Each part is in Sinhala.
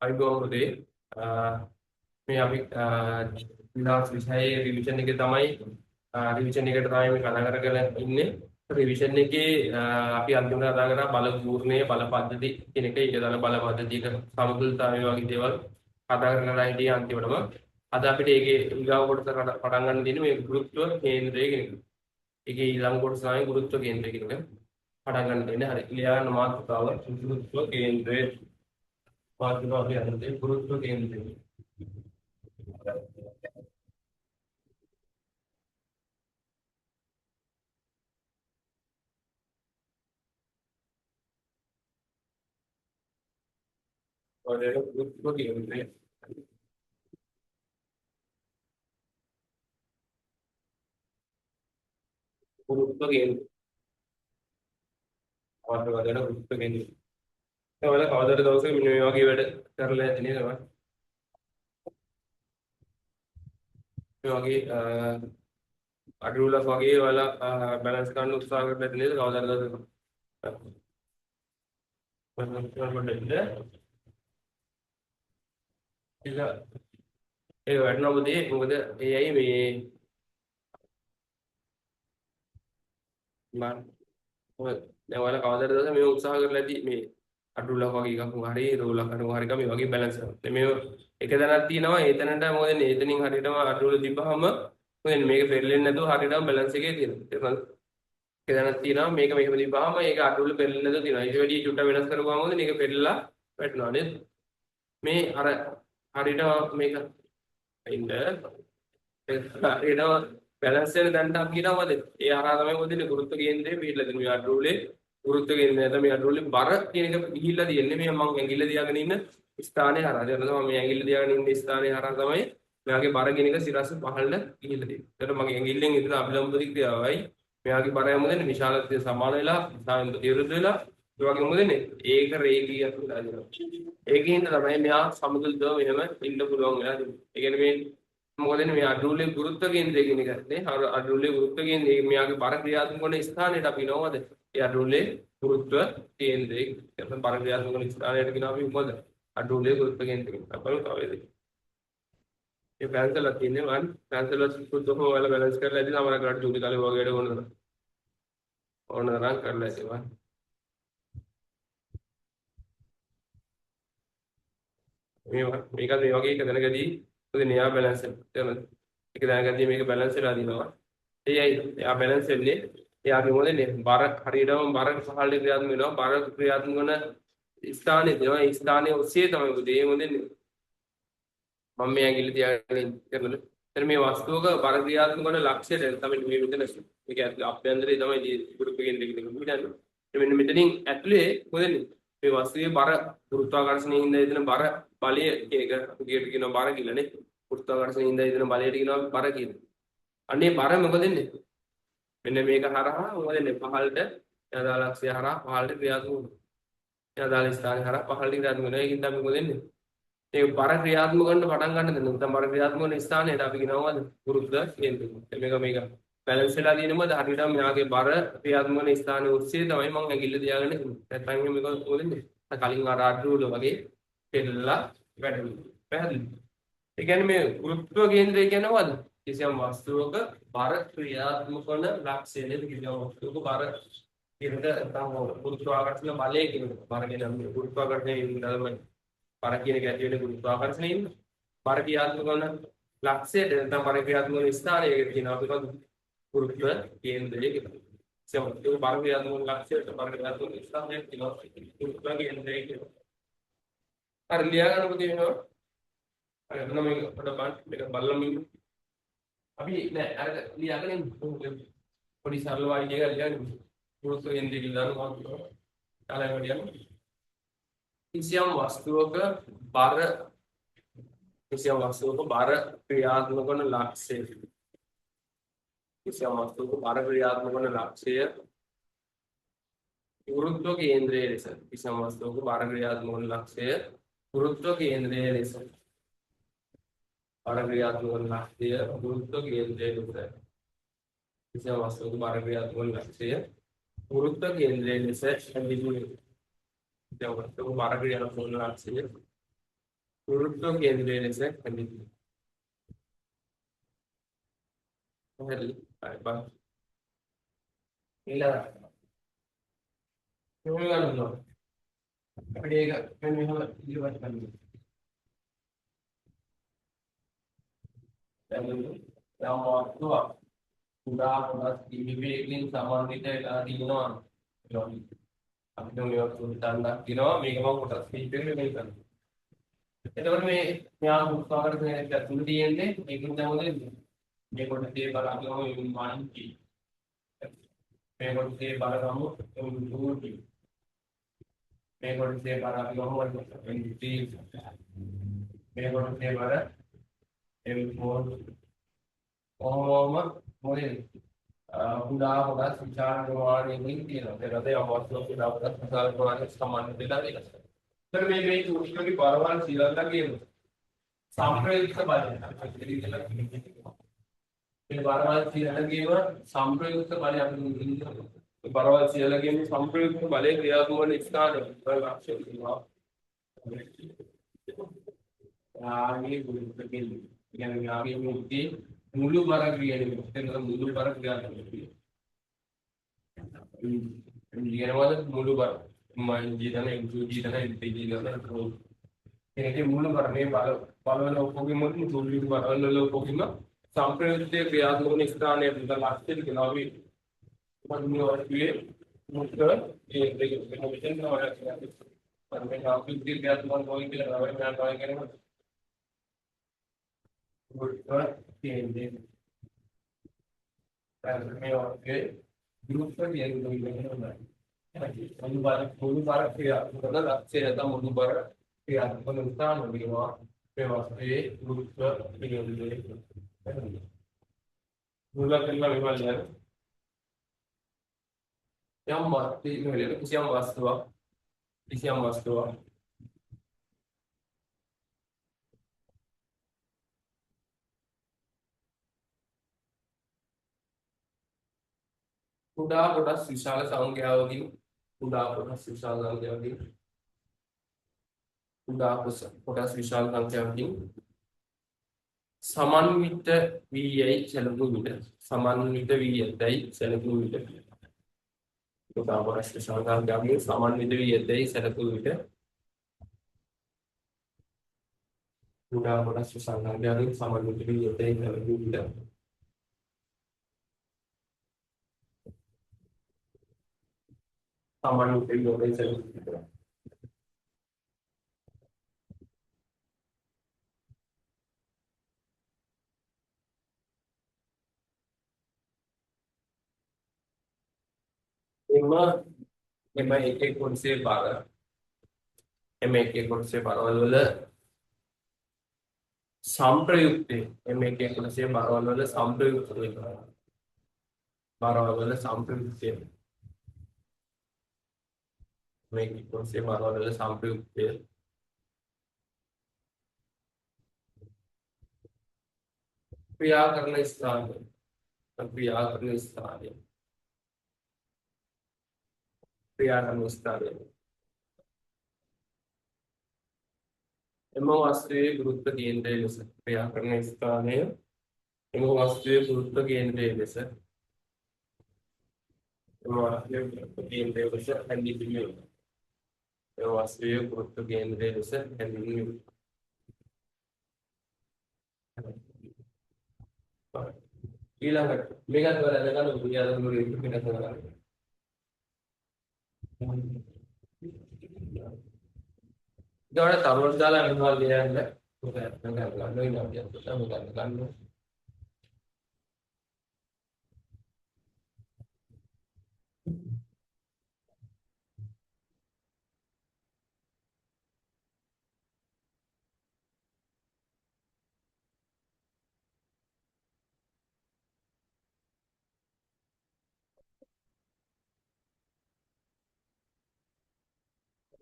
අයිබෝන් පුතේ. මේ අපි 2026 රිවිෂන් එකේ තමයි රිවිෂන් එකට තමයි මේ කතා කරගෙන ඉන්නේ. රිවිෂන් එකේ අපි අන්තිමට කතා කරා බල පූර්ණය බල පද්ධති කියන එක, ඊට අදාළ බල පද්ධතියක සමතුලිතතාවය වගේ දේවල් කතා කරලා හිටියේ අන්තිමටම. අද අපිට ඒකේ ඊගාව කොටස පටන් ගන්න තියෙන්නේ මේ ගුරුත්ව කේන්ද්‍රය කියන එක. ඒකේ ඊළඟ කොටස තමයි ගුරුත්ව කේන්ද්‍රය කියන එක පටන් ගන්න තියෙන්නේ. හරි. ලියා ගන්න මාතෘකාව ගුරුත්ව කේන්ද්‍රය. මාතෘකාව අපි අරන් තියෙන්නේ ගුරුත්ව කේන්ද්‍රය. ඔයාලට ගුරුත්ව කේන්ද්‍රය. ගුරුත්ව කේන්ද්‍රය. මාතෘකාව දෙන ගුරුත්ව කේන්ද්‍රය. දැන් ඔයාලා කවදාද දවසක මෙන්න මේ වගේ වැඩ කරලා ඇති නේද? මේ වගේ අඩුලක් වගේ ඔයාලා බැලන්ස් කරන්න උත්සාහ කරලා ඇති නේද කවදාද දවසක? ඒක ඒක වැටෙනවා පුතේ. මොකද ඒ ඇයි මේ මම මොකද දැන් ඔයාලා කවදාද දවසක මේ උත්සාහ කරලා ඇති මේ අඩුලක් වගේ එකක් හරි රෝලක් හරි මොකක් හරි එකක් මේ වගේ බැලන්ස් කරන්න. දැන් මේ එක තැනක් තියෙනවා, ඒ තැනට මොකද වෙන්නේ? එතනින් හරියටම අඩුල තිබ්බහම මොකද වෙන්නේ? මේක පෙරලෙන්නේ නැතුව හරියටම බැලන්ස් එකේ තියෙනවා. තේරුණාද? එක තැනක් තියෙනවා, මේක මෙහෙම තිබ්බහම ඒක අඩුල පෙරලෙන්නේ නැතුව තියෙනවා. ඊට වැඩිය චුට්ටක් වෙනස් කරපුවාම මොකද මේක පෙරලලා වැටෙනවා නේද? මේ අර හරියටම මේක ඉන්න හරියටම බැලන්ස් වෙන තැනට අපි කියනවා මොකද? ඒ හරහා තමයි මොකද වෙන්නේ? ගුරුත්ව කේන්ද්‍රය පිහිටලා තියෙන්නේ. මේ අඩුලේ ගුරුත්ව කේන්ද්‍රය නැත්නම් මේ අඩුලේ බර කියන එක ගිහිල්ලා තියෙන්නේ මේ මං ඇඟිල්ල තියාගෙන ඉන්න ස්ථානය හරහා. දැන් මම මේ ඇඟිල්ල තියාගෙන ඉන්න ස්ථානය හරහා තමයි මෙයාගේ බර කියන එක සිරස පහළට ගිහිල්ලා තියෙන්නේ. එතකොට මගේ ඇඟිල්ලෙන් ඉතන අභිලම්බ ප්‍රතික්‍රියාවයි මෙයාගේ බරය මොකද වෙන්නේ? විශාලත්වය සමාන වෙලා දිශාවෙන් ප්‍රතිවිරුද්ධ වෙලා ඒ වගේ මොකද වෙන්නේ? ඒක රේඛීයක් වෙලා දෙනවා. ඒකින්ද තමයි මෙයා සමතුලිතව මෙහෙම ඉන්න පුළුවන් වෙලා තියෙන්නේ. ඒ කියන්නේ මේ මොකද වෙන්නේ? මේ අඩුලේ ගුරුත්ව කේන්ද්‍රය කියන එක නේ. අර අඩුලේ ගුරුත්ව කේන්ද්‍රය මෙයාගේ බර ක්‍රියාත්මක වන ස්ථානයට අපි නෝවද? ඒ අඩුලේ ගුරුත්ව කේන්ද්‍රය නැත්නම් බර ක්‍රියාත්මක වන ස්ථානයට කියනවා අපි මොකද? අඩුලේ ගුරුත්ව කේන්ද්‍රය කියලා. අපි බලමු තව එදී. මේ පැන්සලක් තියෙන්නේ මං පැන්සල් වල සුද්ධව ඔයාලා බැලන්ස් කරලා ඇති සමහර වෙලාවට ජූලි කාලේ වගේ වැඩ ඕන තරම්. ඕන තරම් කරලා ඇති මං. මේ මේකත් මේ වගේ එක දැනගදී මොකද එයා බැලන්ස් වෙනවා. තේරුණාද? එක දැනගදී මේක බැලන්ස් වෙලා දිනවා. ඒ ඇයි එයා බැලන්ස් වෙන්නේ? එයාගේ මොකද වෙන්නේ? බර හරියටම බර පහළට ක්‍රියාත්මක වෙනවා. බර ක්‍රියාත්මක වන ස්ථානයේ තියෙනවා. ඒ ස්ථානයේ ඔස්සේ තමයි මොකද ඒ මොකද වෙන්නේ? මම මේ ඇඟිල්ල තියාගෙන ඉන්නේ. තේරුණාද? එතන මේ වස්තුවක බර ක්‍රියාත්මක වන ලක්ෂ්‍යයට තමයි මේ මෙතන මේක ඇතුලේ අභ්‍යන්තරේ තමයි ගුරුත්ව කේන්ද්‍රය කියන එක හිතන්නේ. මෙන්න මෙතනින් ඇතුලේ මොකද වෙන්නේ? මේ වස්තුවේ බර ගුරුත්වාකර්ෂණයෙන් හින්දා එතන බර බලය කියන එක අපි කියනවා බර කියලා නේ. ගුරුත්වාකර්ෂණයෙන් හින්දා එතන බලයට කියනවා බර කියලා. අනේ බර මොකද වෙන්නේ? මෙන්න මේක හරහා මොකද වෙන්නේ? පහළට අදාළ ලක්ෂ්‍ය හරහා පහළට ක්‍රියාත්මක වෙනවා. ඒ අදාළ ස්ථානය හරහා පහළට ක්‍රියාත්මක වෙනවා. ඒකින් තමයි මොකද වෙන්නේ? ඒ බර ක්‍රියාත්මක කරන්න පටන් ගන්න දෙන්න. නැත්නම් බර ක්‍රියාත්මක වෙන ස්ථානයට අපි කියනවා මොකද? ගුරුත්ව කේන්ද්‍රය. මේක මේක බැලන්ස් වෙලා තියෙන මොකද? හරියටම මෙයාගේ බර ක්‍රියාත්මක වෙන ස්ථානයේ ඔස්සේ තමයි මං ඇඟිල්ල තියාගෙන ඉන්නේ. නැත්නම් එහෙම මේක මොකද වෙන්නේ? අර කලින් අර අඩුවල වගේ පෙරලා වැටෙනවා. පැහැදිලිද? ඒ කියන්නේ මේ ගුරුත්ව කේන්ද්‍රය කියන්නේ මොකද? කිසියම් වස්තුවක බර ක්‍රියාත්මක වන ලක්ෂ්‍ය නේද? කිසියම් වස්තුවක බර කියන එක නැත්නම් ගුරුත්වාකර්ෂණ බලය කියන එක. බර කියන්නේ ගුරුත්වාකර්ෂණයෙන් හින්දා තමයි බර කියන එක ඇති වෙන්නේ ගුරුත්වාකර්ෂණයෙන්. බර ක්‍රියාත්මක වන ලක්ෂ්‍යයට නැත්නම් බර ක්‍රියාත්මක වන ස්ථානයකට කියනවා අපි මොකද? ගුරුත්ව කේන්ද්‍රය කියලා. කිසියම් වස්තුවක බර ක්‍රියාත්මක වන ලක්ෂ්‍යයට බර ක්‍රියාත්මක වන ස්ථානයට කියනවා ගුරුත්ව කේන්ද්‍රය කියලා. හරි ලියා ගන්න පුතේ වෙනවා. හරි එතන මේක පොඩ්ඩක් බලන්න. මේක බලලම ඉන්න. අපි නෑ අර ලියාගෙන ඉන්න. පොඩි සරල වාක්‍ය එකක් ලියාගෙන ඉන්න. ගුරුත්ව කේන්ද්‍රය කියලා දාන්න මොකක්ද? තාලෙම ලියන්න. කිසියම් වස්තුවක බර කිසියම් වස්තුවක බර ක්‍රියාත්මක වන ලක්ෂ්‍යය කිසියම් වස්තුවක බර ක්‍රියාත්මක වන ලක්ෂ්‍යය ගුරුත්ව කේන්ද්‍රය ලෙස කිසියම් වස්තුවක බර ක්‍රියාත්මක වන ලක්ෂ්‍යය ගුරුත්ව කේන්ද්‍රය ලෙස බර ක්‍රියාත්මක වන ලක්ෂ්‍යය ගුරුත්ව කේන්ද්‍රය ලෙස කිසියම් වස්තුවක බර ක්‍රියාත්මක වන ලක්ෂ්‍යය ගුරුත්ව කේන්ද්‍රය ලෙස හැඳින්වේ. කිසියම් වස්තුවක බර ක්‍රියාත්මක වන ලක්ෂ්‍යය ගුරුත්ව කේන්ද්‍රය ලෙස හැඳින්වේ. පැහැදිලි? හරි බලන්න. ඊළඟ මෙහෙම ගන්න පුළුවන්. අපිට ඒක මෙන්න මෙහෙම ඉදිරිපත් කරන්න. දැන් යම් වස්තුවක් කුඩා කොටස් කිහිපයකින් සමන්විත වෙලා තියෙනවා. අපිට මේ වස්තුව දණ්ඩක් තියෙනවා. මේක මම කොටස් කිහිපයකට වෙන් කරනවා. එතකොට මේ මෙයා ගුරුත්වාකර්ෂණය ඇතුළේ තියෙන්නේ මේකෙන් තමයි මොකද මේ කොටසේ බර අපි ගමු m1t. මේ කොටසේ බර ගමු m2t. මේ කොටසේ බර අපි ගමු m3. මේ කොටසේ බර m4. කොහොමම මොකද කුඩා කොටස් විශාල ප්‍රමාණයකින් තියෙනවා. ඒකට යම් වස්තුවක් කුඩා කොටස් විශාල ප්‍රමාණයක සමාන වෙලා තියෙනවා. එතකොට මේ මේ සූක්ෂමගේ පරවල් සියල්ලගේම සම්ප්‍රයුක්ත බලය. මේ බරවල් සියල්ලගේම සම්ප්‍රයුක්ත බලය අපි දුන්නා. මේ බරවල් සියල්ලගේම සම්ප්‍රයුක්ත බලය ක්‍රියාත්මක වන ස්ථානය ලක්ෂ්‍ය තියෙනවා. යාගේ ගුරුත්ව කේන්ද්‍රය. කියන්නේ යාගේ මුක්තිය මුළු බර ක්‍රියාවේ එතන මුළු බර ක්‍රියාත්මක වෙනවා. කියනවාද මුළු බර m1 g ධන m2 g ධන m3 g ධන m4 ඒකේ මුළු බර මේ බල බලවල ඔක්කොගෙම තුන්විධ බරවල වල ඔක්කොගෙම සම්ප්‍රයුක්තයේ ක්‍රියාත්මක වන ස්ථානය පිළිබඳ ලක්ෂ්‍ය කියනවා. අපි මොකද මේ වස්තුවේ මුක්ත ඒ දෙක වෙන මෙතන තමයි මේ සම්ප්‍රයුක්තයේ ක්‍රියාත්මක වන කොයි කියලා තමයි මම තමයි කියන්නේ ගුරුත්ව කේන්ද්‍රය. මේ වගේ ගුරුත්ව කේන්ද්‍රය කියනවා. මුළු බර මුළු බර ක්‍රියාත්මක කරන ලක්ෂ්‍ය නැත්නම් මුළු බර ක්‍රියාත්මක කරන ස්ථාන කියනවා මේ වස්තුවේ ගුරුත්ව කේන්ද්‍රය. මුල කරලා මෙහෙම ලියන්න. යම් වස්තුවක් කිසියම් වස්තුවක් කිසියම් වස්තුවක් කුඩා කොටස් විශාල සංඛ්‍යාවකින් කුඩා කොටස් විශාල සංඛ්‍යාවකින් කුඩා කොටස් විශාල සංඛ්‍යාවකින් සමන්විත වී යයි සැලකූ විට සමන්විත වී ඇතැයි සැලකූ විට කුඩා කොටස් විශාල සංඛ්‍යාවකින් සමන්විත වී ඇතැයි සැලකූ විට කුඩා කොටස් විශාල සංඛ්‍යාවකින් සමන්විත වී ඇතැයි සැලකූ විට සමන්විත වී ඇතැයි සැලකූ විට එම එම එක එක කොටසේ බර එම එක එක කොටසේ බරවල් වල සම්ප්‍රයුක්තය එම එක එක කොටසේ බරවල් වල සම්ප්‍රයුක්තය බරවල් වල සම්ප්‍රයුක්තය මේ එක කොටසේ බරවල් වල සම්ප්‍රයුක්තය ක්‍රියා කරන ස්ථානය ක්‍රියා කරන ස්ථානය ක්‍රියා කරන ස්ථානය එම වස්තුවේ ගුරුත්ව කේන්ද්‍රය ලෙස ක්‍රියා කරන ස්ථානය එම වස්තුවේ ගුරුත්ව කේන්ද්‍රය ලෙස එම වස්තුවේ ගුරුත්ව කේන්ද්‍රය ලෙස හැඳින්වීම එම වස්තුවේ ගුරුත්ව කේන්ද්‍රය ලෙස හැඳින්වීම. ඊළඟට මේකත් ඔයාලා දැනගන්න ඕනේ ක්‍රියාත්මක වෙන වෙනස් කරගන්න. ඊට තරුවට දාලා මෙහෙම ලියන්න. මොකද ගන්න ගන්න වෙනවා කියන්නේ ගන්න ගන්න.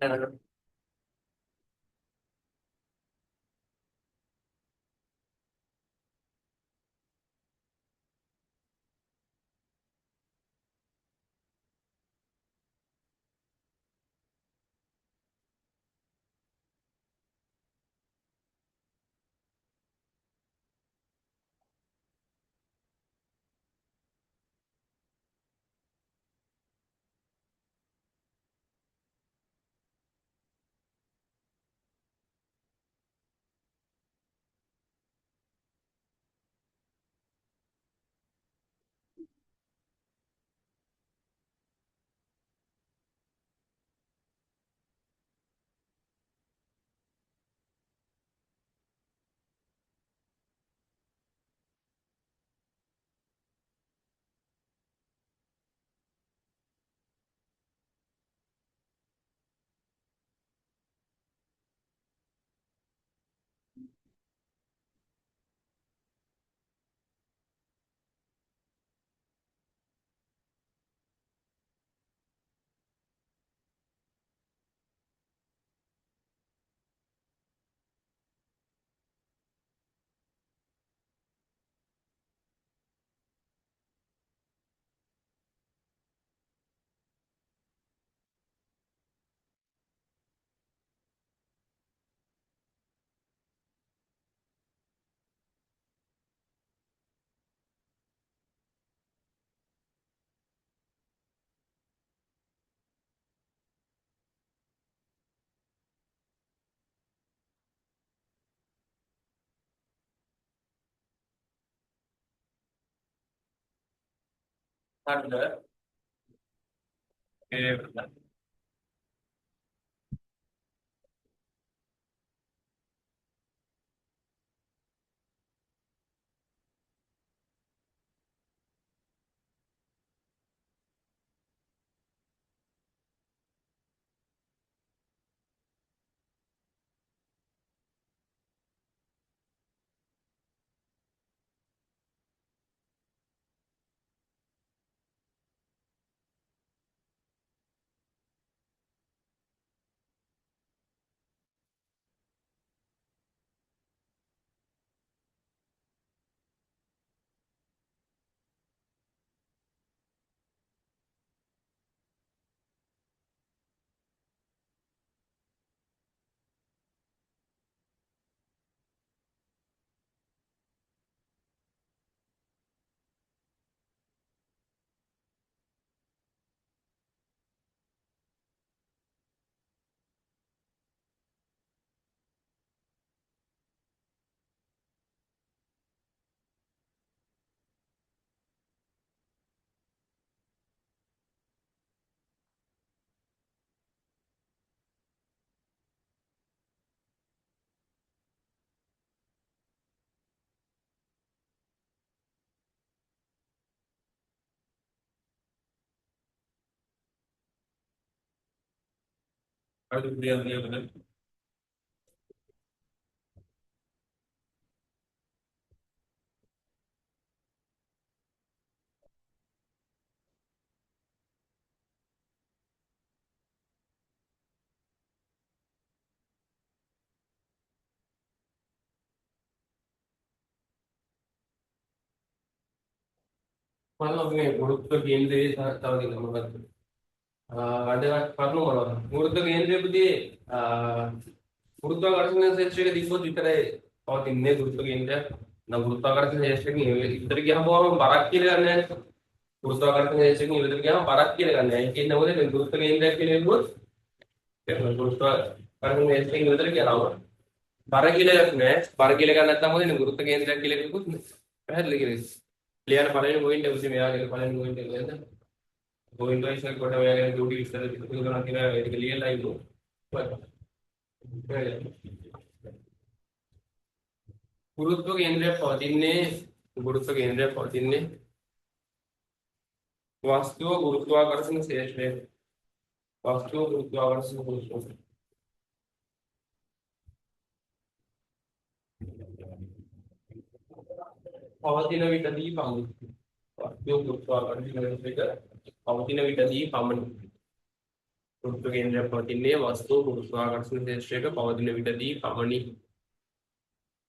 දැනගන්න. හරිද? ඒ හරිද පුතේ ලියන්න. බලන්න අපි මේ ගුරුත්ව කේන්ද්‍රයේ තව දෙන්න මොකද්ද? වැදගත් කරුණු මොනවද? ගුරුත්ව කේන්ද්‍රය පුතේ ගුරුත්වාකර්ෂණ ක්ෂේත්‍රයක තිබ්බොත් විතරයි පවතින්නේ ගුරුත්ව කේන්ද්‍රය. නම් ගුරුත්වාකර්ෂණ ක්ෂේත්‍රයකින් ඉවතට ගියාම බරක් කියලා ගන්න නැහැ. ගුරුත්වාකර්ෂණ ක්ෂේත්‍රයකින් ඉවතට ගියාම බරක් කියලා ගන්න නැහැ. ඒකෙන් මොකද මේ ගුරුත්ව කේන්ද්‍රයක් කියලා කිව්වොත් තේරෙනවද? ගුරුත්වාකර්ෂණ ක්ෂේත්‍රයකින් ඉවතට ගියාම බර කියලා එකක් නෑ. බර කියලා ගන්න නැත්නම් මොකද වෙන්නේ? ගුරුත්ව කේන්ද්‍රයක් කියලා කිව්වොත් නෑ. පැහැදිලි කියලා. ලියන්න පළවෙනි පොයින්ට් එක උදේ මෙයාගේ පළවෙනි පොයින්ට් එක නේද? පොයින්ට් වයිස් එක කොට මෙයාගේ ඩියුටි විස්තර ටික කරනවා කියලා ඒක ලියලා ඉන්නෝ. ගුරුත්ව කේන්ද්‍රයක් පවතින්නේ ගුරුත්ව කේන්ද්‍රයක් පවතින්නේ වස්තුව ගුරුත්වාකර්ෂණ ක්ෂේත්‍රය. වස්තුව ගුරුත්වාකර්ෂණ ක්ෂේත්‍රය. පවතින විටදී පමණි. වස්තුව ගුරුත්වාකර්ෂණ ක්ෂේත්‍රයක පවතින විටදී පමණි. ගුරුත්ව කේන්ද්‍රයක් පවතින්නේ වස්තුව ගුරුත්වාකර්ෂණ ක්ෂේත්‍රයක පවතින විටදී පමණි.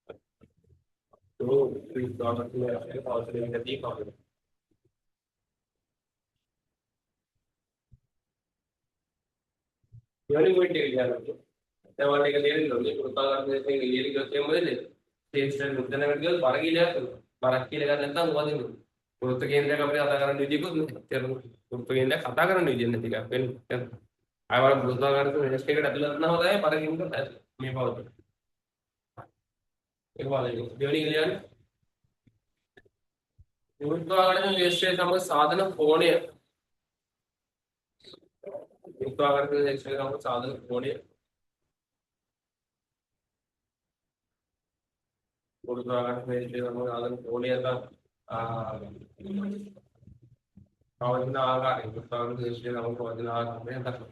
වස්තුව ගුරුත්වාකර්ෂණ ක්ෂේත්‍රයක පවතින විටදී පමණි. දෙවෙනි පොයින්ට් එක ලියන්න. දැන් ඔයාලට ඒක තේරෙන්න ඕනේ. ගුරුත්වාකර්ෂණ ක්ෂේත්‍රයෙන් එළියට ගියොත් එහෙම මොකද වෙන්නේ? ක්ෂේත්‍රයෙන් මුද්දනකට ගියොත් බර කියලා එකක් වෙනවා. බරක් කියලා ගන්න නැත්නම් මොකද වෙන්නේ? ගුරුත්ව කේන්ද්‍රයක් අපිට කතා කරන්න විදියකුත් නෑ. තේරුණා? ගුරුත්ව කේන්ද්‍රයක් කතා කරන්න විදියක් නැති එකක් වෙන්නේ. තේරුණා? ආයෙ වල ගුරුත්වාකර්ෂණ ක්ෂේත්‍රයකට ඇතුළත් වුණාම තමයි බර කියනකොට මේ පවතින. ඒක බලන්න. දෙවෙනි එක ලියන්න. ගුරුත්වාකර්ෂණ ක්ෂේත්‍රය සමග සාධන කෝණය. ගුරුත්වාකර්ෂණ ක්ෂේත්‍රය සමග සාධන කෝණය. ගුරුත්වාකර්ෂණ ක්ෂේත්‍රය සමග සාධන කෝණය නැත්නම් පවතින ආකාරය. ගුරුත්වාකර්ෂණ ක්ෂේත්‍රය සමග පවතින ආකාරය නැත්නම්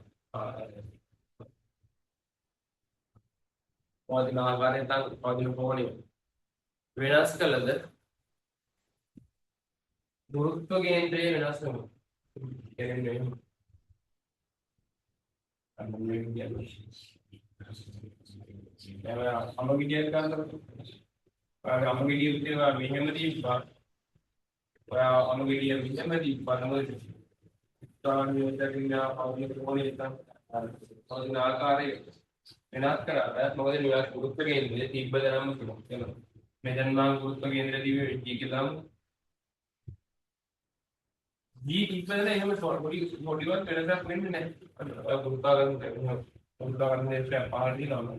පවතින ආකාරය නැත්නම් පවතින කෝණය වෙනස් කළද ගුරුත්ව කේන්ද්‍රය වෙනස් වෙනවා. කියන්නේ දැන් ඔය අම ගෙඩියක් ගන්නකො. ඔයාගේ අම ගෙඩිය උත්තේ ඔයා මෙහෙම තිබ්බා. ඔයා අම ගෙඩිය මෙහෙම තිබ්බා. නමුත් ගුරුත්වාකර්ෂණ පවතින කෝණය නැත්නම් පවතින ආකාරය වෙනස් කරාට මොකද මේ ගුරුත්ව කේන්ද්‍රය තිබ්බ තැනම තිබුණා. මෙතන නම් ගුරුත්ව කේන්ද්‍රය තිබ්බේ G කියලා දාමු. G තිබ්බ තැන එහෙම පොඩි පොඩිවත් වෙනසක් වෙන්නේ නැහැ. ඔය ගුරුත්වාකර්ෂණ ගුරුත්වාකර්ෂණ ක්ෂේත්‍රය පහළ දිනනවා.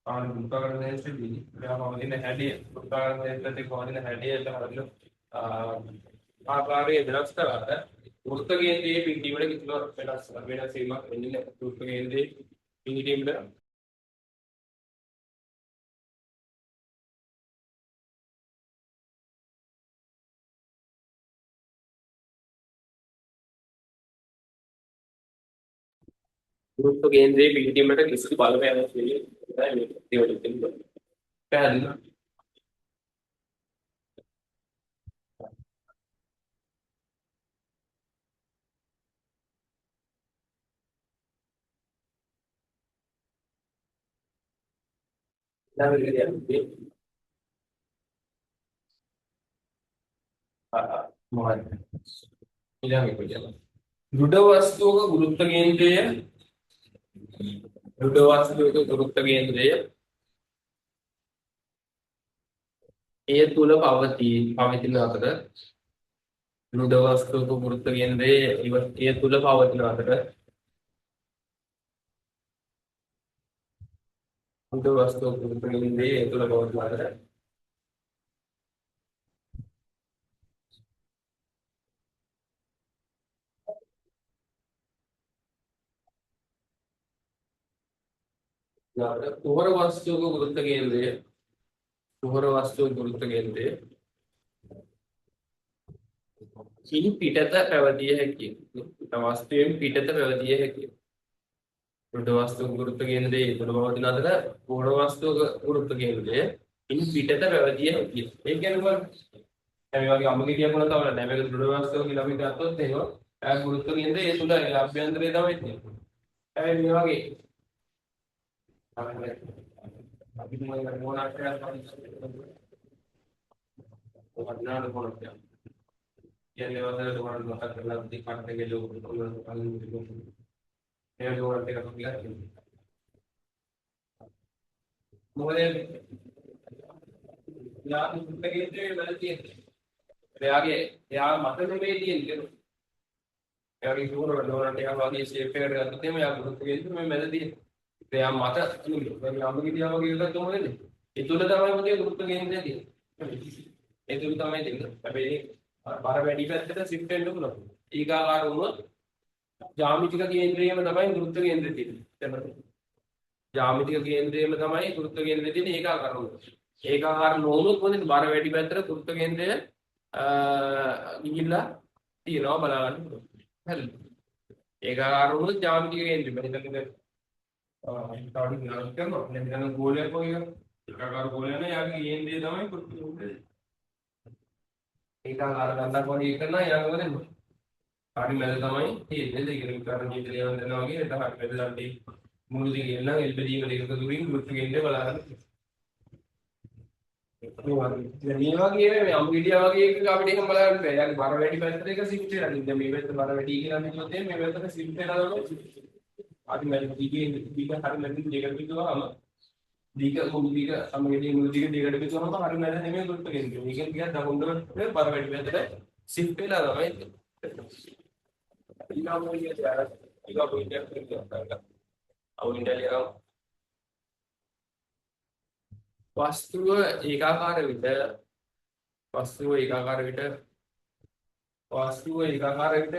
ආන ගුරුත්වාකර්ෂණ ක්ෂේත්‍රයේදී මෙයා පවතින හැඩය ගුරුත්වාකර්ෂණ ක්ෂේත්‍රයත් එක්ක පවතින හැඩයට හරියට ආකාරය වෙනස් කරාට වෘත්ත කේන්ද්‍රයේ පිහිටීමට කිසිම වෙනස් වීමක් වෙන්නේ නැහැ. වෘත්ත කේන්ද්‍රයේ පිහිටීමට ගුරුත්ව කේන්ද්‍රයේ පිහිටීමට කිසි බලපෑමක් වෙන්නේ නැහැ මේක. ඒවට දෙන්න. පැහැදිලිද? දැන් මේක මොකක්ද? ඊළඟ එක කියනවා. දෘಢ වස්තුවක ගුරුත්ව කේන්ද්‍රය දෘಢ වස්තුවක ගුරුත්ව කේන්ද්‍රය එය තුල පවතින අතර දෘಢ වස්තුවක ගුරුත්ව කේන්ද්‍රය එය තුල පවතින අතර දෘಢ වස්තුවක ගුරුත්ව කේන්ද්‍රය එය තුල පවතින අතර කුහර වස්තුවක ගුරුත්ව කේන්ද්‍රය කුහර වස්තුවක ගුරුත්ව කේන්ද්‍රය ඉන් පිටත පැවතිය හැකිය. වස්තුවෙන් පිටත පැවතිය හැකිය. දෘಢ වස්තුවක ගුරුත්ව කේන්ද්‍රය ඒ තුල පවතින අතර කුහර වස්තුවක ගුරුත්ව කේන්ද්‍රය ඉන් පිටත පැවතිය හැකිය. ඒ කියන්නේ මොකක්ද? දැන් මේ වගේ අඹ ගෙඩියක් වුණා තමයි. දැන් මේක දෘಢ වස්තුව කියලා අපි ගත්තොත් එහෙම එයා ගුරුත්ව කේන්ද්‍රය ඒ තුල ඒ අභ්‍යන්තරය තමයි තියෙන්නේ. හැබැයි මේ වගේ අපි මොකද මොනක් කරන්නේ මොනක් කියන්නේ වදලට මොනවද මතක් කරලා දෙකට දෙකේ ලෝක ඒ ඩෝනට් එකක් කියලා කියනවා. මොකද එයා ගුරුත්ව කේන්ද්‍රයේ මැද තියෙන්නේ. එයාගේ එයා මත නෙමෙයි තියෙන්නේ. එයාගේ ඩෝනට් එකක් වගේ ෂේප් එකකට ගත්තොත් එහෙම එයා ගුරුත්ව කේන්ද්‍රය මේ මැද තියෙන්නේ. එයා මත නෙමෙයි. දැන් අඹ ගෙඩිය වගේ එකක් කොහොමද වෙන්නේ? ඒ තුල තමයි මොකද ගුරුත්ව කේන්ද්‍රය තියෙන්නේ. ඒ තුල තමයි තියෙන්නේ. හැබැයි බර වැඩි පැත්තට ෂිෆ්ට් වෙන්න පුළුවන්. ඒකාකාර වුණොත් ජ්‍යාමිතික කේන්ද්‍රයේම තමයි ගුරුත්ව කේන්ද්‍රය තියෙන්නේ. දැන් ජ්‍යාමිතික කේන්ද්‍රයේම තමයි ගුරුත්ව කේන්ද්‍රය තියෙන්නේ ඒකාකාර වුණොත්. ඒකාකාර නොවුනොත් මොකද බර වැඩි පැත්තට ගුරුත්ව කේන්ද්‍රය ගිහිල්ලා තියෙනවා බලා ගන්න පුළුවන්. හරිද? ඒකාකාර වුණොත් ජ්‍යාමිතික කේන්ද්‍රය. මම හිතන්නේ දැන් තව ටිකක් වෙනස් කරනවා. දැන් හිතන්න ගෝලයක් වගේ එකක්. ඒකාකාර ගෝලයක් නෑ යාගේ කේන්ද්‍රය තමයි ගුරුත්ව කේන්ද්‍රය. ඒකාකාර දණ්ඩක් වගේ එකක් නම් යාගේ මොකද වෙන්නේ? හරි මැද තමයි තියෙන්නේ. ඒක විතර ජීවිතේ යන දෙනවා වගේ එතන හරි මැද දණ්ඩේ මුළු දිගේ නම් එල්බදීම දෙකක දුරින් ගුරුත්ව කේන්ද්‍රය බලා ගන්න. මේ වගේ මේ අඹ ගෙඩිය වගේ එකක අපිට එහෙම බලා ගන්න බෑ. යාගේ බර වැඩි පැත්තට එක ෂිෆ්ට් වෙලා තියෙනවා. දැන් මේ පැත්ත බර වැඩි කියලා අපි කිව්වොත් එහෙම මේ පැත්තට ෂිෆ්ට් වෙලා තමයි හරි මැද දිගේ දිග හරි මැදින් දෙකට බෙදුවාම දිග මුළු දිග අඹ ගෙඩිය මුළු දිග දෙකට බෙදුවාම හරි මැද නෙමෙයි ගුරුත්ව කේන්ද්‍රය. ඒ කියන්නේ ටිකක් දකුණට බර වැඩි පැත්තට ෂිෆ්ට් වෙලා තමයි තියෙන්නේ. ඊළඟ පොයින්ට් එක ඊළඟ පොයින්ට් එක අවුින්ඩලියම් වස්තුව ඒකාකාර විට වස්තුව ඒකාකාර විට වස්තුව ඒකාකාර විට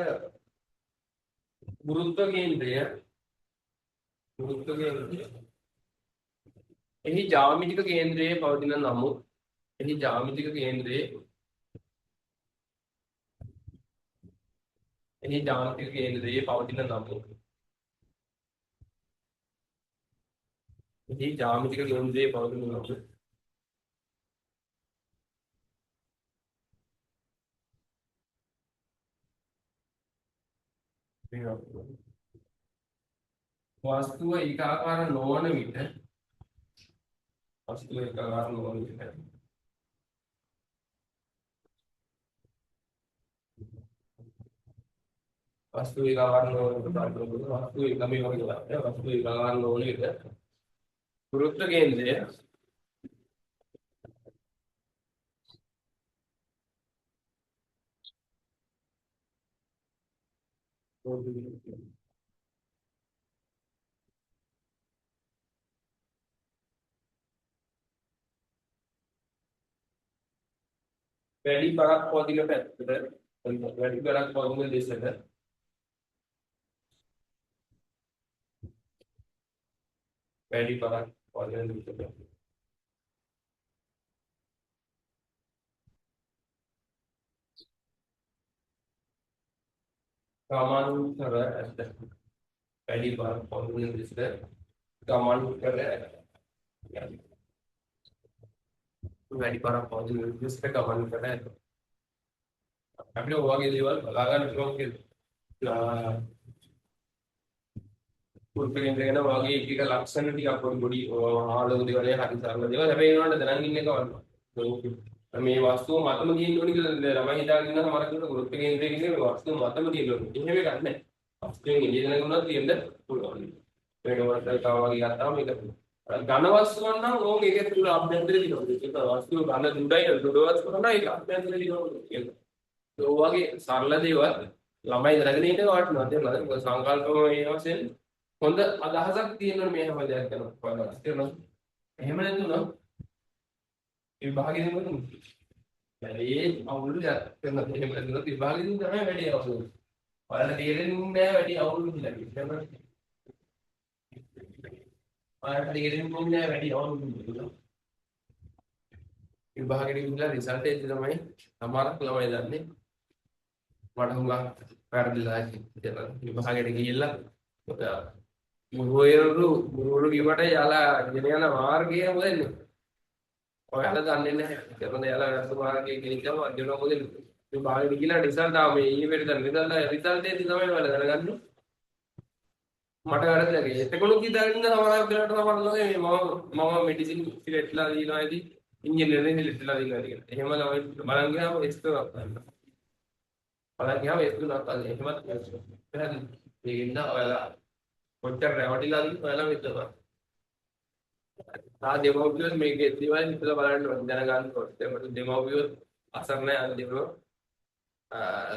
ගුරුත්ව කේන්ද්‍රය ගුරුත්ව කේන්ද්‍රය එහි ජ්‍යාමිතික කේන්ද්‍රයේ පවතින නමුත් එහි ජ්‍යාමිතික කේන්ද්‍රයේ එහි ජ්‍යාමිතික කේන්ද්‍රයේ පවතින නමුත් එහි ජ්‍යාමිතික කේන්ද්‍රයේ පවතින නමුත් වස්තුව ඒකාකාර නොවන විට වස්තුව ඒකාකාර නොවන විට වස්තුව ඒකාකාර නොවන විට වස්තුව එක මේ වගේ ගන්න වස්තුව ඒකාකාර නොවන විට ගුරුත්ව කේන්ද්‍රය වැඩි බරක් පවතින පැත්තට වැඩි බරක් පවතින දෙසට වැඩි බරක් පවතින දෙසට ගමන් කර ඇත. වැඩි බරක් පවතින දෙසට ගමන් කර ඇත. වැඩි බරක් පවතින දෙසට ගමන් කර ඇත. අපිට ඔය වගේ දේවල් බලා ගන්න පුළුවන් කියලා. ගුරුත්ව කේන්ද්‍රය ගැන ඔය වගේ එක එක ලක්ෂණ ටිකක් පොඩි පොඩි ආලෝක දේවල් ඒ හරි සරල දේවල්. හැබැයි ඒනොන්ට දැනන් ඉන්න එක වටිනවා. මේ වස්තුව මතම තියෙන්න ඕනි කියලා ළමයි හිතාගෙන ඉන්න සමහර කෙනෙකුට ගුරුත්ව කේන්ද්‍රය කියන්නේ මේ වස්තුව මතම තියෙන්න ඕනි. එහෙම එකක් නැහැ. වස්තුවෙන් එළිය දැනගෙන උනත් තියෙන්න පුළුවන්. මේක මොකක්ද තව වගේ ගත්තාම මේක ඝන වස්තුවක් නම් ඕක ඒක තුල අභ්‍යන්තරේ තියෙනවා. ඒක වස්තුව ඝන දුඩයි දුඩ වස්තුවක් නම් ඒක අභ්‍යන්තරේ තියෙනවා කියලා. ඒ වගේ සරල දේවල් ළමයි දැනගෙන ඉන්න එක වටිනවා. තේරුණාද? මොකද සංකල්පම මේ වශයෙන් හොඳ අදහසක් තියෙනවා මේ හැම දෙයක් ගැන. ඔයාලා තේරුණාද? එහෙම නැතුනොත් විභාගෙදී මොකද? වැඩේ අවුල් දෙයක්. තේරුණාද? එහෙම නැතුනොත් විභාගෙදී තමයි වැඩේ අවුල්. ඔයාලා තේරෙන්නේ නැහැ වැඩි අවුල් කියලා. තේරුණාද? ඔයාලට තේරෙන්නේ නැහැ වැඩි අවුල් කියලා. විභාගෙට ගිහිල්ලා රිසල්ට් එද්දි තමයි සමහරක් ළමයි දන්නේ මට හුඟක් වැරදිලා කියලා. විභාගෙට ගිහිල්ලා ගුරුවරු ගුරුවරු කිව්වට යාලා ගෙන යන මාර්ගය මොකද? ඔයාලා දන්නේ නැහැ. තේරුණාද? යාලා වැරදි මාර්ගයේ ගෙනිච්චම අන්තිමට මොකද? විභාගෙට ගිහිල්ලා රිසල්ට් ආව මේ ඊයේ පෙරේද රිසල්ට් රිසල්ට් එද්දි තමයි ඔයාලා දැනගන්නේ මට වැරදිලා කියලා. එතකොනුත් හිතාගෙන ඉන්න සමහර වෙලාවට සමහර ළමයි මේ මම මෙඩිසින් සිලෙක්ට් වෙලා දිනවා ඇති ඉංජිනේරින් සිලෙක්ට් වෙලා දිනවා ඇති කියලා. එහෙම ළමයි බලන් ගියාම S තුනක් ගන්නවා. බලන් ගියාම S තුනක් ගන්න. එහෙමත් පැහැදිලි. ඒකින්ද ඔයාලා කොච්චර රැවටිලාද ඔයාලා හිතනවා. තා දෙමව්පියෝ මේකේ දේවල් හිතලා බලන්න ඕනේ දැනගන්න ඕනේ. ඒකට දෙමව්පියෝ අසරණයි අන්තිමට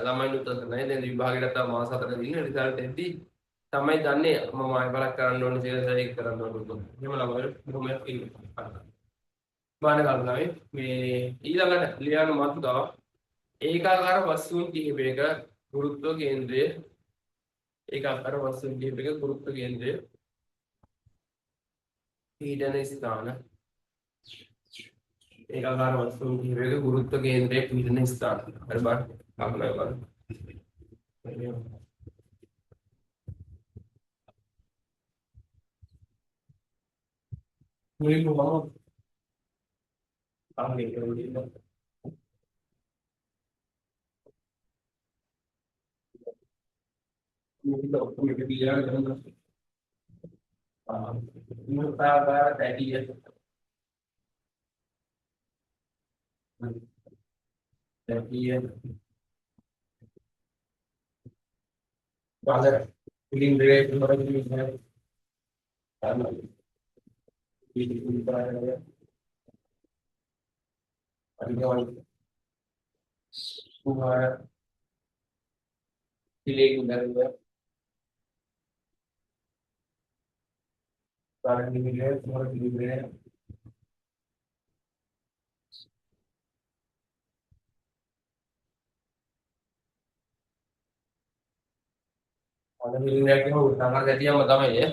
ළමයිනුත් අසරණයි. දැන් විභාගයට තව මාස 4 දින රිසල්ට් එද්දි තමයි දන්නේ මම ආයෙ බලක් කරන්න ඕනේ කියලා ඒක කරන්න ඕනේ කියලා. එහෙම ළමයි බොහොමයක් ඉන්නවා. බලන්න ගන්න මේ ඊළඟට ලියන මාතෘකාව ඒකාකාර වස්තුන් කිහිපයක ගුරුත්ව කේන්ද්‍රය ඒකාකාර වස්තුන් කිහිපයක ගුරුත්ව කේන්ද්‍රය පීඩන ස්ථාන ඒකාකාර වස්තුන් කිහිපයක ගුරුත්ව කේන්ද්‍රය පීඩන ස්ථාන. හරි බලන්න. කල්පනා බලන්න. මුලින්ම මම අහන්නේ කියලා මේක ඔක්කොම එක කියලා ගන්න. වෘත්තාකාර තැටිය තැටිය බාල සිලින්ඩරේ වල සිලින්ඩරය සිලින්ඩරය අද සිලින්ඩරයක් කියම වෘත්තාකාර තැටියම තමයි ඈ.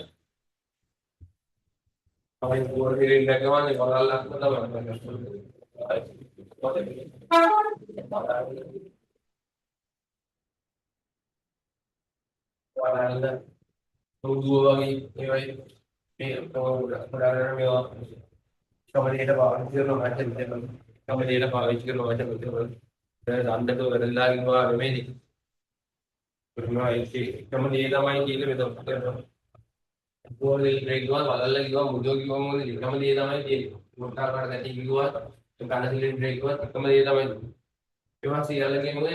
තමයි පොර සිලින්ඩරයක් ගමන්නේ වරල්ලක්ම තමයි. වරල්ල මුදුව වගේ ඒවයි මේ ඔක්කොම උදාහරණ මේවා කමඩේට පාවිච්චි කරන වචන දෙකම කමඩේට පාවිච්චි කරන වචන දෙකම දැන් දණ්ඩක වැරදිලා කිව්වා නෙමෙයි කරනවා ඒක එකම දේ තමයි කියලා මෙතන කරනවා. පොර සිලින්ඩරයක් කිව්වා වලල්ල කිව්වා මුදුව කිව්වා මොකද එකම දේ තමයි තියෙන්නේ. වෘත්තාකාර තැටි කිව්වා ඝන සිලින්ඩරයක් කිව්වා එකම දේ තමයි තියෙන්නේ. ඒවා සියල්ලකම මොකද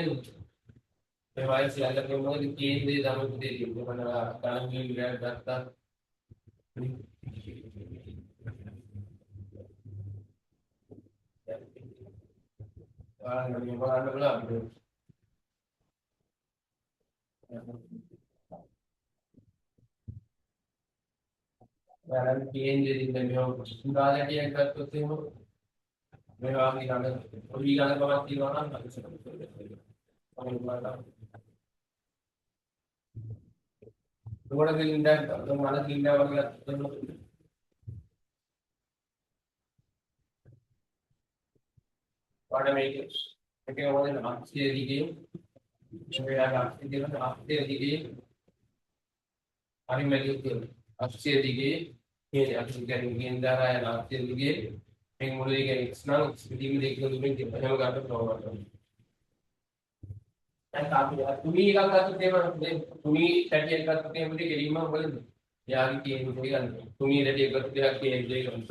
ඒවා සියල්ලකම මොකද කේන්ද්‍රය තමයි තියෙන්නේ. මොකද ඝන සිලින්ඩරයක් ගත්තා බලන්න මේ බලන්න බලන්න. බලන්න කේන්ද්‍රයෙන් දැන් මේවා උදාහරණයක් ගත්තොත් එහෙම මේ වගේ ඝන පොඩි ඝන බවක් තියෙනවා නම් මොකටද සිලින්ඩර් මල සිලින්ඩර් වගේ ඔයාලට මේක එකේ මොකද අක්ෂය දිගේ මේ අක්ෂය දිගේ අක්ෂය දිගේ හරි මැදින් තියෙනවා. අක්ෂය දිගේ මේ අක්ෂය කියන්නේ කේන්ද්‍රය යන අක්ෂය දිගේ මේ මුල දිගේ x නම් x බෙදීම දෙක දුරින් තියෙනවා. එහෙම ගන්න පුළුවන්. දැන් අපි තුනී එකක් ගත්තොත් එහෙම මේ තුනී තැටියක් ගත්තොත් එහෙම කෙලින්ම මොකද එයාගේ කේන්ද්‍රය ගන්න. තුනී තැටියක් ගත්තොත් එයා කේන්ද්‍රය ගන්න.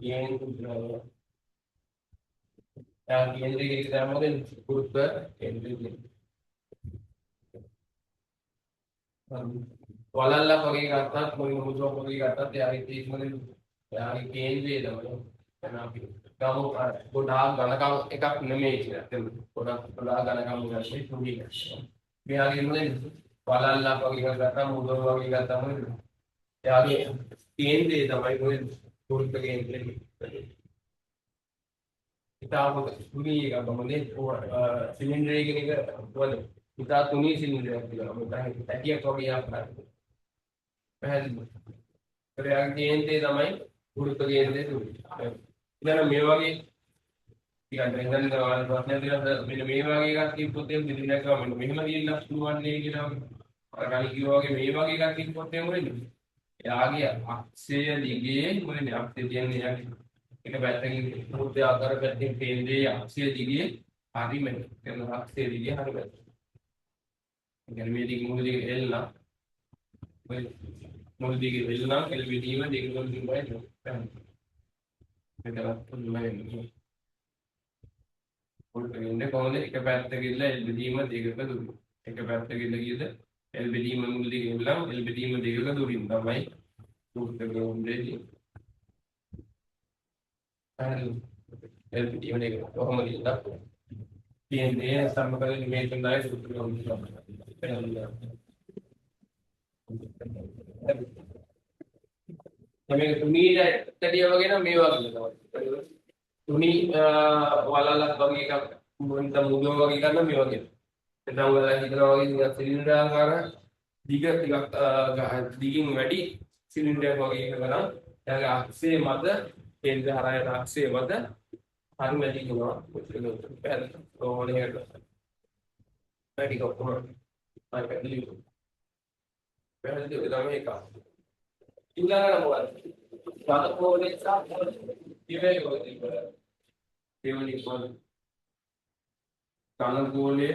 කේන්ද්‍රය එයා කේන්ද්‍රය කියන එක තමයි මොකද ගුරුත්ව කේන්ද්‍රය කියන්නේ. වලල්ලක් වගේ ගත්තත් මොන මුදුවක් වගේ ගත්තත් එයාගේ තියෙන්නේ එයාගේ කේන්ද්‍රය තමයි. දැන් අපි ගමු ගොඩාක් ඝනකම් එකක් නෙමෙයි කියලා. දැන් ගොඩක් ගොඩාක් ඝනකම් ගන්නේ තුනී. මෙයාගේ මොකද වලල්ලක් වගේ එකක් ගත්තාම මුදුවක් වගේ ගත්තාම මොකද එයාගේ කේන්ද්‍රය තමයි මොකද ගුරුත්ව කේන්ද්‍රය. ඉතාලම තුනී එකක් ගමු නේ. සිලින්ඩරය කියන එක මොකද ඉතා තුනී සිලින්ඩරයක් කියලා. මොකද තැටියක් වගේ එකක් ගන්න. පැහැදිලිද? එයාගේ කේන්ද්‍රය තමයි ගුරුත්ව කේන්ද්‍රය තුනී. ඊළඟ මේ වගේ ටිකක් දැන් දැන් ඔයාලට ප්‍රශ්නයක් තියෙනවා මෙන්න මේ වගේ එකක් තිබ්බොත් එහෙම සිලින්ඩරයක් ගම මෙන්න මෙහෙම දින්න පුළුවන් නේ කියලා වගේ. අර කලින් කිව්වා වගේ මේ වගේ එකක් තිබ්බොත් එහෙම වෙන්නේ. එයාගේ අක්ෂය දිගේ මොකද අක්ෂය කියන්නේ එයාගේ එක පැත්තකින් වෘත්ත ආකාර පැත්තකින් කේන්ද්‍රයේ අක්ෂය දිගේ හරි මැද. කියන අක්ෂය දිගේ හරි මැද. ඒ කියන්නේ මේ දිග මුල දිග L නම් මුල දිග L නම් L බෙදීම දෙක තුන බයි මෙතනත් තුනයි. මුල් වෙන්නේ කොහොමද? එක පැත්තකින් L බෙදීම දෙකක දුරින්. එක පැත්තකින් කීයද? L බෙදීම මුල දිග L නම් L බෙදීම දෙකක දුරින් තමයි වෘත්ත කේන්ද්‍රයේ තියෙන්නේ. හරි. L බෙදීම දෙක කොහොමද ඉඳලා කේන්ද්‍රය නැත්නම් මොකද මේ තුනයි වෘත්ත කේන්ද්‍රය. මේක තුනී තැටිය වගේ නම් මේ වගේ තමයි. තුනී වලල්ලක් වගේ එකක් මොනිට මුදුව වගේ එකක් නම් මේ වගේ. නැත්නම් ඔයාලා හිතනවා වගේ නිකන් සිලින්ඩරාකාර දිග ටිකක් දිගින් වැඩි සිලින්ඩරයක් වගේ එකක නම් එයාගේ අක්ෂය මත කේන්ද්‍ර හරහා යන අක්ෂය මත හරි මැදි වෙනවා. පැහැදිලි. ඕනේ එකට. වැඩි ඔක්කොම හරි පැහැදිලි. පැහැදිලි ඔය තමයි එක. ඊළඟට මොකක්ද? ඝන ගෝලය සහ දිවයින දෙවෙනි පොළ ඝන ගෝලය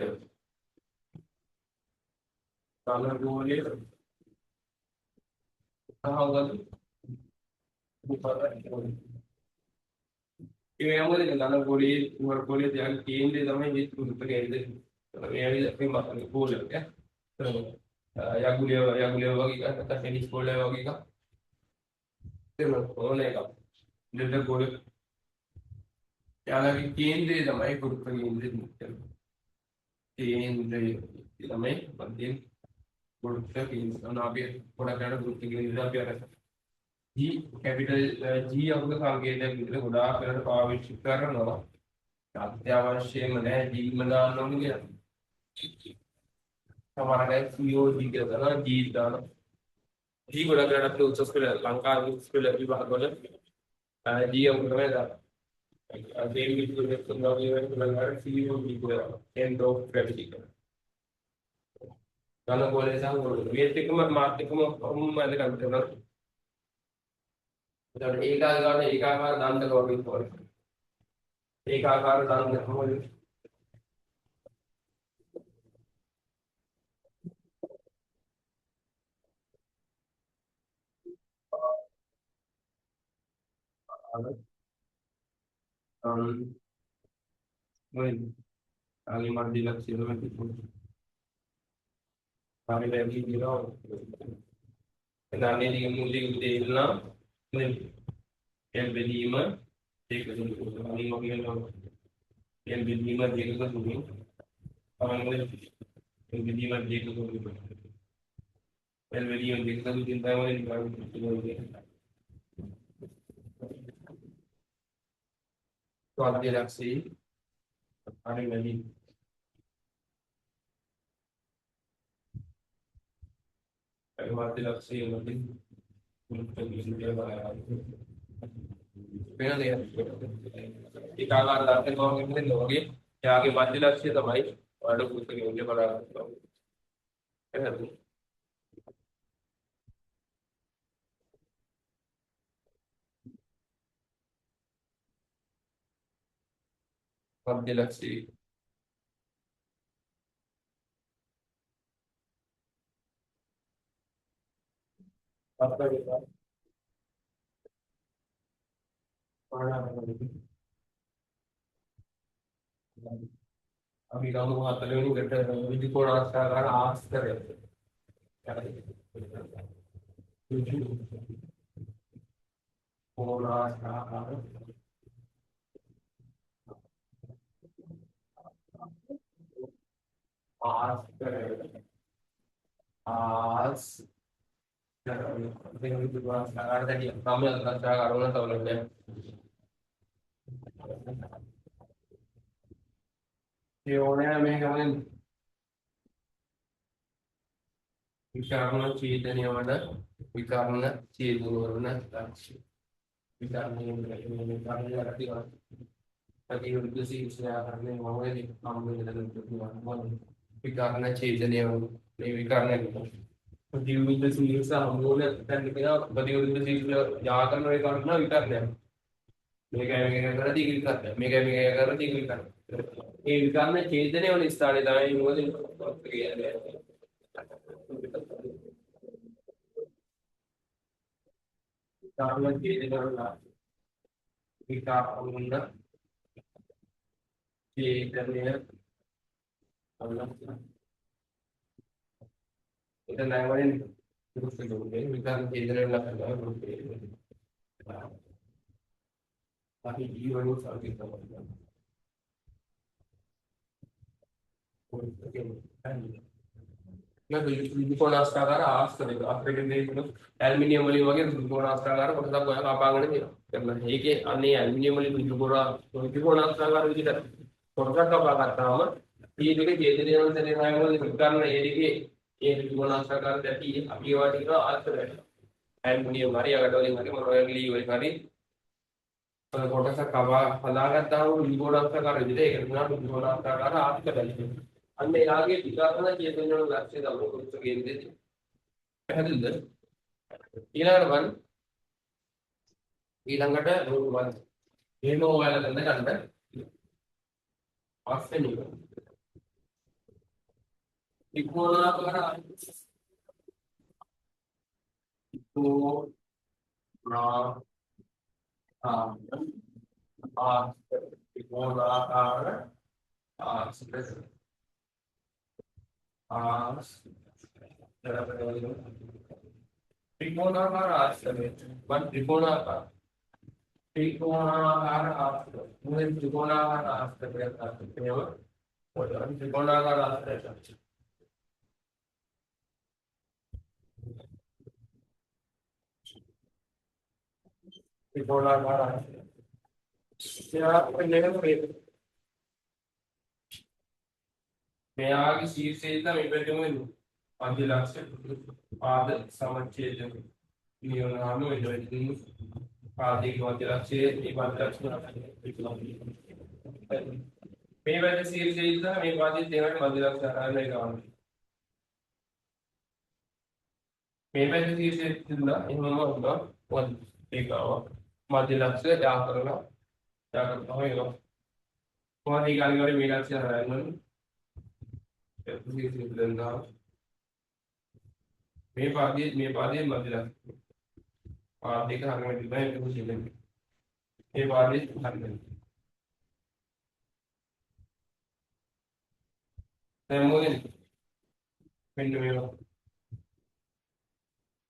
ඝන ගෝලය සහ මොකද්ද? ගෝලය. ඒ මොකද ඝන ගෝලයේ කුහර ගෝලයේ තියන කේන්ද්‍රය තමයි මේ ගුරුත්ව කේන්ද්‍රය. මේ ඇවිල්ලා මේ මතක ගෝලයක් ඈ. යගුලිය යගුලිය වගේ එකක් නැත්නම් ටෙනිස් බෝලය වගේ එකක්. තේරුණාද? ඕන එකක්. දෙන්න ගෝල යාළගේ කේන්ද්‍රය තමයි ගුරුත්ව කේන්ද්‍රය. කේන්ද්‍රය තමයි මධ්‍යම ගුරුත්ව කේන්ද්‍රය. අන්න අපි ගොඩක් යන ගුරුත්ව කේන්ද්‍රය අපි අර G capital G අංක සංකේතයක් විදිහට ගොඩාක් වෙලාවට පාවිච්චි කරනවා. අත්‍යවශ්‍යම නෑ G ම දාන්න ඕනේ කියලා. සමහර අය COG කියලා දානවා G දානවා. G ගොඩක් වෙලාවට අපිට උසස් පෙළ ලංකාවේ උසස් පෙළ විභාගවල G අංක තමයි දාන්නේ. සේම් විදිහට තුන්වගේ වෙන ලංකාවේ COG කියලා දානවා. Center of gravity කියලා. ඝන ගෝලය සහ ගෝලය. මේත් එක්කම මාත් එක්කම ඔහොම වැදගත් වෙනවා. එතකොට ඒකාකාර ඒකාකාර දණ්ඩක වගේ තෝරන්න. ඒකාකාර දණ්ඩ කොහොමද? මොකද? ආගේ මට දීලා සියලුම තිබුණා. හරි වැරදි කියලා. එතන ටික මුල් ටික තේරුණා. නේද? එල් බෙදීම දෙක තුන අනිත් වගේ වෙනවා. එල් බෙදීම දෙකක තුනින් තමයි මොකද? එල් බෙදීම දෙකක තුනින්. එල් බෙදීම දෙකක තුනින් තමයි මොකද? ස්වාධ්‍ය ලක්ෂී හරි වැඩි. ඒ මධ්‍ය ලක්ෂ්‍යය වලින් ගුරුත්ව කේන්ද්‍රය බලනවා. වෙන දෙයක්. ඒකාකාර දර්ශන කොහොමද වෙන්නේ වගේ එයාගේ මධ්‍ය ලක්ෂ්‍යය තමයි ඔයාලට ගුරුත්ව කේන්ද්‍රය බලා ගන්න පුළුවන්. එහෙනම් මධ්‍ය ලක්ෂ්‍යය අපි ගමු හතරවෙනි එකට ඍජුකෝණාස්ත්‍රාකාර ආස්තරය. ඍජු කෝණාස්ත්‍රාකාර ආස්තරය ආස් මේක ඍජුකෝණාස්ත්‍රාකාර දැන් තමයි අස්ත්‍රාකාර වුණා තව නෑ. ඒ ඕනෑ මේක වලින් විකර්ණ ඡේදනය වන විකර්ණ ඡේදනය වන ලක්ෂ්‍ය විකර්ණය විකර්ණය රතිවා ප්‍රතිවිරුද්ධ ශීර්ෂයාකරණය මොකද හම්බ වෙන විකර්ණ ඡේදනය වන මේ විකර්ණය ප්‍රතිවිරුද්ධ ශීර්ෂ හම්බ වෙන තැන කියනවා ප්‍රතිවිරුද්ධ ශීර්ෂ යාකරන වේ කරන විකර්ණය මේකයි මේක කරලා ඒක විකර්ණය මේකයි මේක කරලා ඒක විකර්ණය ඒ විකර්ණ ඡේදනය වන ස්ථානය තමයි මොකද කියන්නේ. විකර්ණ ඡේදනය වන විකර්ණ ඡේදනය වන එතන වලින් විකර්ණ ඡේදනය වන ලක්ෂණ අපි ජීවන සංකේත කරනවා. ඍජුකෝණාස්ත්‍රාකාර ආස්තරය අපේ දෙන්නේ ඇලුමිනියම් වලින් වගේ ඍජුකෝණාස්ත්‍රාකාර කොටසක් ඔයා කපාගෙන තියෙනවා. දැන් ඒකේ අනේ ඇලුමිනියම් වලින් ඍජුකෝණාස්ත්‍රාකාර විදිහට කොටසක් කපා ගත්තාම මේ දෙක ඡේදනය වන තැන වල විකර්ණ ඒ දෙකේ ඒ ඍජුකෝණාස්ත්‍රාකාර දැටි අපි ඒවට කියනවා ආස්තරය. ඇලුමිනියම් හරි අගට වලින් හරි මොනවා වගේ ලී වලින් හරි කොටසක් කපා හදාගත්තාම ඍජුකෝණාස්ත්‍රාකාර විදිහට ඒකට කියනවා ඍජුකෝණාස්ත්‍රාකාර ආස්තරය කියලා. අන්න එයාගේ විකර්ණ ඡේදන වල ලක්ෂ්‍ය තමයි ගුරුත්ව කේන්ද්‍රය. පැහැදිලිද? ඊළඟට බලන්න. ඊළඟට බලන්න. එහෙම ඔයාලා දැනගන්න. පස්වෙනි එක. ත්‍රිකෝණාකාර ත්‍රිකෝණාකාර ආස්තර ත්‍රිකෝණාකාර ආස්තරය වන් ත්‍රිකෝණාකාර ත්‍රිකෝණාකාර ආස්තරය මොකද ත්‍රිකෝණාකාර ආස්තරය එහෙම ත්‍රිකෝණාකාර ආස්තරය ත්‍රිකෝණාකාර ආස්තරය මෙයාගේ ශීර්ෂයේ ඉඳන් මේ පැත්තෙම වෙන්නේ මධ්‍ය ලක්ෂ්‍ය පාද සමච්ඡේදන නියමනාම වෙන්නේ පාදයේ මධ්‍ය ලක්ෂ්‍යයේ මේ මධ්‍ය ලක්ෂ්‍ය මේ පැත්තේ ශීර්ෂයේ ඉඳන් මේ පාදයේ තියෙන මධ්‍ය ලක්ෂ්‍ය හරහා ගන්න. මේ පැත්තේ ශීර්ෂයේ ඉඳන් එහෙමම වුණා මොකද ඒක ආවා මධ්‍ය ලක්ෂ්‍ය යා කරලා යා කරලා එනවා. කොහොමද ඒක අනිවාර්යයෙන් මේ ලක්ෂ්‍ය හරහා යන්නේ මේ පාදයේ මධ්‍ය ලක්ෂ්‍ය පාද දෙක හරියම තිබ්බා ඒක කුසීලෙ මේ පාදයේ හරියම දැන් මොකද මෙන්න මේවා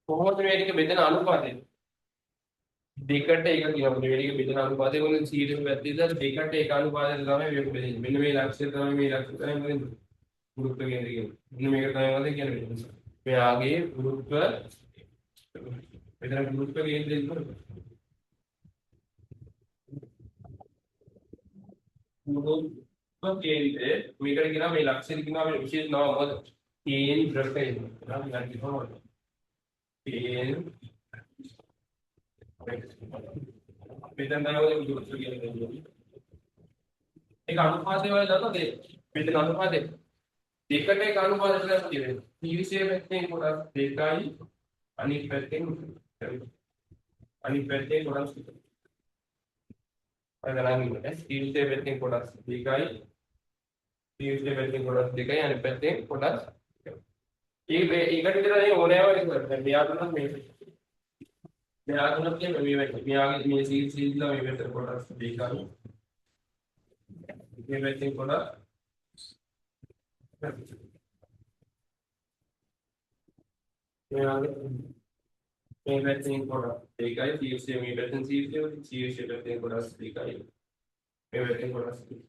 කොහොමද මේ ටික බෙදෙන අනුපාතය දෙකට එක කියනවා මේ ටික බෙදෙන අනුපාතය මොකද සීරියස් පැත්තේ ඉඳලා දෙකට එක අනුපාතය තමයි මේක බෙදෙන්නේ මෙන්න මේ ලක්ෂ්‍ය තමයි මේ ලක්ෂ්‍ය තමයි මොකද ගුරුත්ව කේන්ද්‍රය කියන්නේ. මෙන්න මේක තමයි මොකද කියන්නේ. මෙයාගේ ගුරුත්ව මෙතන ගුරුත්ව කේන්ද්‍රය ඉන්නකොට ගුරුත්ව කේන්ද්‍රය මේකට කියනවා මේ ලක්ෂණ කියනවා මේ විශේෂ නම මොකද? කේන්ද්‍රකය කියලා කියනවා. කේන්ද්‍රය. මෙතන තමයි ගුරුත්ව කියන්නේ. ඒක අනුපාතය වල දන්නවද? මෙතන අනුපාතය දෙකට එක අනුපාතයක් තියෙනවා. ශීර්ෂයේ පැත්තෙන් කොටස් දෙකයි අනිත් පැත්තෙන් කොටස් දෙකයි. අර ගණන් ඉන්නේ. ශීර්ෂයේ පැත්තෙන් කොටස් දෙකයි ශීර්ෂයේ පැත්තෙන් කොටස් දෙකයි අනිත් පැත්තෙන් කොටස් දෙකයි. ඒකට විතර නෙවෙයි ඕනෑම එකකට. දැන් මෙයා දුන්නත් මේ මෙයා දුන්නත් කියන්නේ මේ පැත්තේ. මෙයාගේ මේ ශීර්ෂයේ ඉඳලා මේ පැත්තට කොටස් දෙකයි. මේ පැත්තෙන් කොටස් මෙයාගේ මේ පැත්තෙන් කොටස් දෙකයි ශීර්ෂයේ මේ පැත්තෙන් ශීර්ෂයේ පැත්තෙන් කොටස් දෙකයි මේ පැත්තෙන් කොටස් දෙකයි.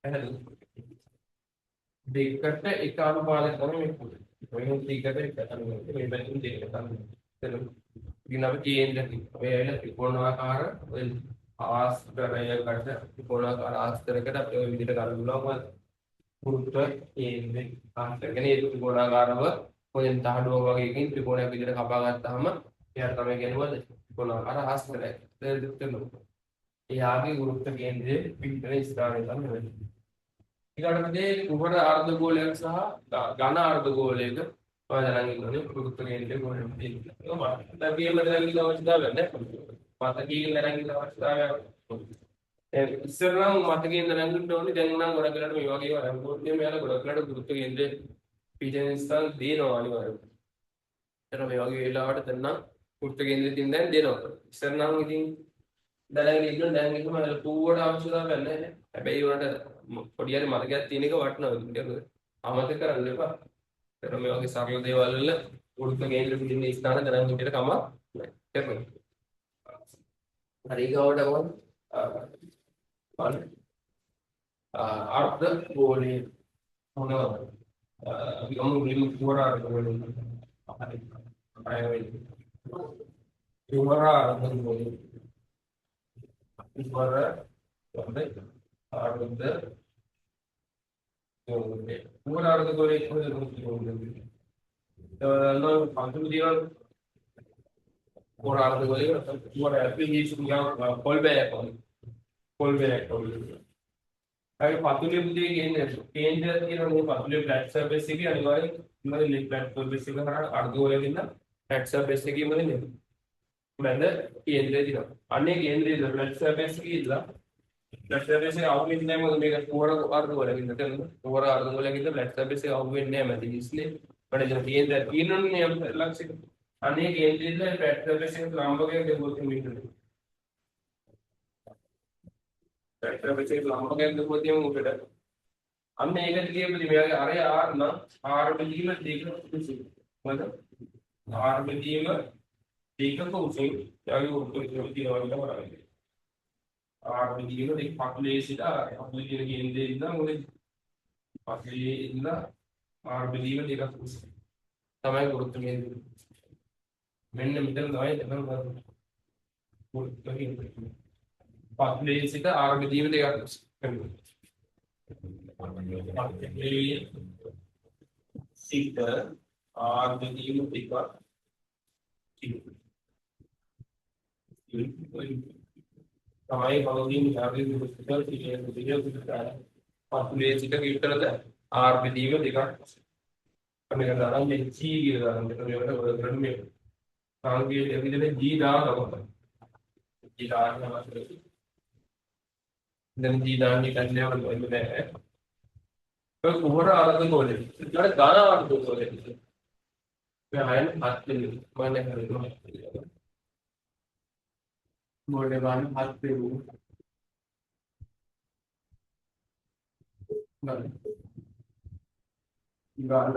එහෙනම් දෙකට එක අනුපාතයක් තමයි මේ කුඩ. ඔය දෙකට එක අනුපාතයක් මේ පැත්තෙන් දෙකට අනුපාතයක්. එතන ඉතින් අපි කේන්ද්‍ර ඔය ඇවිල්ලා ත්‍රිකෝණාකාර ඔය ආස්තරයකට ත්‍රිකෝණාකාර ආස්තරයකට අපි ඔය විදිහට ගන්න පුළුවන් ගුරුත්ව කේන්ද්‍රය. ආස්තර කියන්නේ ඒ ත්‍රිකෝණාකාරව පොයෙන් තහඩුවක් වගේ එකකින් ත්‍රිකෝණයක් විදිහට කපා ගත්තාම එයාට තමයි කියන්නේ මොකද? ත්‍රිකෝණාකාර ආස්තරය. එයාගේ ගුරුත්ව කේන්ද්‍රයේ පිහිටන ස්ථානය තමයි වෙන්නේ. ඊළඟට මේ කුහර අර්ධගෝලයක් සහ ඝන අර්ධගෝලයක ඔය දැනන් ඉන්න ඕනේ ගුරුත්ව කේන්ද්‍රය කොහෙන්ද තියෙන්නේ. ඒක මට දැන් ගේම දැනන් ඉන්න අවශ්‍යතාවයක් නැහැ. මතකයෙන් දැනන් ඉන්න අවශ්‍යතාවයක්. දැන් ඉස්සර නම් මතකයෙන් දැනන් ඉන්න ඕනේ. දැන් නම් ගොඩක් වෙලාවට මේ වගේ ඒවා රැම්පෝට් එකේ මෙයාලා ගොඩක් වෙලාවට ගුරුත්ව කේන්ද්‍රයේ පිහිටන ස්ථාන දෙනවා අනිවාර්යයෙන්. ඒතර මේ වගේ වෙලාවට දැන් නම් ගුරුත්ව කේන්ද්‍රයේ තියෙන දැන් දෙනවා. ඉස්සර නම් ඉතින් දැනගෙන ඉන්න දැන් ඉන්න මම ලොකුවට අවශ්‍යතාවයක් නැහැ. හැබැයි උනට පොඩි හරි මතකයක් තියෙන එක වටිනවා. ඉතින් අමතක කරන්න එපා. ඒතර මේ වගේ සරල දේවල් වල ගුරුත්ව කේන්ද්‍ර පිටින් ස්ථාන දැනන් හිටියට කමක් නැහැ. තේරුණාද? හරි ඊගොඩ කොහොමද? බලන්න. අර්ධ ගෝලයේ මොනවද? අපි ගමු මුලින්ම කුහර අර්ධ ගෝලයේ. හරි. අය වෙන්නේ. කුහර අර්ධ ගෝලයේ. කුහර අර්ධ ගෝලයේ. කුහර අර්ධ ගෝලයේ කොහෙද ගෝලයේ? පන්තුරු දේවල් කුහර අර්ධ ගෝලයේ කුහර ඇප්ලිකේෂන් ගාව පොල් බෑයක් වගේ. පොල් බෑයක් වගේ. හරි පතුලේ පුතේ කියන්නේ කේන්ද්‍රය කියන මේ පතුලේ ෆ්ලැට් සර්ෆේස් එකේ අනිවාර්යෙන් මොකද මේ ෆ්ලැට් සර්ෆේස් එක හරහා අර්ධ ගෝලයක් ඉන්න ෆ්ලැට් සර්ෆේස් එකේ මොකද නේ මැද කේන්ද්‍රය තියෙනවා. අන්නේ කේන්ද්‍රයේ ෆ්ලැට් සර්ෆේස් එකේ ඉඳලා ෆ්ලැට් සර්ෆේස් එක අහු වෙන්නේ නැහැ මොකද මේක කුහර අර්ධ ගෝලයක් ඉන්න තේරුණාද? කුහර අර්ධ ගෝලයක් ඉඳලා ෆ්ලැට් සර්ෆේස් එක අහු වෙන්නේ නැහැ මැද ඉස්නේ. මට දැන් කේන්ද්‍රයක් තියෙනවනේ යම් ලක්ෂයක. අනේ කේන්ද්‍රයේ ඉඳලා ෆ්ලැට් සර්ෆේස් එකට ලම්බකයක් දෙවොත් මෙන්න. ෆ්ලැට් සර්ෆේස් එකට ලම්බකයක් දෙවොත් එimhe උඩට. අන්න ඒකට කියපුදී මෙයාගේ අරය R නම් R බෙදීම දෙක උසින්. මොකද? R බෙදීම දෙකක උසින් එයාගේ උත්තර කියලා තියෙනවා කියලා බලන්න. R බෙදීම දෙක පතුලේ සිට පතුලේ කියන කේන්ද්‍රයේ ඉඳලා මොකද? පතුලේ ඉඳලා R බෙදීම දෙකක් උසින් තමයි ගුරුත්ව කේන්ද්‍රය. මෙන්න මෙතන තමයි එතන ගුරුත්ව කේන්ද්‍රය. පතුලේ සිට R බෙදීම දෙකක් උසින්. පතුලේ සිට R බෙදීම දෙකක් තමයි බලදින් යාගේ ගුරුත්ව කේන්ද්‍රය පතුලේ සිට විතරද R බෙදීම දෙකක්. මේක දාන්න මේ G කියලා දාන්න. මෙතන මේකට ඔය කරන්නේ මේ සංකේතය විදිහට G දානවා. G දාන්න අවශ්‍යයි. දැන් G දාන්නේ කන්නේ වල නෑ. ඔය කුහර අර්ධ ගෝලෙ. ඊට ඝන අර්ධ ගෝලෙ. මේ හයන හත් වෙනි මම දැන් හරියට බෝඩ් එක ගන්න හත් වෙනි. ගන්න. ඝන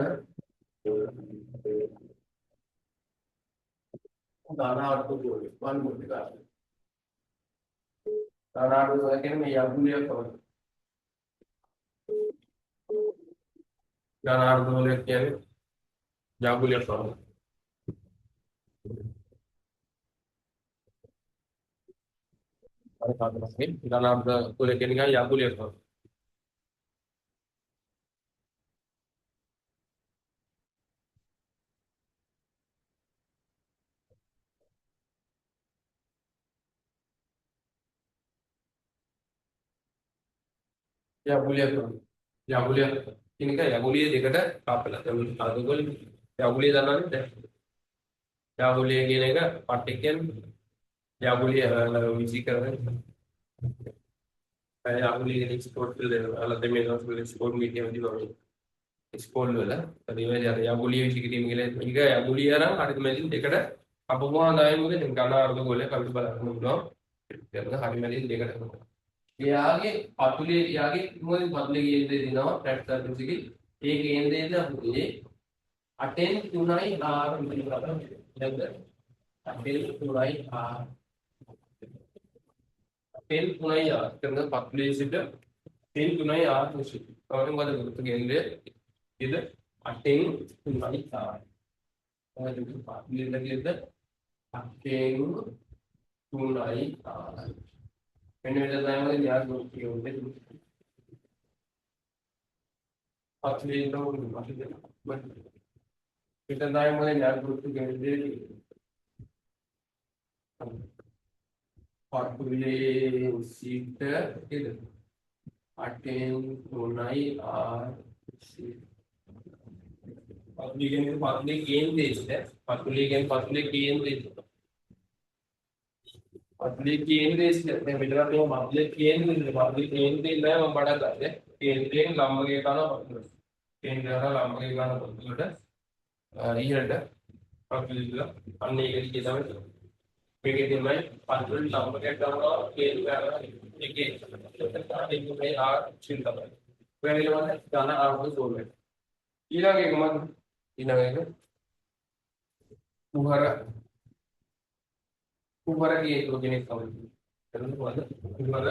ඝන අර්ධ ගෝලෙ. වන් බෝඩ් එක ගන්න. ඝන අර්ධ ගෝලෙ කියන්නේ මේ යගුලියක් වගේ. ඝන අර්ධ ගෝලයක් කියන්නේ යගුලියක් වගේ. අර කාටවත් ඝන අර්ධ ගෝලය කියන්නේ නිකන් යකුලියක් වගේ. යකුලියක් වගේ. යකුලියක් කියන එක යකුලිය දෙකට කපලා. දැන් මේ අර්ධ ගෝලෙ යකුලිය දන්නවද දැන්? යකුලිය කියන එක පට්ටි කියන්නේ යකුලිය විසි කරගෙන යකුලිය කියන ස්පෝට් වල දෙනවා. අර දැන් මේ දවස්වල ස්පෝට් මීඩියා වල වගේ ස්කෝල් වල හරි අර යකුලිය විසි කිරීම කියලා මේක යකුලිය අරන් හරිද මැදින් දෙකට කපපුවාම තමයි මොකද ඝන අර්ධ ගෝලයක් අපිට බලන්න පුළුවන්. ඒක හරි මැදින් දෙකට කපනවා. එයාගේ පතුලේ එයාගේ මොකද පතුලේ කේන්ද්‍රය දෙනවා ෆ්ලැට් සර්ෆස් එකේ. ඒ කේන්ද්‍රයේ ඉඳලා පුතේ 8න් 3යි R විතර නේද? 8න් 3යි R 8න් 3යි R කරන පතුලේ සිට 8න් 3යි R විසින්. තමයි මොකද ගුරුත්ව කේන්ද්‍රය ඉද 8න් 3යි R. මොකද පතුලේ ඉඳලා කියද 8න් 3යි R. මෙන්න මෙතන තමයි මොකද න්‍යාය ගුරුත්ව කේන්ද්‍රය. පතුලේ ඉඳලා මොකද මෙතන තමයි මොකද න්‍යාය ගුරුත්ව කේන්ද්‍රය. පතුලේ සිට නේද 8න් 3යි R පතුලේ කියන්නේ පතුලේ කේන්ද්‍රයේ සිට පතුලේ කියන්නේ පතුලේ කේන්ද්‍රයේ සිට පතුලේ කේන්ද්‍රයේ සිට දැන් මෙතන තියෙන පතුලේ කේන්ද්‍රයේ සිට පතුලේ කේන්ද්‍රයේ ඉඳලා මම පටන් ගත්තේ කේන්ද්‍රයෙන් ලම්බකේ කරන පතුලට කේන්ද්‍රය හරහා ලම්බකේ කරන පතුලට ඉහළට පතුලේ ඉඳලා අන්න ඒක දිගේ තමයි මේකේ තමයි පතුලේ ලම්බකයක් ගන්නවා කේන්ද්‍රය හරහා ඒකේ ඒකේ ආර් චින් තමයි ඔය නිලවන්න ඝන අර්ධ ගෝලය. ඊළඟ එක මොකද්ද? ඊළඟ එක කුහර කුහර කේතුව කෙනෙක් තමයි. එතන මොකද? කුහර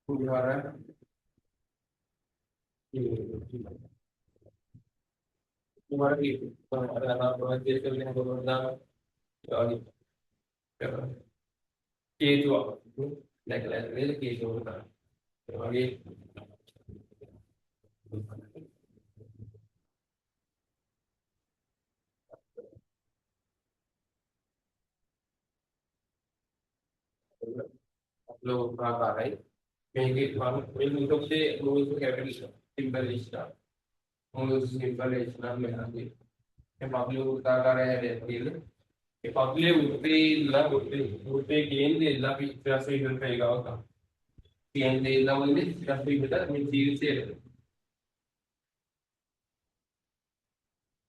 කුහර කුහර කේතුව. අර අර ප්‍රොජෙක්ට් එක වෙන කොහොමද දාන ඒ වගේ කේතුවක් දැකලා නේද කේතුව තමයි. ඒ වගේ ලෝකාකාරයි මේකේ මම මේ මුතොක්සේ මූලික කැපිටල් සිම්පල් ඉස්සා මූලික සිම්පල් ඉස්සා මෙහාදී මේ පබ්ලික් වෘත්තාකාරය හැදෙන්න කියලා ඒ පබ්ලික් වෘත්තේ ඉඳලා වෘත්තේ කේන්ද්‍රේ ඉඳලා අපි ඊට ඉඳන් රේඛාවක් ගන්නවා. කේන්ද්‍රේ ඉඳලා මොකද ඊට ඉඳලා මේ ජීවිතය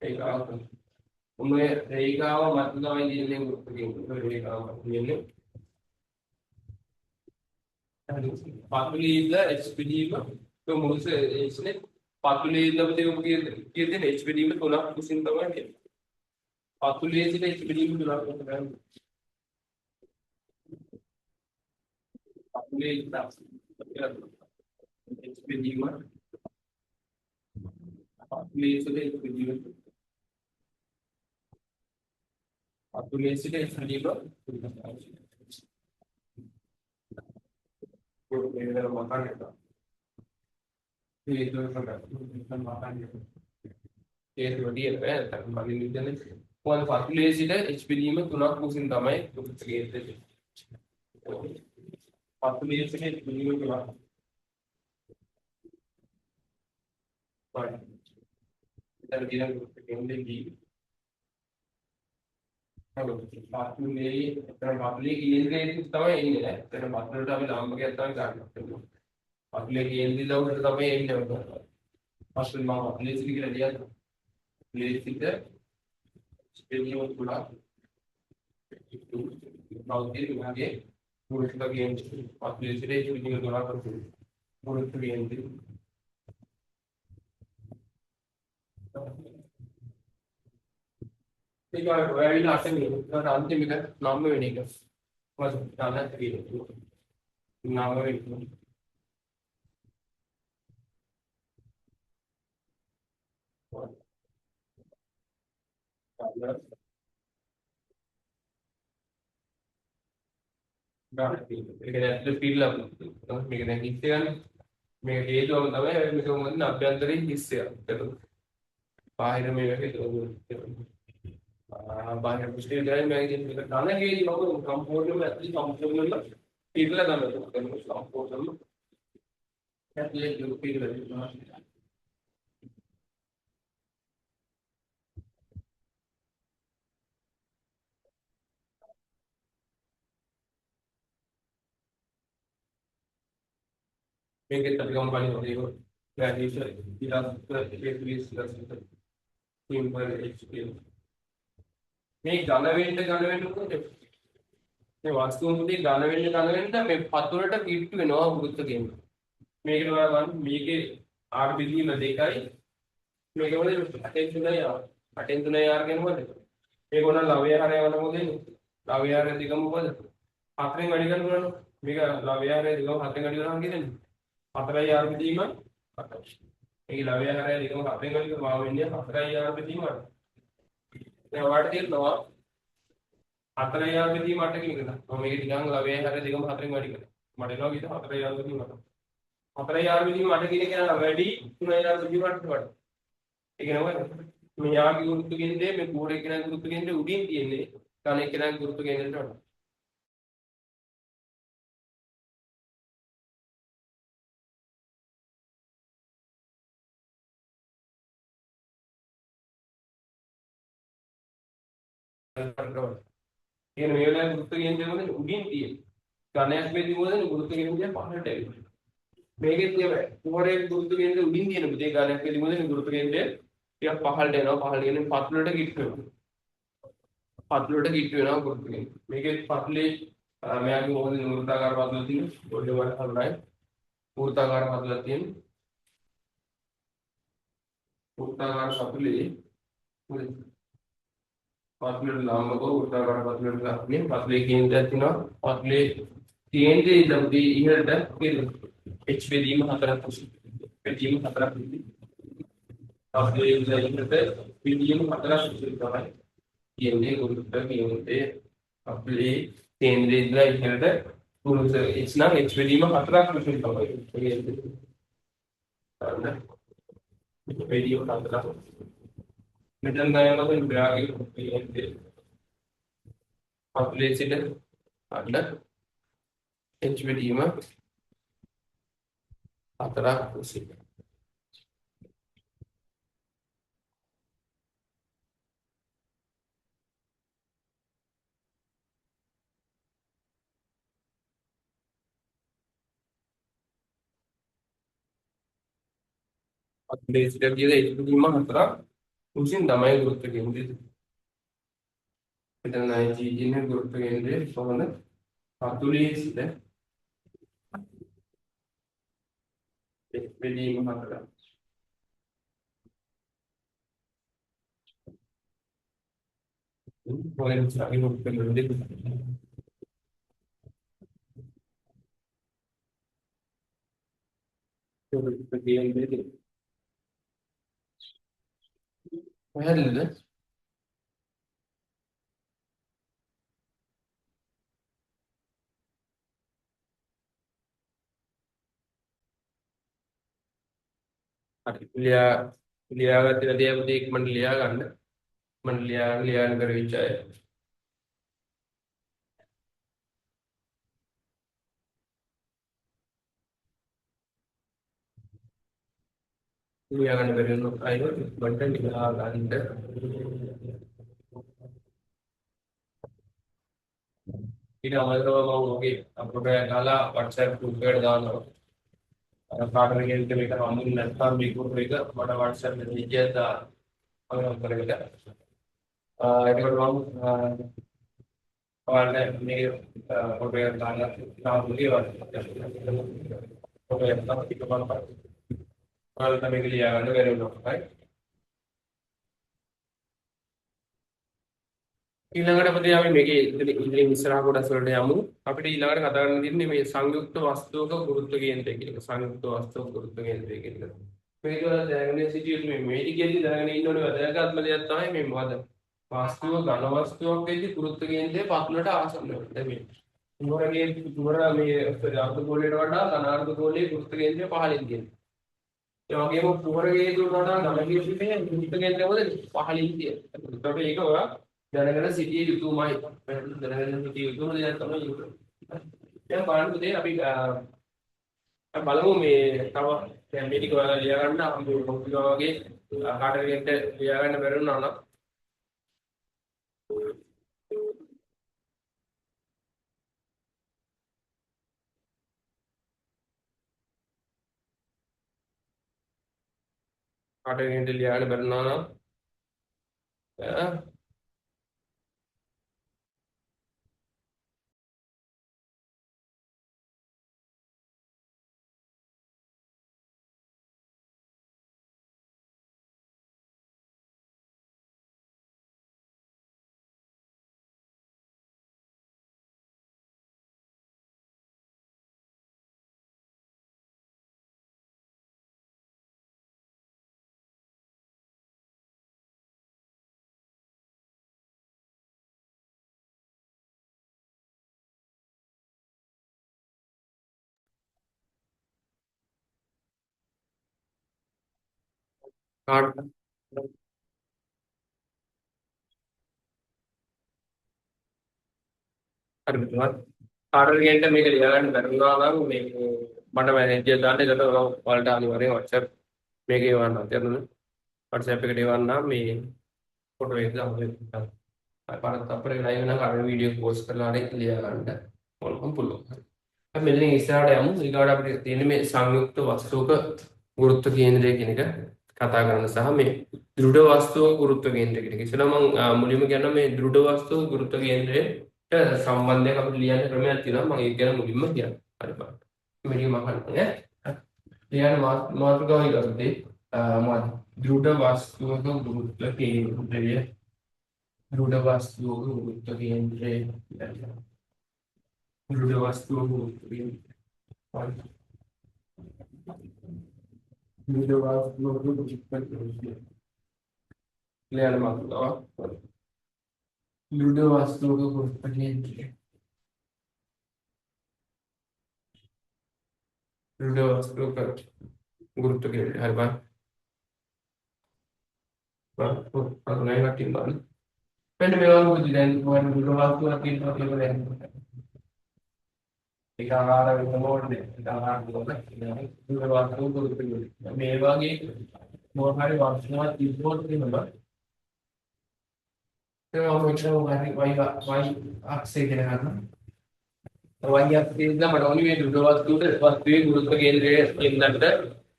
රේඛාවක් ගන්නවා. ඔන්න ඔය රේඛාව මත තමයි තියෙන්නේ වෘත්ත කේන්ද්‍රය. රේඛාව මත තියෙන්නේ පතුලේ ඉඳලා H පිළිම તો මුල්ස H නේ පතුලේ ඉඳලා අපිට ඔබ කියන H පිළිම තුනක් විසින් තමයි තියෙන්නේ. පතුලේ සිට H පිළිම තුනක් තමයි. පතුලේ ඉඳලා H පිළිම පතුලේ සිට H පිළිම පතුලේ සිට H පිළිම තුනක්. මේ වෙලාව මතක් කරගන්න. හේතුව තමයි හේතුව තියෙන බෑ නැත්නම් මගින් විදිහනේ. කොහොමද පතුලේ සිට H පිළිම තුනක් උසින් තමයි වෘත්ත කේන්ද්‍රය තියෙන්නේ. පතුලේ සිට H පිළිම තුනක්. හරි. ඉතින් තියෙන වෘත්ත කේන්ද්‍රය B. පතුලේ එතන පතුලේ කේන්ද්‍රයේ තමයි එන්නේ නෑ. එතන පතුලට අපි ලම්බකයක් තමයි ගන්න. පතුලේ කේන්ද්‍රය උඩට තමයි එන්නේ ඔක. පස්සේ මම පතුලේ සිට කියලා ලියන්න. පතුලේ සිට පිළිම තුනක් බෞද්ධ විභාගයේ වෘත්ත කේන්ද්‍රය පතුලේ සිට පිළිම තුනක් වෘත්ත කේන්ද්‍රය. ඒක ඔයාලා අටවෙනි එක අන්තිම එක නම වෙන එක. මොකද ගන්න තියෙන්නේ. නම වෙන ගන්න තියෙනවා. ඒක දැන් ඇතුලේ පිරලා තියෙනවා. මේක දැන් හිස් එකනේ. මේක හේතුවම තමයි මේක මොකද අභ්‍යන්තරයෙන් හිස් එකක්. එතකොට බාහිර මේ වගේ බාහිර දෘෂ්ටි විතරයි මම කියන්නේ. මේක ධන හේතුව මොකද සම්පූර්ණයෙන්ම ඇතුලේ සම්පූර්ණයෙන්ම පිරලා තමයි තියෙන්නේ. සම්පූර්ණයෙන්ම ඇතුලේ පිරලා තියෙනවා. මේකෙත් අපි ගමු කලින් වගේ රැඩියේෂන් ඊළඟ සිම්පල් HTML. මේ ඝන වෙන්න ඝන වෙන්න මොකද මේ වස්තුන් පුතේ ඝන වෙන්න ඝන වෙන්න මේ පතුලට කිට්ටු වෙනවා වෘත්ත කේන්ද්‍ර. මේකට ඔයා බලන්න මේකේ R බෙදීම 2යි මේක මොකද 8න් 3යි R. 8න් 3යි R කියන්නේ මොකද? මේක ඕන ලවය හරය වල මොකද වෙන්නේ? ලවය හරය දෙකම මොකද? 4න් වැඩි කරන්න පුළුවන්. මේක ලවය හරය දෙකම 4න් වැඩි කරනවා කියන්නේ 4යි R බෙදීම 8. මේක ලවය හරය දෙකම 4න් වැඩි කරනවා වෙන්නේ 4යි R බෙදීම 8. දැන් ඔයාලට තේරෙනවා 4යි R බෙදීම 8 කියන එක. මම මේක නිකන් ලවය හරය දෙකම 4න් වැඩි කරා. මට එනවා කීයද 4යි R බෙදීම 8. 4යි R බෙදීම 8 කියන එක නා වැඩි 3යි R බෙදීම 8 වඩා. ඒ කියන්නේ මොකද? මෙයාගේ ගුරුත්ව කේන්ද්‍රය මේ කුහරේ කෙනාගේ ගුරුත්ව කේන්ද්‍රය උඩින් තියෙන්නේ ඝන කෙනාගේ ගුරුත්ව කේන්ද්‍රයට වඩා. කියන මේ වෙලාවේ ගුරුත්ව කේන්ද්‍රය මොකද උඩින් තියෙන්නේ. ඝනයක් වෙද්දි මොකද ගුරුත්ව කේන්ද්‍රය පහළට ඇවිල්ලා. මේකෙත් එහෙමයි. කුහරේ ගුරුත්ව කේන්ද්‍රය උඩින් තියෙන පුතේ ඝනයක් වෙද්දි මොකද ගුරුත්ව කේන්ද්‍රය ටිකක් පහළට එනවා. පහළට කියන්නේ පතුලට කිට්ටු වෙනවා. පතුලට කිට්ටු වෙනවා ගුරුත්ව කේන්ද්‍රය. මේකෙත් පතුලේ මෙයාගේ මොකද වෘත්තාකාර පතුල තියෙන්නේ. පොඩි වල හඳුනයි. වෘත්තාකාර පතුලක් තියෙන්නේ. වෘත්තාකාර පතුලේ මොකද පතුලට ලම්බකව වෘත්තාකාර පතුලට ලම්බනේ පතුලේ කේන්ද්‍රයක් තියෙනවා. පතුලේ කේන්ද්‍රයේ ඉඳන් ඉහළට h බෙදීම 4ක් උසින්. බෙදීම 4ක් උසින්. පතුලේ ඉඳන් ඉහළට බෙදීම 4ක් උසින් තමයි කියන්නේ ගුරුත්ව කේන්ද්‍රය. පතුලේ කේන්ද්‍රයේ ඉඳලා ඉහළට ගුරුත්ව h නම් h බෙදීම 4ක් උසින් තමයි කියන්නේ. අන්න බෙදීම 4ක්. මෙතන තමයි මොකද මෙයාගේ කේන්ද්‍රය. පතුලේ සිට අන්න h බෙදීම 4ක් උසින්. පතුලේ සිට කියලා h බෙදීම 4ක් උසින් තමයි ගුරුත්ව කේන්ද්‍රය. මෙතන නයි G කියන ගුරුත්ව කේන්ද්‍රය කොහොමද? පතුලේ සිට h බෙදීම 4ක්. මොකද ඉස්සරහින් ගුරුත්ව කේන්ද්‍රය ගුරුත්ව කේන්ද්‍රය පැහැදිලිද? හරි ලියා ලියාගත්තේ නැති අය පුතේ ඉක්මනට ලියා ගන්න. ඉක්මනට ලියා ලියාගෙන කර වෙච්ච අය. ලියා ගන්න බැරි වුණොත් අය ඉක්මනට ලියා ගන්න. ඊට අමතරව මම ඔගේ අප්‍රෝඩ් දාලා WhatsApp group එකට දානවා. අර කාටද කෙනෙක්ට මේක හම්බුනේ නැත්නම් මේ ගෲප් එක මට WhatsApp message එකක් දාන්න. මගේ නම්බර් එකට. එතකොට මම ඔයාලට මේ ෆොටෝ එකක් දාන්න දාන්න කියලා ෆොටෝ එකක් දාන්න ටික බලන්න. ඔයාලට මේක ලියා ගන්න බැරි වුණොත් right. ඊළඟට අපිට අපි මේකේ ඉදිරියෙන් ඉස්සරහ කොටස් වලට යමු. අපිට ඊළඟට කතා කරන්න තියෙන්නේ මේ සංයුක්ත වස්තුවක ගුරුත්ව කේන්ද්‍රය කියන එක. සංයුක්ත වස්තුවක ගුරුත්ව කේන්ද්‍රය කියන එක. මේක ඔයාලා දැනගෙන සිටිය යුතු මේ ටිකේදී දැනගෙන ඉන්න ඕනේ වැදගත්ම දෙයක් තමයි මේ මොකද? වස්තුව ඝන වස්තුවක් වෙද්දී ගුරුත්ව කේන්ද්‍රය පතුලට ආසන්න වෙනවා. දැන් මේ කුහරගේ කුහර මේ අර්ධ ගෝලයට වඩා ඝන අර්ධ ගෝලයේ ගුරුත්ව කේන්ද්‍රය පහළින් තියෙනවා. ඒ වගේම කුහරගේ දුරට වඩා ඝන කේන්ද්‍රයේ ගුරුත්ව කේන්ද්‍රය මොකද පහළින් තියෙනවා. ඒකට ඒක ඔයා දැනගෙන සිටිය යුතුමයි. දැනගෙන සිටිය යුතුම දෙයක් තමයි ඒක. දැන් බලන්න පුතේ අපි බලමු මේ තව දැන් මේ ටික ඔයාලා ලියා ගන්න හම්බ වෙනවා වගේ කාට හරි ලියා ගන්න බැරි වුණා නම් කාට හරි ලියා ගන්න බැරි වුණා නම් කාට හරි මෙතුමා කාට හරි කෙනෙක්ට මේක ලියා ගන්න බැරි වුණා නම් මේ මට මැසේජ් එකක් දාන්න. එතකොට මම ඔයාලට අනිවාර්යෙන් WhatsApp මේක එවන්නම්. තේරුණාද? WhatsApp එකට එවන්නම් මේ ෆොටෝ එක දාන්න. අර පාරක් තප්පරයක ලයිව් වෙනවා අර වීඩියෝ පෝස්ට් කරලා හරි ලියා ගන්න ඕනකම් පුළුවන්. හරි. අපි මෙතනින් ඉස්සරහට යමු. ඊගාට අපිට තියෙන්නේ මේ සංයුක්ත වස්තුවක ගුරුත්ව කේන්ද්‍රය කියන එක කතා කරන්න සහ මේ දෘಢ වස්තුවක ගුරුත්ව කේන්ද්‍රය කියන එක. ඉස්සෙල්ලා මම මුලින්ම කියන්න මේ දෘಢ වස්තුවක ගුරුත්ව කේන්ද්‍රයට සම්බන්ධයක් අපිට ලියන්න ක්‍රමයක් තියෙනවා. මම ඒක ගැන මුලින්ම කියන්න. හරි බලන්න. මේ ටික මම අහන්න ඈ. ලියන්න මාතෘකාව ඊගොල්ලෝ මොකක්ද? දෘಢ වස්තුවක ගුරුත්ව කේන්ද්‍රය. දෘಢ වස්තුවක ගුරුත්ව කේන්ද්‍රය. දෘಢ වස්තුවක ගුරුත්ව කේන්ද්‍රය. දෘಢ වස්තුවක ගුරුත්ව කේන්ද්‍රය. ලියන්න මාතෘකාව. දෘಢ වස්තුවක ගුරුත්ව කේන්ද්‍රය. දෘಢ වස්තුවක ගුරුත්ව කේන්ද්‍රය. හරි බලන්න. බලන්න. අර කට්ටිය බලන්න. මෙන්න මේ වගේ පුදු දැන් මොකද දෘಢ වස්තුවක් තියෙනවා කියලා දැන්. ඒක ආහාර වෙන්න ඕනේ. ඒක ආහාර ඕනේ. දෘಢ වස්තුවක ගුරුත්ව කේන්ද්‍රය. මේ වගේ මොන හරි වස්තුවක් තිබ්බොත් එහෙම ඒක මම මෙතන හරි y y අක්ෂය කියලා ගන්නවා. y අක්ෂය ඉඳලා මට ඕනි මේ දෘಢ වස්තුවට වස්තුවේ ගුරුත්ව කේන්ද්‍රය එන්නට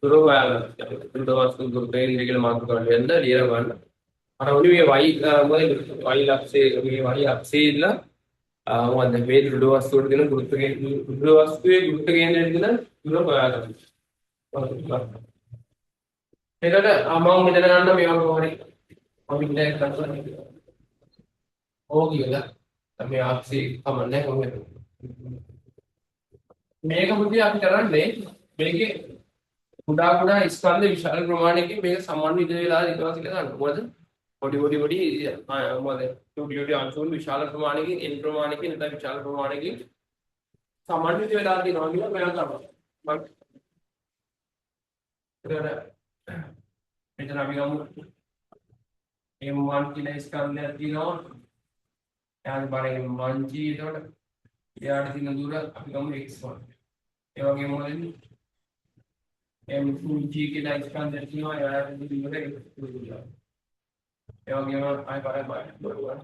දුර හොයාගන්න. දෘಢ වස්තු ගුරුත්ව කේන්ද්‍රය කියලා මාතෘකාව ලියන්න ලියලා බලන්න. අර ඕනි මේ y මොකද y අක්ෂය මේ y අක්ෂය ඉඳලා මොකද්ද මේ දෘಢ වස්තුවට දෙන ගුරුත්ව කේන්ද්‍රය දෘಢ වස්තුවේ ගුරුත්ව කේන්ද්‍රයට දෙන දුර හොයාගන්න. එතකොට මම මෙතන ගන්න මේ වගේ හරි අපි දැන් කරන්නේ ඕ කියලා මේ ආක්සි කමන්නේ කොහොමද මේක මුදී අපි කරන්නේ මේකේ කුඩා කුඩා ස්කන්ධ විශාල ප්‍රමාණයකින් මේක සමන්විත වෙලා ඉන්නවා කියලා ගන්න. මොකද පොඩි පොඩි පොඩි මොකද චුටි චුටි අංශුන් විශාල ප්‍රමාණයකින් n ප්‍රමාණයකින් නැත්නම් විශාල ප්‍රමාණයකින් සමන්විත වෙලා තියෙනවා කියලා මෙයා ගන්නවා. මම එතන අපි ගමු m1 කියලා ස්කන්ධයක් තියෙනවා. එයාගේ බර m1g එතකොට එයාට තියෙන දුර අපි ගමු x1. ඒ වගේම මොකද වෙන්නේ? m2g කියලා ස්කන්ධයක් තියෙනවා. එයාට තියෙන දුර x2 කියලා. ඒ වගේම ආයෙ බර බලන්න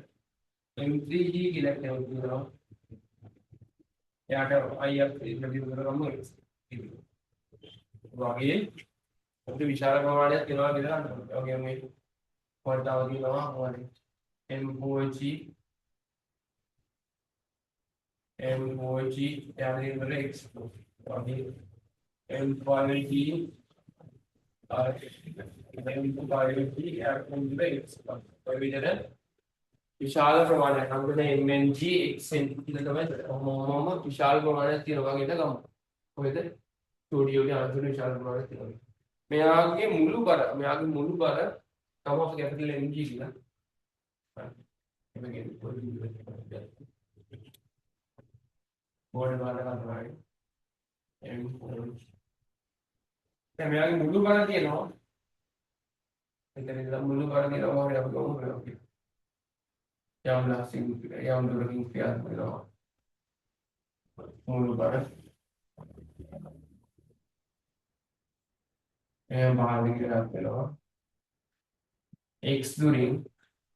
m3g කියලා එකක් තියෙනවා. එයාට i අපි දුර ගමු x. වගේ අපිට විශාල ප්‍රමාණයක් එනවා කියලා ගන්න. ඒ වගේම මේ වලට තියෙනවා මොකද m4g m4g එයාට තියෙන දුර x4. වගේ m5g m5g එයාට තියෙන දුර x1. ඔය විදිහට විශාල ප්‍රමාණයක් හම්බෙන mng xn කියලා තමයි ඔහොම විශාල ප්‍රමාණයක් තියෙනවා කියලා ගමු. කොහෙද? ස්ටුඩියෝ එකේ අන්තිම විශාල ප්‍රමාණයක් තියෙනවා. මෙයාගේ මුළු බර තම අපි කැපිටල් mg කියලා. මේකේ පොඩි බෝඩ් වල තමයි M4. දැන් මෙයාගේ මුළු බර තියෙනවා. එතන ඉඳලා මුළු බර තියෙනවා වගේ අපි ගමු මේක. යම් ලක්ෂින් යම් දුරකින් ක්‍රියාත්මක වෙනවා. මුළු බර එයා පහළ ක්‍රියාත්මක වෙනවා. X දුරින්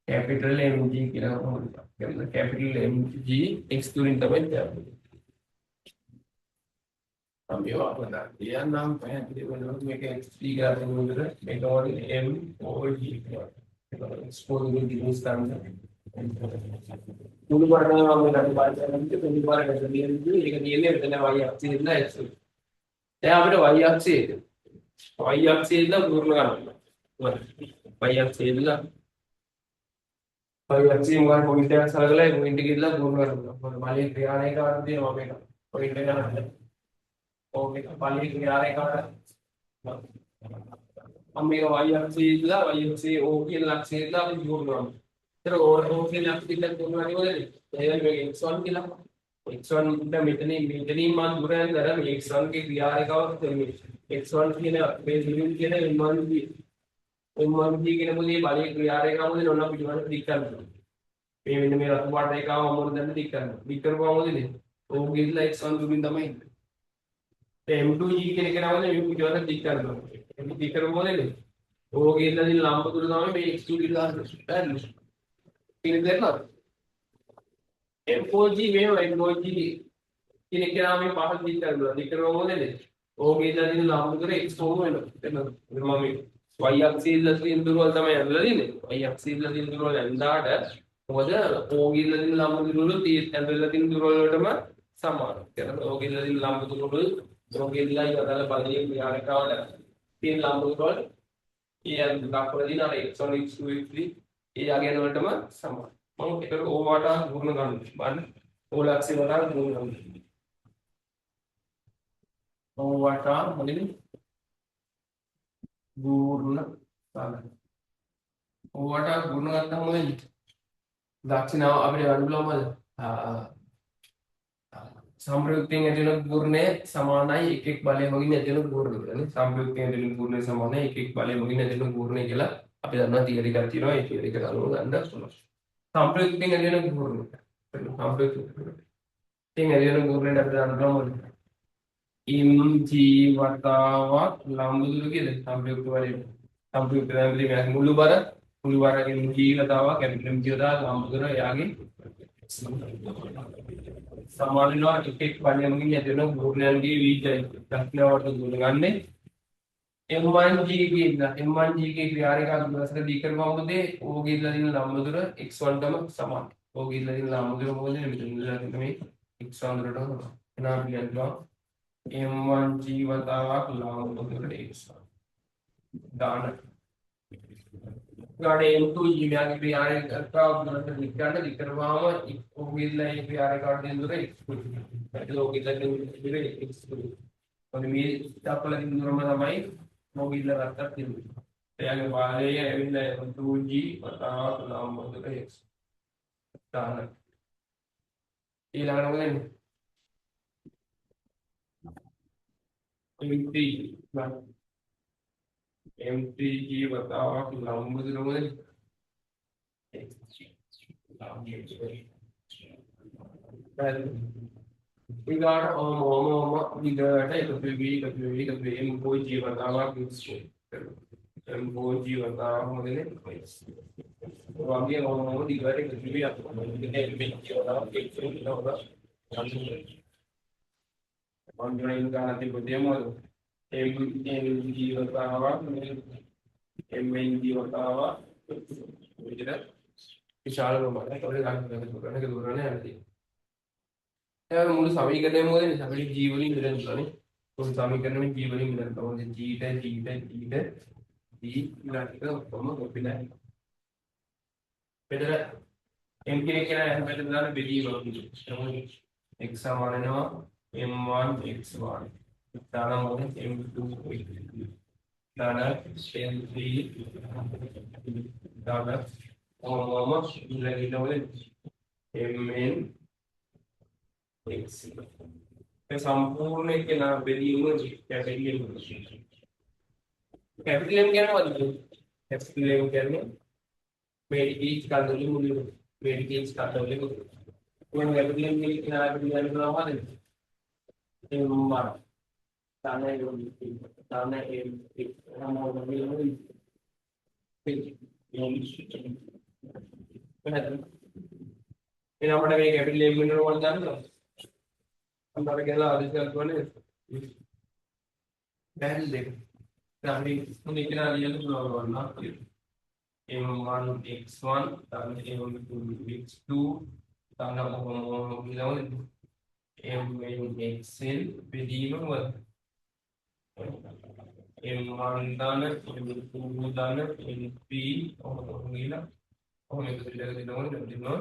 කැපිටල් MG කියලා කොහොමද? කැපිටල් MG X දුරින් තමයි ක්‍රියාත්මක වෙන්නේ. මම මේවා අපදා කියන්නම් පැහැදිලි වෙනවා. මේක X3 කියලා දුන්නොත් මේක වගේ M O G කියලා. ඒක එක්ස්පෝස් වලින් ස්ථාන මුළු බර තමයි මම ඊට පස්සේ කරන්නේ. මුළු බර ගැන ඒක තියෙන්නේ මෙතන y අක්ෂයේ ඉඳලා x. දැන් අපිට y අක්ෂයේ y අක්ෂයේ ඉඳලා පූර්ණ ගන්න ඕනේ. Y අක්ෂයේ ඉඳලා y අක්ෂයේ මොකක් පොයින්ට් එකක් සලකලා ඒ පොයින්ට් එකේ ඉඳලා පූර්ණ ගන්න ඕනේ. බලයේ ක්‍රියාරේඛාවක් තියෙනවා මේක. පොයින්ට් එක ගන්න. ඔව් මේක බලයේ ක්‍රියාරේඛාවට මම මේක y අක්ෂයේ ඉඳලා y අක්ෂයේ O කියන ලක්ෂයේ ඉඳලා අපි පූර්ණ කරනවා. ඒතර O O කියන ලක්ෂයේ ඉඳලා පූර්ණ කරන්නේ මොකද? එහෙනම් මේක x1 කියලා. x1 දැන් මෙතනින් මම දුර යනදර මේ x1 ගේ ක්‍රියාරේඛාවක් මේ x1 කියන මේ දුරින් කියන m1g m1g කියන පොදේ බලයේ ක්‍රියාරේඛාව මොකද? ඔන්න පිටිපස්ස දික් කරනවා. මේ මෙන්න මේ රතු පාට රේඛාව මම මොන දැන් දික් කරනවා. දික් කරපුවම මොකද වෙන්නේ? O ගිහිල්ලා x1 දුරින් තමයි ඉන්නේ. M2g කියන එක නම මේ පිටිපස්ස දික් කරනවා. එම් දික් කරපුවම මොකද වෙන්නේ? O ගිහිල්ලා දින ලම්බ දුර තමයි මේ x2 කියලා දාන්නේ. පැහැදිලිද? කියන දෙයක් M4G මේව M4G කියන එක නම මේ පහළ දික් කරනවා. දික් කරපුවම මොකද වෙන්නේ? O ගිහිල්ලා දින ලම්බ දුර x4 වෙනවා. තේරෙනවද? මම මේ y අක්ෂයේ ඉඳලා තියෙන දුරවල් තමයි ඇඳලා තියෙන්නේ. Y අක්ෂයේ ඉඳලා තියෙන දුරවල් ඇඳාට මොකද O ගිහිල්ලා තියෙන ලම්බ දුරවල ඇඳලා තියෙන දුරවල් වලටම සමානයි. තේරෙනවද? O ගිහිල්ලා තියෙන ලම්බ දුරවල O ගිහිල්ලා ඒ අදාළ බලයේ ක්‍රියාරේඛාවට තියෙන ලම්බ දුරවල් ඒ දක්වලා තියෙන අර x1 x2 x3 ඒ අගයන් වලටම සමානයි. මම ඒතර O වටා ගුණ ගන්න. බලන්න. O ලක්ෂය වටා ගුණ ගන්න. O වටා මොකද? ගූර්ණ සාධන. O වටා ගුණ ගත්තම මොකද වෙන්නේ? දක්ෂිනාව අපිට ගන්න පුළුවන් මොකද? සම්ප්‍රයුක්තයෙන් ඇති වෙන ගූර්ණය සමානයි එක එක් බලය මගින් ඇති වෙන ගූර්ණය කියලා නේ. සම්ප්‍රයුක්තයෙන් ඇති වෙන ගූර්ණය සමානයි එක එක් බලය මගින් ඇති වෙන ගූර්ණය කියලා අපි දන්නවා තියරි එකක් තියෙනවා. ඒ තියරි එක අනුව ගන්න පුළුවන්. සම්ප්‍රයුක්තයෙන් ඇති වෙන ගූර්ණය. සම්ප්‍රයුක්තයෙන් ඇති වෙන ගූර්ණයට අපි දන්නවා මොකද? mg වතාවක් ලම්බ දුර කියලා සම්ප්‍රයුක්ත බලය. සම්ප්‍රයුක්ත දැන් මුළු බර mg වතාවක් කැපිටල් mg වතාවක් ලම්බ දුර එයාගේ සමාන වෙනවා එක එක් බලය මගින් ඇති වෙන ගූර්ණයන්ගේ වීජය. දක්ෂිනාවට ගුණ ගන්නේ M1G ගේ M1G ගේ ක්‍රියාරේඛාව දුරස්ත දී කරපුවම මොකද O ගිහිල්ලා තියෙන ලම්බ දුර x1 ටම සමානයි. O ගිහිල්ලා තියෙන ලම්බ දුර මොකද මෙතන ඉඳලා තියෙන මේ x1 දුරටම සමානයි. එහෙනම් අපි කියනවා M1G වතාවක් ලම්බ දුර x1 දාන. ඊළඟට M2G මෙයාගේ ක්‍රියාරේඛාව දුරට දික් කරන්න දික් කරපුවාම O ගිහිල්ලා ඒ ක්‍රියාරේඛාවට තියෙන දුර x2. ඒක O ගිහිල්ලා තියෙන දුර x2. ඔන්න මේ දක්වලා තියෙන දුරම තමයි O ගිහිල්ලා ගත්තත් තියෙන්නේ. එයාගේ බලය ඇවිල්ලා M2G වතාවක් ලම්බ දුර x දාන. ඊළඟට මොකද වෙන්නේ? M3 M3G වතාවක් ලම්බ දුර මොකද? ඊගාට ඔම ඔම ඔම දිගට එකතු වෙවි එකතු වෙවි එකතු වෙවි M4G වතාවක් x M4G වතාවක් මොකද වෙන්නේ? වගේ ඔම ඔම දිගට එකතු වෙවි අපි M4G වතාවක් x කියලා මං ජොයින් ගන්න තිබ්බ මොකද? MNG වතාවක් MNG වතාවක් විදිහට විශාල ප්‍රමාණයක් අපිට ගන්න පුළුවන්. ඒක දුරන යන තියෙනවා. ඒ මුළු සමීකරණය මොකද වෙන්නේ? අපිට G වලින් බෙදන්න පුළුවන් නේ. මුළු සමීකරණෙම G වලින් බෙදන්න පුළුවන්. G ට G ට G ට G ඊළඟ එක ඔක්කොම කොපිලා එනවා. මෙතන M කියන එක හැම වෙලේම දාන්න බෙදීමක් විදිහට. x සමාන වෙනවා m1 x1 දාන මොකද m2 x2 දාන m3 දාන ඔහොම ගිහිල්ලා මොකද mn x මේ සම්පූර්ණ එක නා බෙදීම කැපිටල් M. Capital M කියන්නේ මොකද්ද? කැපිටල් M කියන්නේ මේ ටිකේ ස්කන්ධ වලින් මුළු මේ ටිකේ ස්කන්ධ වලින් මුළු. මොන කැපිටල් M කියන අපිට කියන්න පුළුවන් මොකද්ද? M1 ධන M2 ධන M3 එහෙනම් අපිට මේ කැපිටල් M වෙනකොට මොකක්ද දන්නවද? අන්න අර ගැන ආදේශයක් වනේ බැරි දෙක. දැන් අපි මොන එක නා ලියන්න පුළුවන් වුණා. M1 x1 ධන M2 x2 ධන ඔහොම කියලා mn xn බෙදීම මොකද්ද? M1 ධන M2 ධන M3 ඔහොම කියලා ඔහොම එකතු වෙලා දෙනවා දෙනවා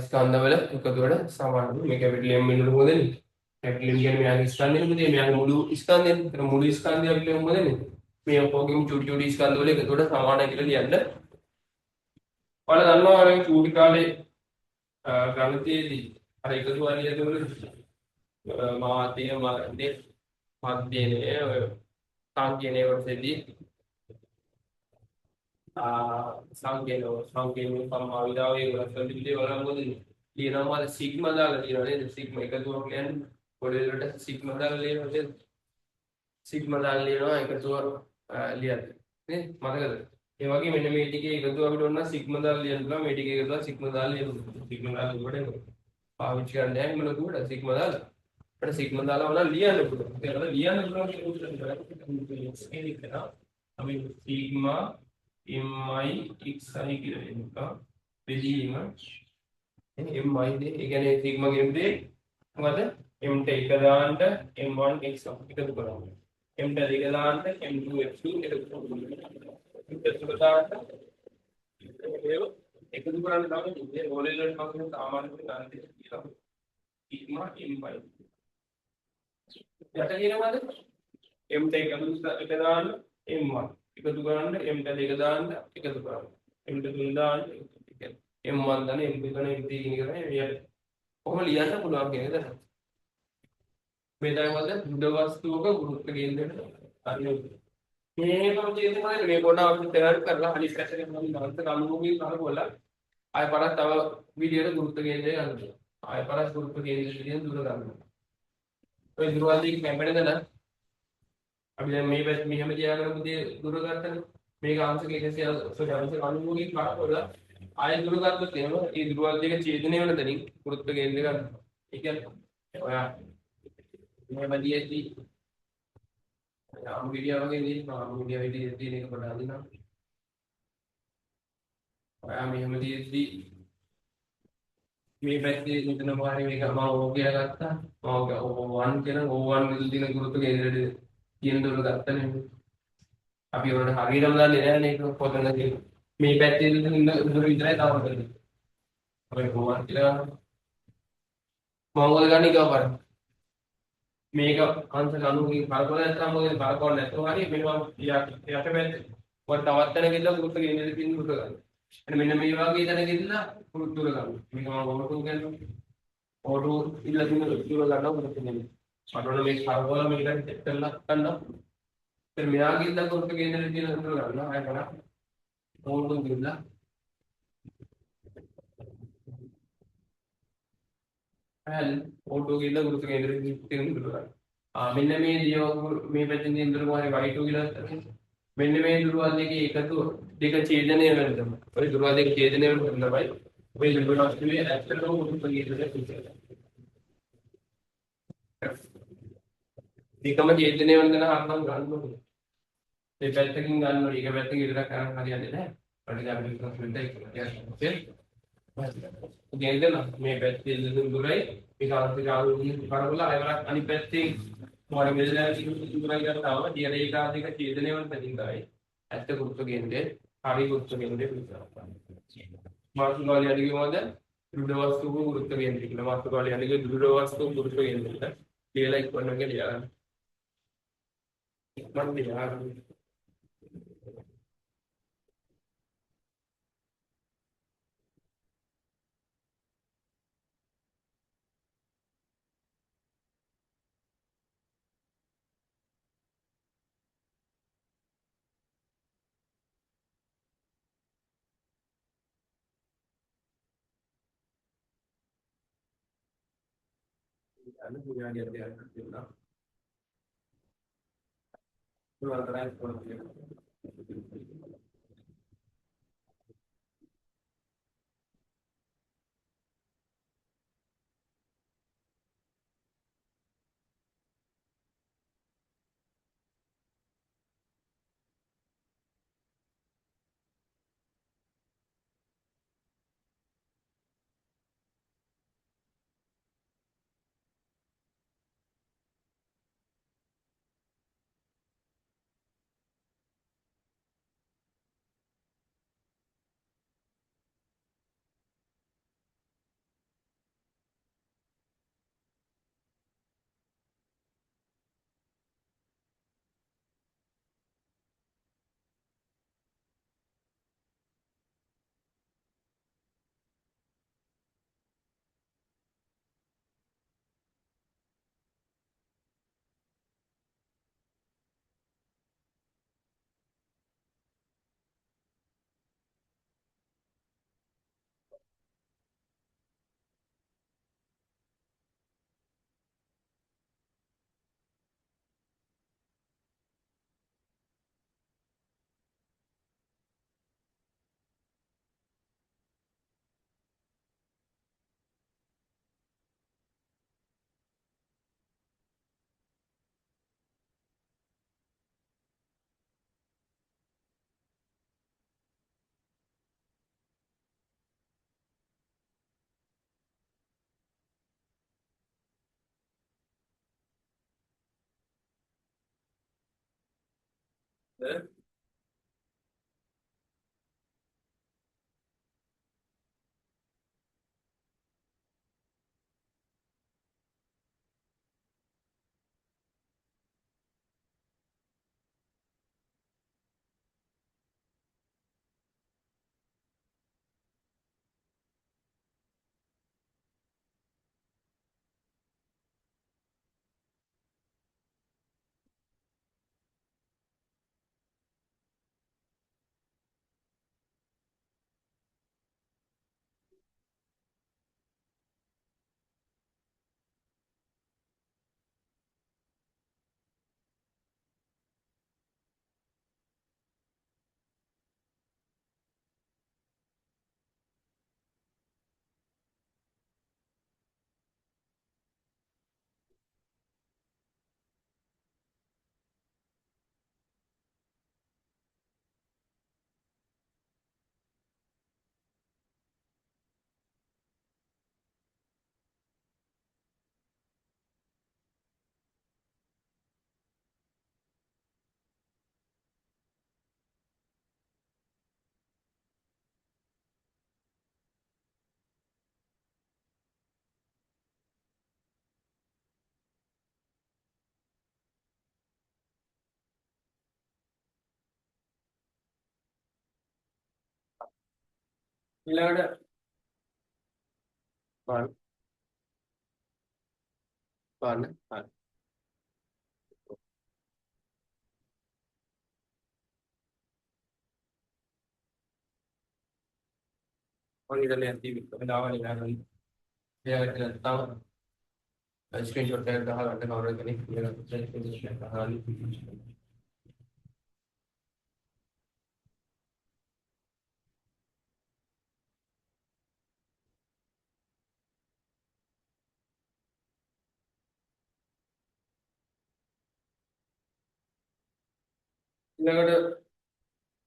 ස්කන්ධවල එකතුවට සමානයි. මේ කැපිටල් M වෙනකොට මොකද වෙන්නේ? කැපිටල් M කියන්නේ මෙයාගේ ස්කන්ධය නෙමෙයි, මෙයාගේ මුළු ස්කන්ධය. ඒතර මුළු ස්කන්ධය අපි ලියමු මොකද වෙන්නේ? මේ ඔක්කොගෙම චුටි චුටි ස්කන්ධ වල එකතුවට සමානයි කියලා ලියන්න. ඔයාලා දන්නවා මේ චූටි කාලේ ගණිතයේදී අර එකතු හරියට මාධ්‍ය මාධ්‍ය මධ්‍යනේ ඔය සංකීර්ණ කොටසේදී සංකීර්ණ සංකීර්ණ සම්භාවිතාව ඒ කොටස් වලදී වල මොකද ලියනවා මොකද සිග්මා දාලා ලියනවා නේද? සිග්මා එකතුවක් කියන්නේ පොඩි වලට සිග්මා දාලා ලියනවා නේද? සිග්මා දාලා ලියනවා එකතුව ලියන්න නේ මතකද? ඒ වගේ මෙන්න මේ ටිකේ එකතුව අපිට ඕන නම් සිග්මා දාලා ලියන්න පුළුවන්. මේ ටිකේ එකතුව සිග්මා දාලා ලියන්න පුළුවන්. සිග්මා දාලා ලියුවට පාවිච්චි කරන්න නෑ මොන කිව්වට සිග්මා දාලා අපිට සිග්මා දාලා ඕන ලියන්න පුළුවන්. ඒක ලියන්න පුළුවන් කියන අපි සිග්මා mi xi කියලා එනවා බෙදීම mi නේ. ඒ කියන්නේ සිග්මා කියන දේ මොකද? M ට එක දාන්න m1 x1 එකතු කරන්න. M ට දෙක දාන්න m2 x2 එකතු කරන්න. M ට තුන දාන්න ඒව එකතු කරන්න තමයි ඉන්නේ. ඕලෙල් වලට මම සාමාන්‍ය ගන්න දෙයක් කියලා සිග්මා mi යට කියනවාද? M ට එක දාන්න m1 එකතු කරන්න, m ට දෙක දාන්න එකතු කරන්න, m ට තුන දාන්න m1 ධන m2 ධන m3 කියන එක තමයි මේ යට. කොහොම ලියන්න පුළුවන් කියන එක තමයි. මේ තමයි මොකද දුඩ වස්තුවක ගුරුත්ව කේන්ද්‍රයට හරියට. මේකම තියෙන්නේ මොකද මේ පොඩ අපි තේරුම් කරලා අනිත් පැත්තට මම අන්ත කනුවකින් කරකවලා ආය පරක් තව විදියට ගුරුත්ව කේන්ද්‍රය ගන්න පුළුවන්. ආය පරක් ගුරුත්ව කේන්ද්‍රය තියෙන දුර ගන්න. ඔය දුරවල් දෙක කැපෙන තැන අපි දැන් මේ පැත්ත මෙහෙම තියාගෙන පුතේ දුර ගත්තනේ. මේක අංශක 100 සෝරි අංශක 90කින් කරකවලා ආය දුර ගත්තොත් එහෙම ඒ දුරවල් දෙක ඡේදනය වෙන තැනින් ගුරුත්ව කේන්ද්‍රය ගන්න. ඒ කියන්නේ ඔයා මෙහෙම දියේදී අමු ගෙඩිය වගේ නේ අමු ගෙඩිය වෙඩි තියෙන එක පොඩ අදිනවා. ඔයා මෙහෙම දියේදී මේ පැත්තේ මෙතන මොහරි මේක මම ඕ කියලා ගත්තා. මම ඕ1 කියලා ඕ1 විතර තියෙන ගුරුත්ව කේන්ද්‍රයට තියෙන දුර ගත්තා නේ. අපි ඔයාලට හරියටම දන්නේ නැහැ නේ ඒක කොතනද කියලා. මේ පැත්තේ තියෙන දුර විතරයි තව කරන්නේ. අපි ඕ1 කියලා ගන්නවා. මම මොකද ගන්නේ ඊගාව මේක අංශක 90කින් කරකවලා නැත්නම් මොකද කරකවන්න නැතුව හරි මෙන්න මම යට පැත්තේ ඔය තවත් තැනක ඉඳලා ගුරුත්ව කේන්ද්‍රයට තියෙන දුර ගන්න. එන්න මෙන්න මේ වගේ තැනක ඉඳලා ගුරුත්ව දුර ගන්න. මේක මම ඕටෝ කියන්නේ. ඕටෝ ඉඳලා තියෙන දුර ගන්නවා ගුරුත්ව කේන්ද්‍රය. මට ඕන මේ කරකවලා මේක සෙට් කරලා ගන්න. ඉතින් මෙයාගේ ඉඳලා ගුරුත්ව කේන්ද්‍රයට තියෙන දුර ගන්නවා. ආයෙ කරා ඕටෝ ගිහලා හරි ඕටෝ ගිහලා ගුරුත්ව කේන්ද්‍රයට තියෙන දුර ගන්න. මෙන්න මේ දිය මේ පැත්තෙන් තියෙන දුර කොහරි y2 කියලා ගත්තා. මෙන්න මේ දුරවල් දෙකේ එකතු දෙක ඡේදනය වෙන තමයි. ඔය දුරවල් දෙක ඡේදනය වෙන තමයි ඔය දුර වස්තුවේ ඇත්තටම ගුරුත්ව කේන්ද්‍රය පිටේ. දෙකම ඡේදනය වෙන තැන හරනම් ගන්න ඕනේ. මේ පැත්තකින් ගන්න ඕනේ. එක පැත්තකින් විතරක් කරන් හරියන්නේ නැහැ. අපිට අපිට විතරක් වෙන්න ඒක කියන්නේ. මේ පැත්තේ ඉඳන් දුරයි මේක අන්තික ආලෝකයෙන් කරකවලා ආයෙ අනිත් පැත්තෙන් මොකද මෙතන දුරයි ගත්තාම දිය රේඛා දෙක ඡේදනය වෙන තැනින් තමයි ඇත්ත ගුරුත්ව කේන්ද්‍රය හරි ගුරුත්ව කේන්ද්‍රය පිළිගන්නවා. මාතෘකාව ලියන්න කිව්වද දෘಢ වස්තුක ගුරුත්ව කේන්ද්‍රය කියලා. මාතෘකාව ලියන්න කිව්ව දෘಢ වස්තුක ගුරුත්ව කේන්ද්‍රය කියලා. ලියලා ඉක්මනට ලියා ගන්න. ඉක්මනට ලියා ගන්න. යන්න විනාඩියක් දෙකක් දෙන්න. පුළුවන් තරම් ඉක්මනට. ඊළඟට බලන්න බලන්න හරි. මම හිතන්නේ ඇති වෙලාව ලියාගන්න. ලියාගන්න නැත්නම් ස්ක්‍රීන්ෂොට් එකක් ගහලා ගන්න කවුරු කෙනෙක් ලියාගන්න ස්ක්‍රීන්ෂොට් එකක් ගහලා. ඊළඟට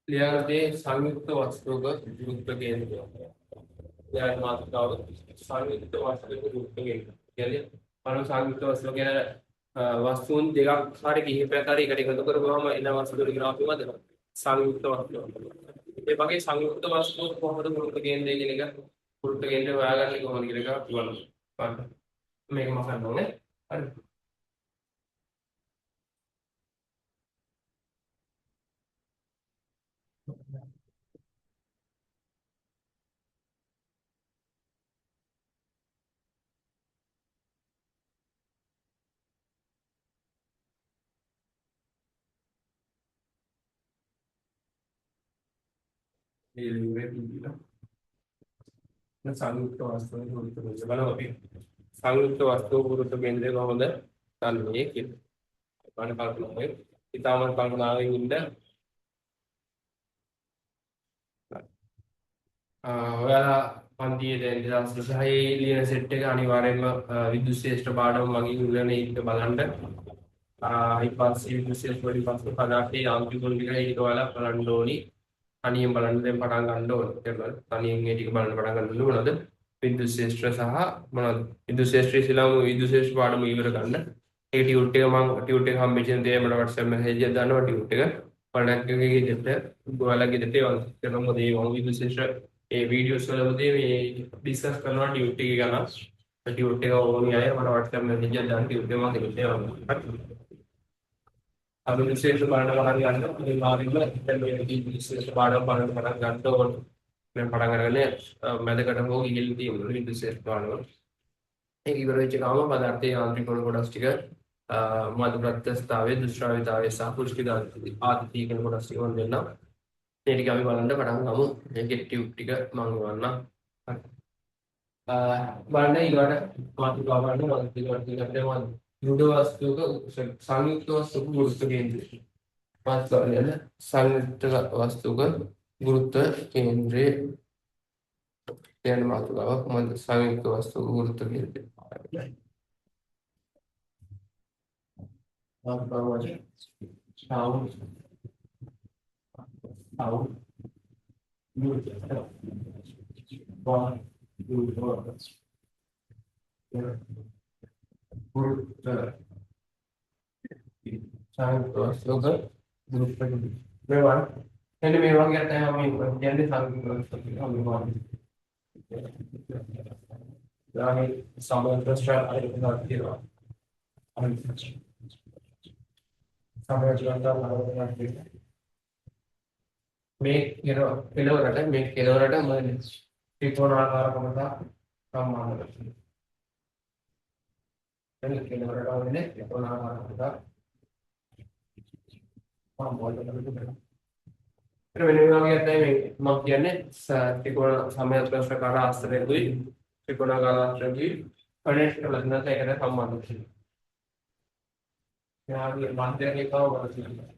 ලියාගත්තේ සංයුක්ත වස්තුවක ගුරුත්ව කේන්ද්‍රය. ලියාගන්න මාතෘකාව සංයුක්ත වස්තුවක ගුරුත්ව කේන්ද්‍රය. කියන්නේ පළමු සංයුක්ත වස්තුව කියන වස්තුන් දෙකක් හරි කිහිපයක් හරි එකට එකතු කරපුවාම එන වස්තු වල කියනවා අපි මොකද? සංයුක්ත වස්තුව. ඒ වගේ සංයුක්ත වස්තුව කොහොමද ගුරුත්ව කේන්ද්‍රය කියන එක ගුරුත්ව කේන්ද්‍රය හොයාගන්නේ කොහොමද කියන එක අපි බලමු. බලන්න. මේක මකන්න ඕනේ. හරි. මේ ඉවරේ තිබිලා. දැන් සංයුක්ත වස්තුවේ ගුරුත්ව කේන්ද්‍රය බලමු අපි. සංයුක්ත වස්තුවක ගුරුත්ව කේන්ද්‍රය කොහොමද ගන්නේ කියලා. බලන්න කල්පනා වෙන්න. ඉතාමත් කල්පනාවෙන් ඉන්න. ඔයාලා පන්තියේ දැන් 2026 ලියන සෙට් එක අනිවාර්යයෙන්ම විද්‍යුත් ශ්‍රේෂ්ඨ පාඩම මගින් ඉන්න එක බලන්න. ඊට පස්සේ විද්‍යුත් ශ්‍රේෂ්ඨ වලින් පස්සේ පදාර්ථයේ යාන්ත්‍රික ගුණ ටික ඒක ඔයාලා බලන්න ඕනි. තනියෙන් බලන්න දැන් පටන් ගන්න ඕනි. තේරුණාද? තනියෙන් ඒ ටික බලන්න පටන් ගන්න ඕනේ මොනවද? විද්‍යුත් ශ්‍රේෂ්ඨ සහ මොනවද? විද්‍යුත් ශ්‍රේෂ්ඨ ඉස්සෙල්ලාම විද්‍යුත් ශ්‍රේෂ්ඨ පාඩම ඉවර ගන්න. ඒක ටියුට් එක මං ටියුට් එක හම්බෙච්ච දේ මට WhatsApp message එකක් දානවා ටියුට් එක. ඔයාලට ගෙදරට ඔයාලා ගෙදරට එවන්න. තේරුණා? මොකද මේ මං විද්‍යුත් ශ්‍රේෂ්ඨ ඒ වීඩියෝස් වලදී මේ ඩිස්කස් කරනවා ටියුට් එක ගැන. ටියුට් එක ඕනි අය මට WhatsApp message එකක් දාන්න ටියුට් එක මං ගෙදරට එවන්න. හරි. අපි විශේෂ බලන්න පටන් ගන්න. අනිවාර්යයෙන්ම දැන් මේ විශේෂ පාඩම බලන්න පටන් ගන්න ඕන. දැන් පටන් අරගෙන මැදකට හෝ ගිහින් තියෙනවා විශේෂ පාඩම. ඒක ඉවර වෙච්ච ගමන් පදාර්ථයේ යාන්ත්‍රික ගුණ කොටස් ටික මධ්‍ය ප්‍රත්‍යස්ථාවය, දුෂ්‍රාවිතාවය සහ පුෂ්ටි ආදිතී කියන කොටස් ටික මම දෙන්නම්. මේ ටික අපි බලන්න පටන් ගමු. මේකේ ටියුබ් ටික මම එවන්නම්. හරි. බලන්න ඊළඟට මාතෘකාව බලන්න මාතෘකාව ටික අපිට මොකද්ද? දෘಢ වස්තුවක සංයුක්ත වස්තුවක ගුරුත්ව කේන්ද්‍රය. මාතෘකාව ලියන්න සංයුක්ත වස්තුවක ගුරුත්ව කේන්ද්‍රය කියන මාතෘකාව මොකද්ද? සංයුක්ත වස්තුවක ගුරුත්ව කේන්ද්‍රය. මාතෘකාව මොකද්ද? සව් ගුරුත්ව සංයුක්ත වස්තුවක ගුරුත්ව කේන්ද්‍රය. මේවා එන්නේ මේ වගේ තමයි මම කියන්නේ සංයුක්ත වස්තුව කියලා මේ වගේ. දානේ සමාන්තර අරගෙන තියෙනවා. සමාන්තර අරගෙන මේ කෙලවරට මේ කෙලවරට මොකද ත්‍රිකෝණාකාර කොටසක් සම්බන්ධ කරනවා. එතන කෙලවරට වෙන්නේ ත්‍රිකෝණාකාර කොටසක් සම්බන්ධ කරනවා. වෙන වෙන වගේ තමයි මේ මම කියන්නේ ත්‍රිකෝණ සමයත්‍රස්‍රකාර ආශ්‍රයකුයි ත්‍රිකෝණාකාර ආශ්‍රයකුයි කනෙක්ට් කරලා තියෙනවා ඒකට සම්බන්ධ වෙනවා. මෙයාගේ මධ්‍ය රේඛාව බලන්න.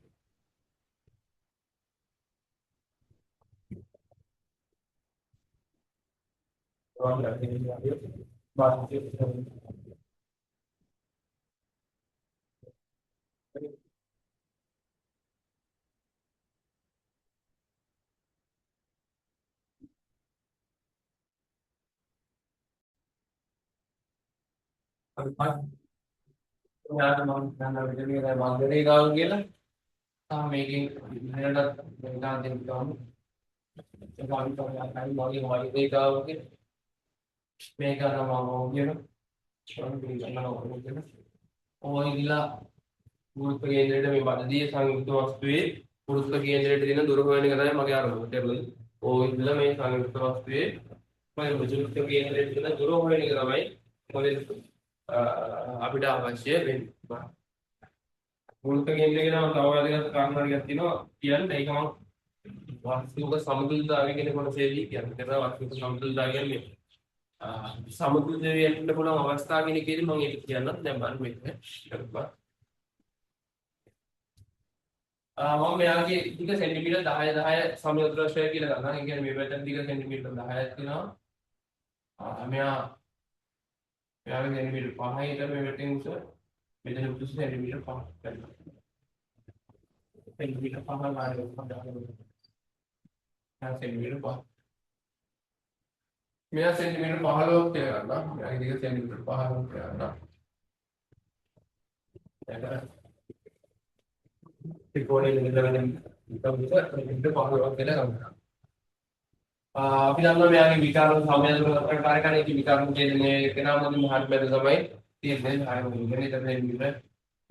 ඔයාලට මම කියන්න විදිහට මධ්‍ය රේඛාව කියලා. සහ මේකෙන් ඉහළට මේක දෙන්න ගමු. ඒක අපි තමයි මගේ මධ්‍ය රේඛාව කියලා. මේක අර මම ඕ කියනවා. මම පිළිගන්නවා ඕ කියලා. ඕ ඉල්ලා ගුරුත්ව කේන්ද්‍රයට මේ බදදී සංයුක්ත වස්තුවේ ගුරුත්ව කේන්ද්‍රයට තියෙන දුර හොයන එක තමයි මගේ අරමුණ. තේරුණාද? ඕ ඉල්ලා මේ සංයුක්ත වස්තුවේ මගේ ගුරුත්ව කේන්ද්‍රයට තියෙන දුර හොයන එක තමයි මොකද අපිට අවශ්‍ය වෙන්නේ. ගුරුත්ව කේන්ද්‍රය කියලා මම තව වැදගත් කාරණා ටිකක් තියෙනවා කියන්න. ඒක මම වස්තුවක සමතුලිතතාවය කියන කොටසේදී කියන්න. තේරුණාද? වස්තුවක සමතුලිතතාවය කියන්නේ සමතුලිත වෙන්න පුළුවන් අවස්ථා කියන එකේදී මම ඒක කියන්නම්. දැන් බලන්න මේක. මම මෙයාගේ දිග සෙන්ටිමීටර් 10 10 සමතුලිතතාවය කියලා ගන්නවා. ඒ කියන්නේ මේ පැත්තට දිග සෙන්ටිමීටර් 10ක් තියෙනවා. මෙයා මෙයාගේ සෙන්ටිමීටර් 5 ඉඳන් මේ පැත්තෙන් උස මෙතන උස සෙන්ටිමීටර් 5 කරනවා. සෙන්ටිමීටර් 5 ගන්න. සෙන්ටිමීටර් 5. මෙයා සෙන්ටිමීටර් 15ක් කියලා ගන්නවා. මෙයාගේ දිග සෙන්ටිමීටර් 15ක් කියලා ගන්නවා. ත්‍රිකෝණයේ මෙතන වෙන සෙන්ටිමීටර් 15ක් කියලා ගන්නවා. අපි දන්නවා මෙයාගේ විකර්ණ සමයන්තර කාර්යකාරී ඒකේ විකර්ණ කියන්නේ කෙනා මොකද මහත් මැද තමයි තියෙන්නේ. හරිම ඉන්නේ එතන සෙන්ටිමීටර්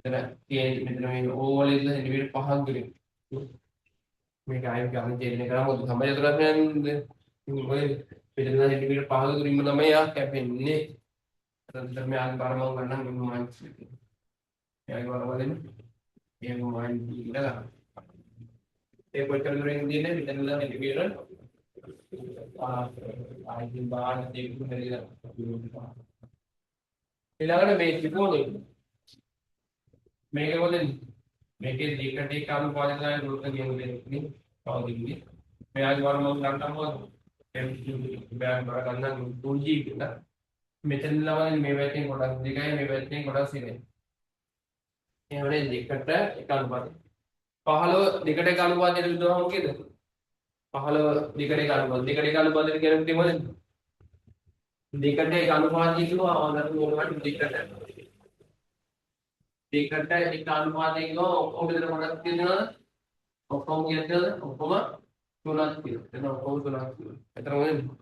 එතන තියෙන මෙතන මේ ඕවල ඉඳලා සෙන්ටිමීටර් 5ක් දුරින්. මේක ආයෙ විකර්ණ ඡේදනය කරා මොකද සමයන්තර මොකද මෙතන සෙන්ටිමීටර් 5ක දුරින්ම තමයි යා කැපෙන්නේ. එතන මෙයාගේ බර මම ගන්නම් මෙන්න මං මෙයාගේ බර බලන්න. එහෙම මං කියලා ගන්න. ඒ කොච්චර දුරින් තියෙන්නේ මෙතන ඉඳලා සෙන්ටිමීටර් ආයෙ බාන දෙක හරියට ඊළඟට මේ ත්‍රිකෝණය මේක මොකද? මේකේ දෙකට එක අනුපාතය තමයි ගුරුත්ව කේන්ද්‍රය නේ පවතින්නේ. මෙයාගේ වර මම ගන්නම් මොකද? M2 මෙයාගේ වර ගන්නම් 2G කියලා. මෙතන ළමයි මේ පැත්තෙන් කොටස් දෙකයි මේ පැත්තෙන් කොටස් එකයි. එහෙනම් දෙකට එක අනුපාතය. 15 දෙකට එක අනුපාතයට බෙදුවම මොකේද? 15 දෙකට එක අනුපාතය. දෙකට එක අනුපාතයට කියන්නේ මොකද? දෙකට එක අනුපාතය කිව්වා ආවදන් මොනවද දෙකට. දෙකට එක අනුපාතය කිව්වා ඔක්කොම විතර කොටස් තියෙනවද? ඔක්කොම කියනද? ඔක්කොම තුනක් තියෙනවා. එතන ඔක්කොම තුනක් තියෙනවා. එතන මොකද?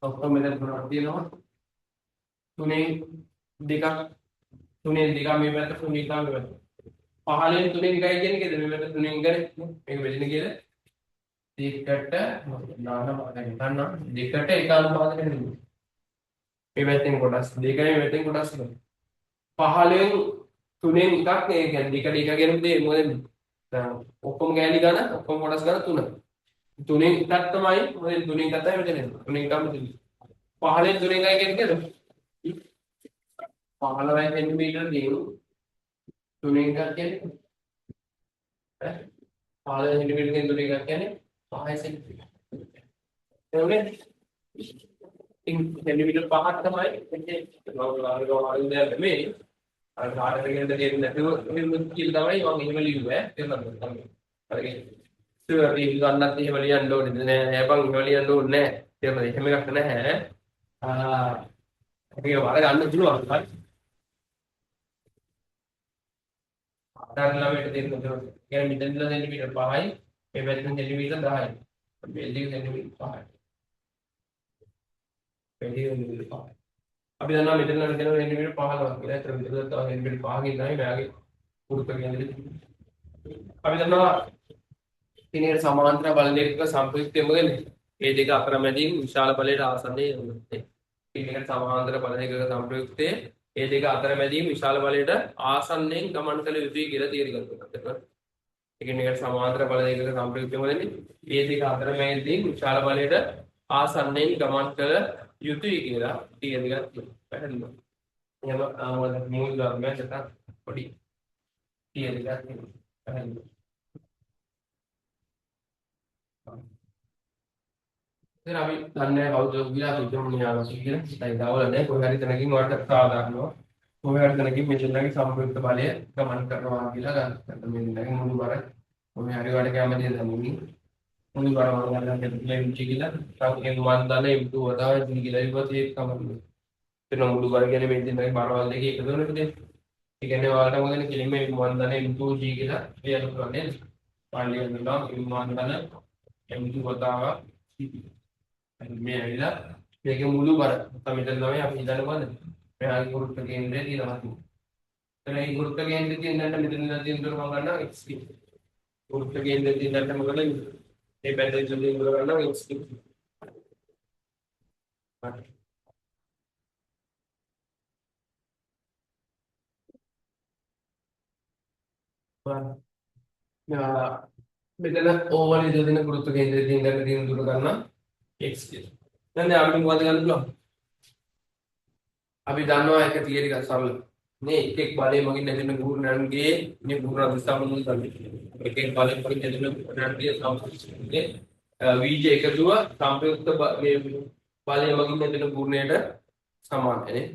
ඔක්කොම මෙතන තුනක් තියෙනවා. තුනෙන් දෙකක් තුනෙන් දෙකක් මේ පැත්ත තුනෙන් එකක් මේ පැත්ත. 15න් තුනෙන් එකයි කියන්නේ කේද? මේ පැත්ත තුනෙන් එකනේ. මේක බෙදෙන කියලා දෙකට නාන දැන් හිතන්න දෙකට එක අනුපාතයකට නෙමෙයි. මේ පැත්තෙන් කොටස් දෙකයි මේ පැත්තෙන් කොටස් එකයි. 15න් තුනෙන් එකක් නේ. ඒ කියන්නේ දෙකට එක කියන දේ මොකද? දැන් ඔක්කොම කෑලි ගන්න ඔක්කොම කොටස් ගන්න තුන. තුනෙන් එකක් තමයි මොකද? තුනෙන් එකක් තමයි මෙතන එන්නේ. තුනෙන් එකක් මෙතන. 15න් තුනෙන් එකයි කියන්නේ කේද? 15 සෙන්ටිමීටර් දිගු තුනෙන් එකක් කියන්නේ ඈ 15 සෙන්ටිමීටර් කියන තුනෙන් එකක් කියන්නේ 5 සෙන්ටිමීටර්. එතකොට ඉතින් සෙන්ටිමීටර් පහක් තමයි එන්නේ. මම වර්ග දෙයක් නෙමෙයි. අර කාටද කියන දෙයක් නැතුව එහෙම කියලා තමයි මම එහෙම ලිව්වේ. තේරුණාද? අර සර් ඒක ගන්නත් එහෙම ලියන්න ඕනේ නෑ නෑ බං එහෙම ලියන්න ඕනේ නෑ. තේරුණාද? එහෙම එකක් නැහැ. ආ ඒක වර ගන්න පුළුවන්. හරි. ආධාර ළමයට දෙන්න ඕනේ. ඒ කියන්නේ මෙතන ඉඳලා සෙන්ටිමීටර් 5යි මේ පැත්තෙන් සෙන්ටිමීටර් 10යි. මේ දෙක සෙන්ටිමීටර් 5යි. මේ දෙක සෙන්ටිමීටර් 5යි. අපි දන්නවා මෙතන ඉඳලා මෙතන සෙන්ටිමීටර් 15ක් කියලා. ඒතර මෙතන තව සෙන්ටිමීටර් 5කින් තමයි මෙයාගේ ගුරුත්ව කේන්ද්‍රය තිබෙන්නේ. අපි දන්නවා එකිනෙකට සමාන්තර බල දෙකක සම්ප්‍රයුක්තය මොකද? ඒ දෙක අතරමැදින් විශාල බලයට ආසන්නයේ යනවා. එකිනෙකට සමාන්තර බල දෙකක සම්ප්‍රයුක්තය ඒ දෙක අතරමැදින් විශාල බලයට ආසන්නයෙන් ගමන් කළ යුතුයි කියලා තියරි ගන්නවා. එකිනෙකට සමාන්තර බල දෙකක සම්ප්‍රයුක්තය මොකද? ඒ දෙක අතරමැදින් විශාල බලයට ආසන්නයෙන් ගමන් කළ යුතුයි කියලා තියරි එකක් තියෙනවා. පැහැදිලිද? එහෙම මොකද මූල ධර්මයක් නැත්නම් පොඩි තියරි එකක් තියෙනවා. පැහැදිලිද? ඉතින් අපි දන්නේ නැහැ කවුද කියලා අපි හිතමු න්‍යායවාදී කියලා. දැන් දවල නැහැ කොහේ හරි තැනකින් ඔයාලට සාධාරණව කොහේ හරි තැනකින් මේ දෙන්නගේ සම්ප්‍රයුක්ත බලය ගමන් කරනවා කියලා ගන්න. නැත්නම් මේ දෙන්නගේ මුළු බර කොහේ හරි ඔයාලට කැමති තැනකින් මුළු බර මම ගන්න කියලා M කියලා තව M1 ධන M2 වතාව G කියලා ඉවත් ඒක තමයි. එතන මුළු බර කියන්නේ මේ දෙන්නගේ බරවල් දෙක එකතු වෙන එක. ඒ කියන්නේ ඔයාලට මොකද කෙලින්ම M1 ධන M2 G කියලා ලියන්න පුළුවන් නේද? ඔයාලා ලියන්න පුළුවන් M1 ධන M2 වතාව G. මේ ඇවිල්ලා මේකේ මුළු බර නැත්නම් මෙතන තමයි අපි හිතන්නේ මොකද? මෙයාගේ ගුරුත්ව කේන්ද්‍රය තියෙනවා. එතන මේ ගුරුත්ව කේන්ද්‍රය තියෙන තැනට මෙතන ඉඳලා තියෙන දුර මම ගන්නවා x කියලා. ගුරුත්ව කේන්ද්‍රය තියෙන තැනට මොකද මේ පැත්තේ තියෙන දුර ගන්නවා x කියලා. හරි. මෙතන ඕවල් ඉඳලා තියෙන ගුරුත්ව කේන්ද්‍රය තියෙන තැනට තියෙන දුර ගන්නවා x කියලා. දැන් අපිට මොකද ගන්න පුළුවන්? අපි දන්නවා එක තියරි එකක් සරල. නේ එක එක් බලය මගින් ඇතිවන ගුරුනන්ගේ මේ ගුරු අධිස්ථාන මුල් තමයි. එක එක් බලය මගින් ඇතිවන ගුරුනන්ගේ සම්පූර්ණ වීජ එකතුව සම්ප්‍රයුක්ත මේ බලය මගින් ඇතිවන ගුරුණයට සමානයි නේ.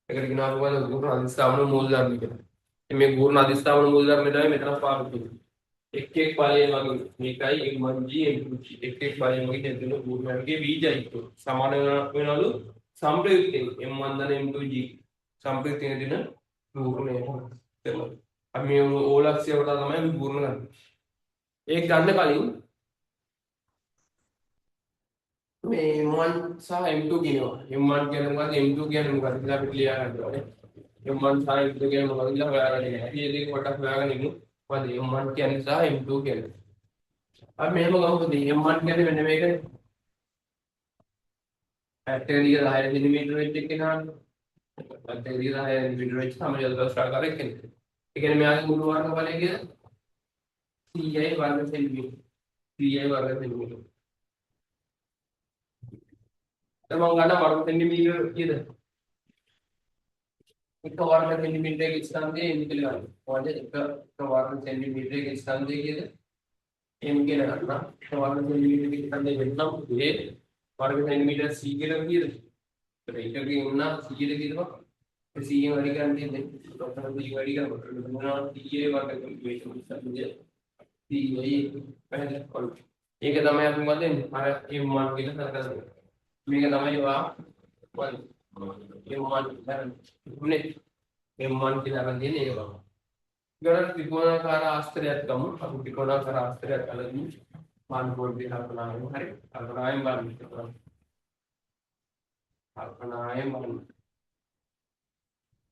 ඒකට කියනවා මොකද ගුරු අධිස්ථාන මූල ධර්ම කියලා. මේ ගුරුන අධිස්ථාන මූල ධර්ම තමයි මෙතන පාවිච්චි වෙන්නේ. එක් එක් බලය මගින් මේකයි M1G M2G එක් එක් බලය මගින් ඇතිවන ගුරුනන්ගේ වීජ එකතුව සමාන වෙනවලු සම්ප්‍රයුක්තයෙන් M1 ධන M2G සම්ප්‍රයුක්තයෙන් දෙන ගුරුණය. තේරුණාද? අපි මේ ඕලක්ෂය වල තමයි අපි ගුරුණ ගන්න. ඒක ගන්න කලින් මේ M1 සහ M2 කියනවා. M1 කියන්නේ මොකද්ද M2 කියන්නේ මොකද්ද කියලා අපිට ලියා ගන්න ඕනේ. M1 සහ M2 කියන්නේ මොකද්ද කියලා හොයාගන්න ඕනේ. අපි මේ දෙක පොඩ්ඩක් හොයාගෙන ඉමු. මොකද්ද M1 කියන්නේ සහ M2 කියන්නේ. අපි මෙහෙම ගමුකෝ M1 කියන්නේ මෙන්න මේකනේ. පැත්තක දිග 10 සෙන්ටිමීටර වෙච්ච එක්කෙනානේ. පැත්තක දිග 10 සෙන්ටිමීටර වෙච්ච සමචතුරස්‍රාකාර එක්කෙනෙක්. ඒ කියන්නේ මෙයාගේ මුළු වර්ග බලය කියලා 100යි වර්ග සෙන්ටිමීටර. 100යි වර්ග සෙන්ටිමීටර. දැන් මම ගන්න වර්ග සෙන්ටිමීටර කීයද? එක වර්ග සෙන්ටිමීටරයක ස්කන්ධය m කියලා ගන්න. මොකද එක එක වර්ග සෙන්ටිමීටරයක ස්කන්ධය කියද m කියලා ගන්න. එක වර්ග සෙන්ටිමීටරයක ස්කන්ධය වෙන්නම් ඒ වර්ග සෙන්ටිමීටර් c කියලා කීයද? ඒතර එකකින් වුණා 100ද කීයද බං? ඒ 100 වැඩි කරන් තියෙන්නේ. ඔතන 100 වැඩි කරනකොට මොනවා 100 වර්ග සෙන්ටිමීටර් 100 පැහැදිලි ඔන්න. ඒක තමයි අපි මොකද වෙන්නේ? අර m1 කියලා සලකන්නේ. මේක තමයි වා 1 m1 නේ m1 කියලා අරන් තියෙන්නේ ඒක තමයි. ඊළඟට ත්‍රිකෝණාකාර ආස්තරයක් ගමු. අපි ත්‍රිකෝණාකාර ආස්තරයක් අරගෙන බලන්න පොඩ්ඩක් කල්පනා කරමු. හරි. කල්පනාවෙන් බලන්න. කල්පනාවෙන් බලන්න.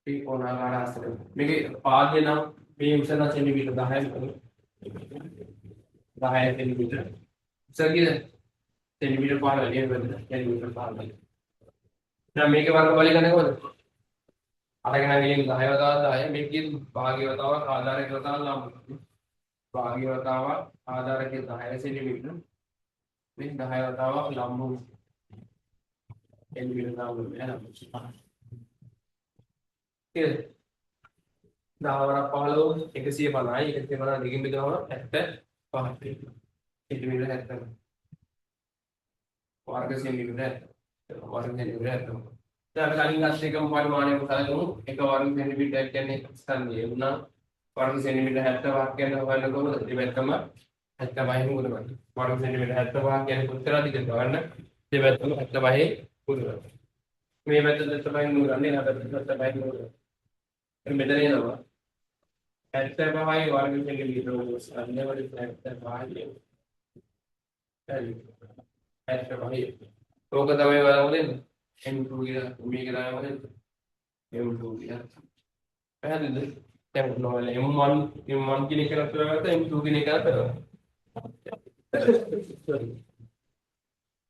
ත්‍රිකෝණාකාර ආස්තරය. මේකේ පාදේ නම් මේ උස නම් සෙන්ටිමීටර් 10යි මොකද? 10 සෙන්ටිමීටර්. උස කීයද? සෙන්ටිමීටර් 15 නේද? සෙන්ටිමීටර් 15. දැන් මේකේ වර්ග බලය ගන්න කොහොමද? අරගෙන ගිහින් 10 වතාවක් 10 මේක කීයද? භාග්‍ය වතාවක් ආධාරක වතාවක් ලම්බ. භාග්‍ය වතාවක් ආධාරකයේ 10 සෙන්ටිමීටර්. මේ 10 වතාවක් ලම්බ සෙන්ටිමීටර් ලම්බ වෙනවා. කීයද? 10 වරක් 15 150යි 150 දෙකකින් බෙදුවම 75 සෙන්ටිමීටර් 70. වර්ග සෙන්ටිමීටර් 70. වර්ග සෙන්ටිමීටර් 70. දැන් අපි කලින් ගත්ත එකම පරිමාණයම සැලකමු. එක වර්ග සෙන්ටිමීටරයක් කියන්නේ ස්කන්ධය වුණා. වර්ග සෙන්ටිමීටර් 75ක් කියන්නේ හොයන්න කොහොමද? දෙපැත්තම 75 ගුණ කරන්න. වර්ග සෙන්ටිමීටර් 75ක් කියන්නේ කොච්චර අධිකද බලන්න. දෙපැත්තම 75 ගුණ කරන්න. මේ පැත්ත 75 ගුණ කරන්නේ එහා පැත්ත 75 ගුණ කරන්න. මෙතන එනවා 75යි වර්ග සෙන්ටිමීටර ස්කන්ධය වල 75යි. හරි. 75යි. ඕක තමයි බලමු දෙන්නේ. M2 කියලා මේක තමයි මොකද M2 කියලා. පැහැදිලිද? දැන් ඔන්න M1 M1 කියන එක නතර කරගත්තා M2 කියන එක නතර කරගත්තා.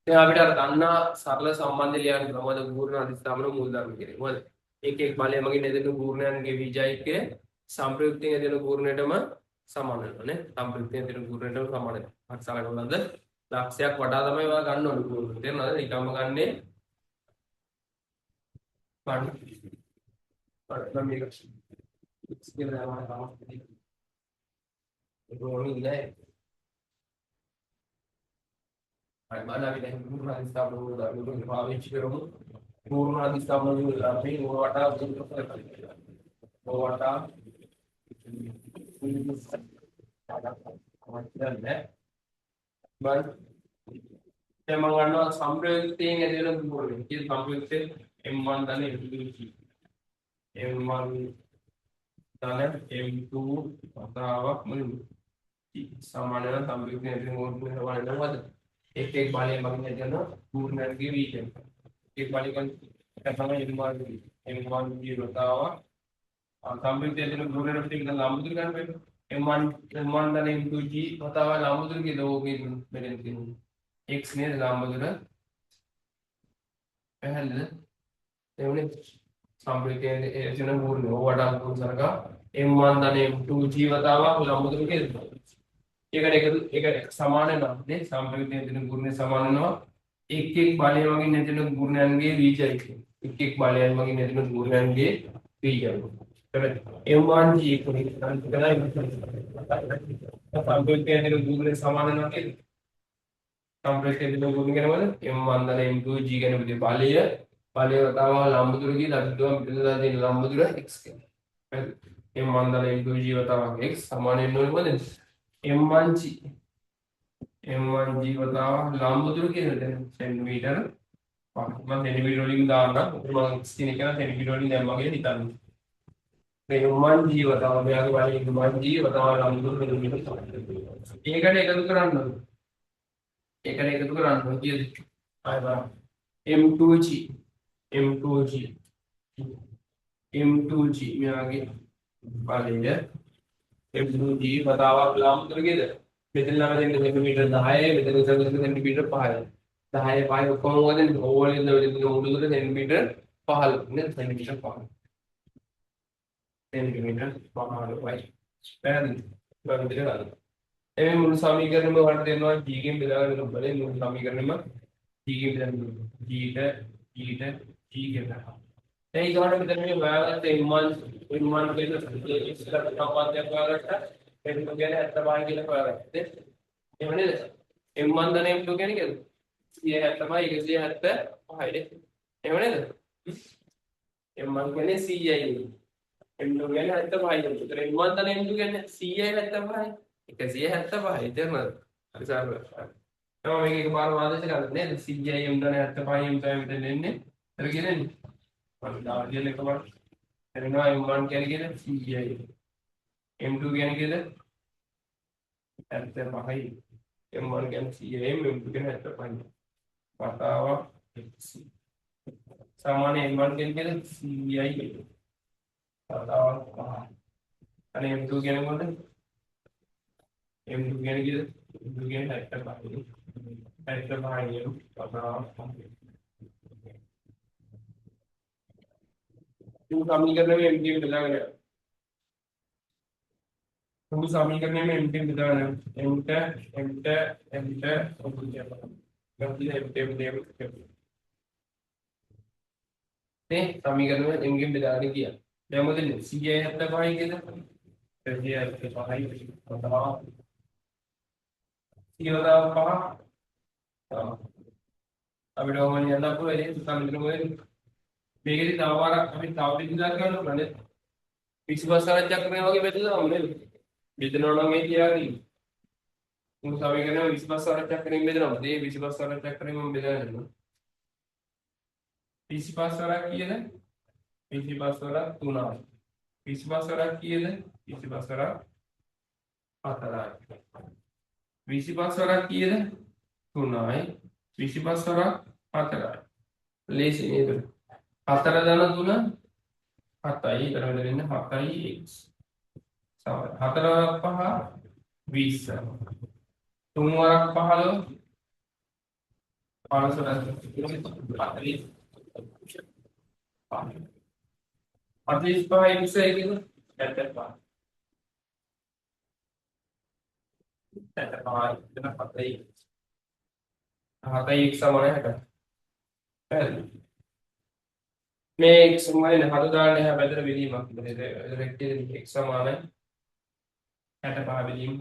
දැන් අපිට අර දන්නා සරල සම්බන්ධය ලියන්න පුළුවන්. මොකද ඝූර්ණ අධිස්ථාපන මූලධර්ම කියන්නේ. මොකද එක එක් බලය මගින් ඇදෙන ඝූර්ණයන්ගේ විජයිකය සම්ප්‍රයුක්තයෙන් ඇදෙන ඝූර්ණයටම සමාන වෙනවා නේ. සම්ප්‍රයුක්තයෙන් ඇදෙන ඝූර්ණයටම සමාන වෙනවා. අපි සලකන ලද ලක්ෂයක් වඩා තමයි ඔයා ගන්න ඕනේ ඝූර්ණ. තේරුණාද? නිකම්ම ගන්නේ බලන්න. බලන්න මේක x කියලා දානවා තමයි. ඒක ඕනේ නෑ. හරි බලන්න අපි දැන් ඝූර්ණ අධිස්ථාපන මූලධර්ම පාවිච්චි කරමු. ඝූර්ණ අධිස්ථාපන මූලධර්මයේ ඕවට ඕවට බලන්න. දැන් මම ගන්නවා සම්ප්‍රයුක්තයෙන් ඇති වෙන ඝූර්ණය. කීයද සම්ප්‍රයුක්තයෙන් M1 ධන M2 G. M1 ධන M2 වතාවක් මොකද? G සමාන වෙන සම්ප්‍රයුක්තයෙන් ඇති වෙන ඝූර්ණය සමාන වෙනවා මොකද? එක් එක් බලය මගින් ඇති වෙන ඝූර්ණයන්ගේ වීජය. එක් බලය කියන්නේ එක තමයි M1 G. M1 G වතාවක් සම්ප්‍රයුක්තයෙන් ඇති වෙන ඝූර්ණයට පිටින් මෙතන ලම්බ දුර ගන්න බැහැ. M1 M1 ධන M2 G වතාවක් ලම්බ දුර කීයද? ඕකේ මෙතන තියෙන්නේ. X නේද ලම්බ දුර? පැහැදිලිද? එවනේ සම්ප්‍රයුක්තයෙන් ඇති වෙන ඝූර්ණය. ඕවට අනුකූල සරකා M1 ධන M2 G වතාවක් ලම්බ දුර කීයද? ඒකට එකතු ඒක සමාන වෙනවා නේ. සම්ප්‍රයුක්තයෙන් ඇති වෙන ඝූර්ණය සමාන වෙනවා එක් එක් බලය මගින් ඇති වෙන ඝූර්ණයන්ගේ වීජය. එක් එක් බලයන් මගින් ඇති වෙන ඝූර්ණයන්ගේ වීජය. M1 G සම්ප්‍රයුක්තයෙන් ඇති වෙන ඝූර්ණය සමාන වෙනවා නේද? සම්ප්‍රයුක්තයෙන් ඇති වෙන ඝූර්ණය කියන්නේ මොකද? M1 ධන M2 G කියන්නේ පුතේ බලය බලය වතාව ලම්බ දුර කියලා අපි දුවා මෙතන දාලා තියෙන ලම්බ දුර x කියලා. හරිද? M1 ධන M2 G වතාවක් x සමාන වෙන්න ඕනේ මොකද? M1 G M1 G වතාවක් ලම්බ දුර කියලා දැන් සෙන්ටිමීටර් 5. මම සෙන්ටිමීටර වලින් දාන්නම්. ඔතන මම x කියන එක නම් සෙන්ටිමීටර වලින් දැම්මා කියලා හිතන්න. මේ M1 G වතාව මෙයාගේ බලය M1 G වතාව ලම්බ දුර සෙන්ටිමීටර් 5. ඒකට එකතු කරන්න ඕනේ. ඒකට එකතු කරන්න ඕනේ කීයද? ආයෙ බලන්න. M2G M2G M2G මෙයාගේ බලය M2G වතාවක් ලම්බ දුර කීයද? මෙතන ළම දෙන්න සෙන්ටිමීටර් 10 මෙතන ඉඳන් සෙන්ටිමීටර් 5. 10 5 ඔක්කොම මොකද ඕවලින් ඉඳන් මුළු දුර සෙන්ටිමීටර් 15 නේද? සෙන්ටිමීටර් 15. සෙන්ටිමීටර් 15යි. පැහැදිලිද? බලන්න විදිහට ගන්න. එමේ මුළු සමීකරණෙම ඔයාලට දෙනවා G ගෙන් බෙදාගෙන බලේ මුළු සමීකරණෙම G ගෙන් බෙදාගෙන G ට G ට G කියලා. දැන් ඊගොල්ලෝ මෙතන මේ හොයාගත්ත M1 M1 කියන ඉස්සර සම්බන්ධයක් හොයාගත්තා. M2 කියන්නේ 75 කියලා හොයාගත්තා. එහෙම නේද? M1 ධන M2 කියන්නේ කීයද? 175 175යි නේ. එහෙම නේද? M1 කියන්නේ 100යි. M2 කියන්නේ 75යි. ඒතර M1 ධන M2 කියන්නේ 100යි 75යි. 175යි. තේරුණාද? හරි සරලයි. එහම මේක එකපාරම ආදේශ කරන්න නේද? 100යි M ධන 75යි M තමයි මෙතන එන්නේ. ඒතර කියන්නේ මම දාලා කියලා එකපාරට. එනවා M1 කියන්නේ කීයද? 100යි. M2 කියන්නේ කීයද? 75යි. M1 කියන්නේ 100යි M2 කියන්නේ 75යි. වතාවක් x. සාමාන්‍ය M1 කියන්නේ කීයද? 100යි. වතාවක් 5. අනේ M2 කියන්නේ මොකද? M2 කියන්නේ කීයද? M2 කියන්නේ 75යි. 75යි M වතාවක් 5. තුන් සමීකරණෙම M කියන බෙදාගෙන යනවා. තුන් සමීකරණෙම M කියන බෙදාගෙන යනවා. M ට M ට M ට ඔක කියනවා. ගන්න M ට M ට M. මේ සමීකරණෙම M ගෙන් බෙදාගෙන ගියා. දැන් මොකද වෙන්නේ? 175යි කියලා. 175යි වතාවක් 100 වතාවක් 5. අපිට ඔහොම ලියන්න පුළුවන්. ඒ සමීකරණ මොකද? මේකෙදි තව පාරක් අපි තව විදිහක් ගන්න ඕන නේද? 25 වරක් චක්‍රය වගේ බෙදලා නේද? බෙදනවා නම් ඒ තියාගෙන ඉන්න. තුන් සමීකරණය 25 වරක් චක්‍රයෙන් බෙදනවා. මේ 25 වරක් චක්‍රයෙන් මම බෙදලා යනවා. 25 වරක් කීයද? 25 වරක් 3යි. 25 වරක් කීයද? 25 වරක් 4යි. 25 වරක් කීයද? 3යි. 25 වරක් 4යි. ලේසි නේද? 4 ධන 3 7යි. ඊට වෙන වෙන්නේ 7යි x. සමානයි. 4 වරක් 5 20. 3 වරක් 15 15 වරක් 45. 45 x කියලා 75. 75 එතන 7යි. 7යි x සමානයි 60. පැහැදිලි? මේ x සමානයි 7 දාන්න එහා පැත්තට බෙදීමක්. එතන x සමානයි 65 බෙදීම.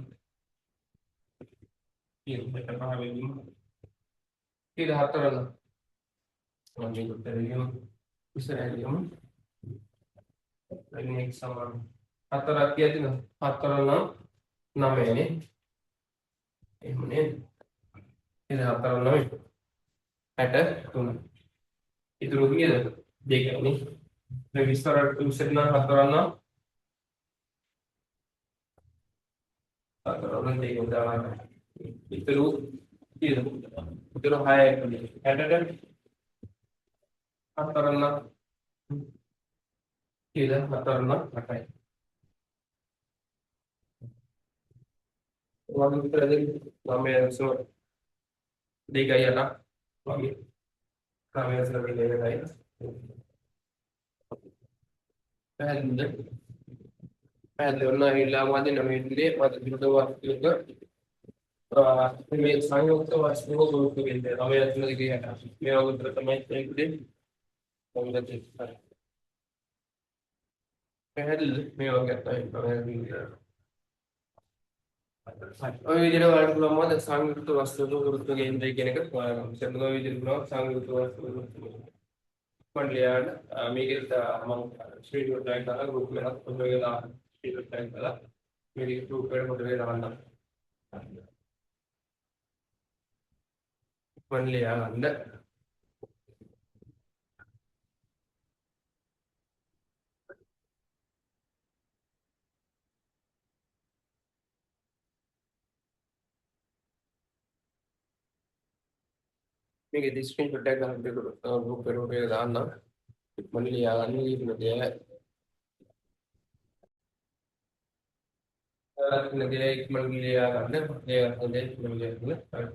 65 බෙදීම. ඊට හතර නම් මම මේක උත්තර ලියමු. ඉස්සරහ ලියමු. දැන් x සමාන හතරක් කියද්දි නේද? හතර නම් 9 නේ. එහෙම නේද? ඉතින් හතර 9 63. ඉතුරු කීයද? දෙකයි නේ. දැන් 20 20 නම් හතර නම් හතර නම් දෙක දාන්න. ඉතුරු කීයද? ඉතුරු 6යි. 60ට හතර නම් කීයද? හතර නම් 8යි. වගේ විතර දෙන්න 9 දෙකයි 8 වගේ 9 දෙකයි. පැහැදිලිද? පැහැදිලි වුණා. ඇවිල්ලා මොකද නවයේ මත විරුද්ධ වස්තුවක මේ සංයුක්ත වස්තුවක ගුරුත්ව කේන්ද්‍රය 9 2 8. මේ වගේ උත්තර තමයි ඒකේ මොකද පැහැදිලිද? මේ වගේ තමයි පැහැදිලි. ඔය විදිහට ඔයාලට පුළුවන් මොකද සංයුක්ත වස්තුවක ගුරුත්ව කේන්ද්‍රය කියන එක හොයාගන්න. ඉතින් ඔය විදිහට පුළුවන් සංයුක්ත වස්තුවක ගුරුත්ව කේන්ද්‍රය. මම ලියන්න මේකෙත් මම ස්ක්‍රීන්ෂොට් එකක් දාලා ගෲප් එකක් පොඩි එකක් දාන්න ස්ක්‍රීන්ෂොට් එකක් දාලා මේක ගෲප් එකට පොඩි එකක් දාන්න. මම ලියන්න. මේකේ ස්ක්‍රීන්ෂොට් එකක් ගන්න ගෲප් එකට පොඩි එකක් දාන්න. මම ලියා ගන්න කියන දේ දේ ඉක්මනට ලියා ගන්න. ඒ දේ ඉක්මනට ලියා ගන්න. හරි.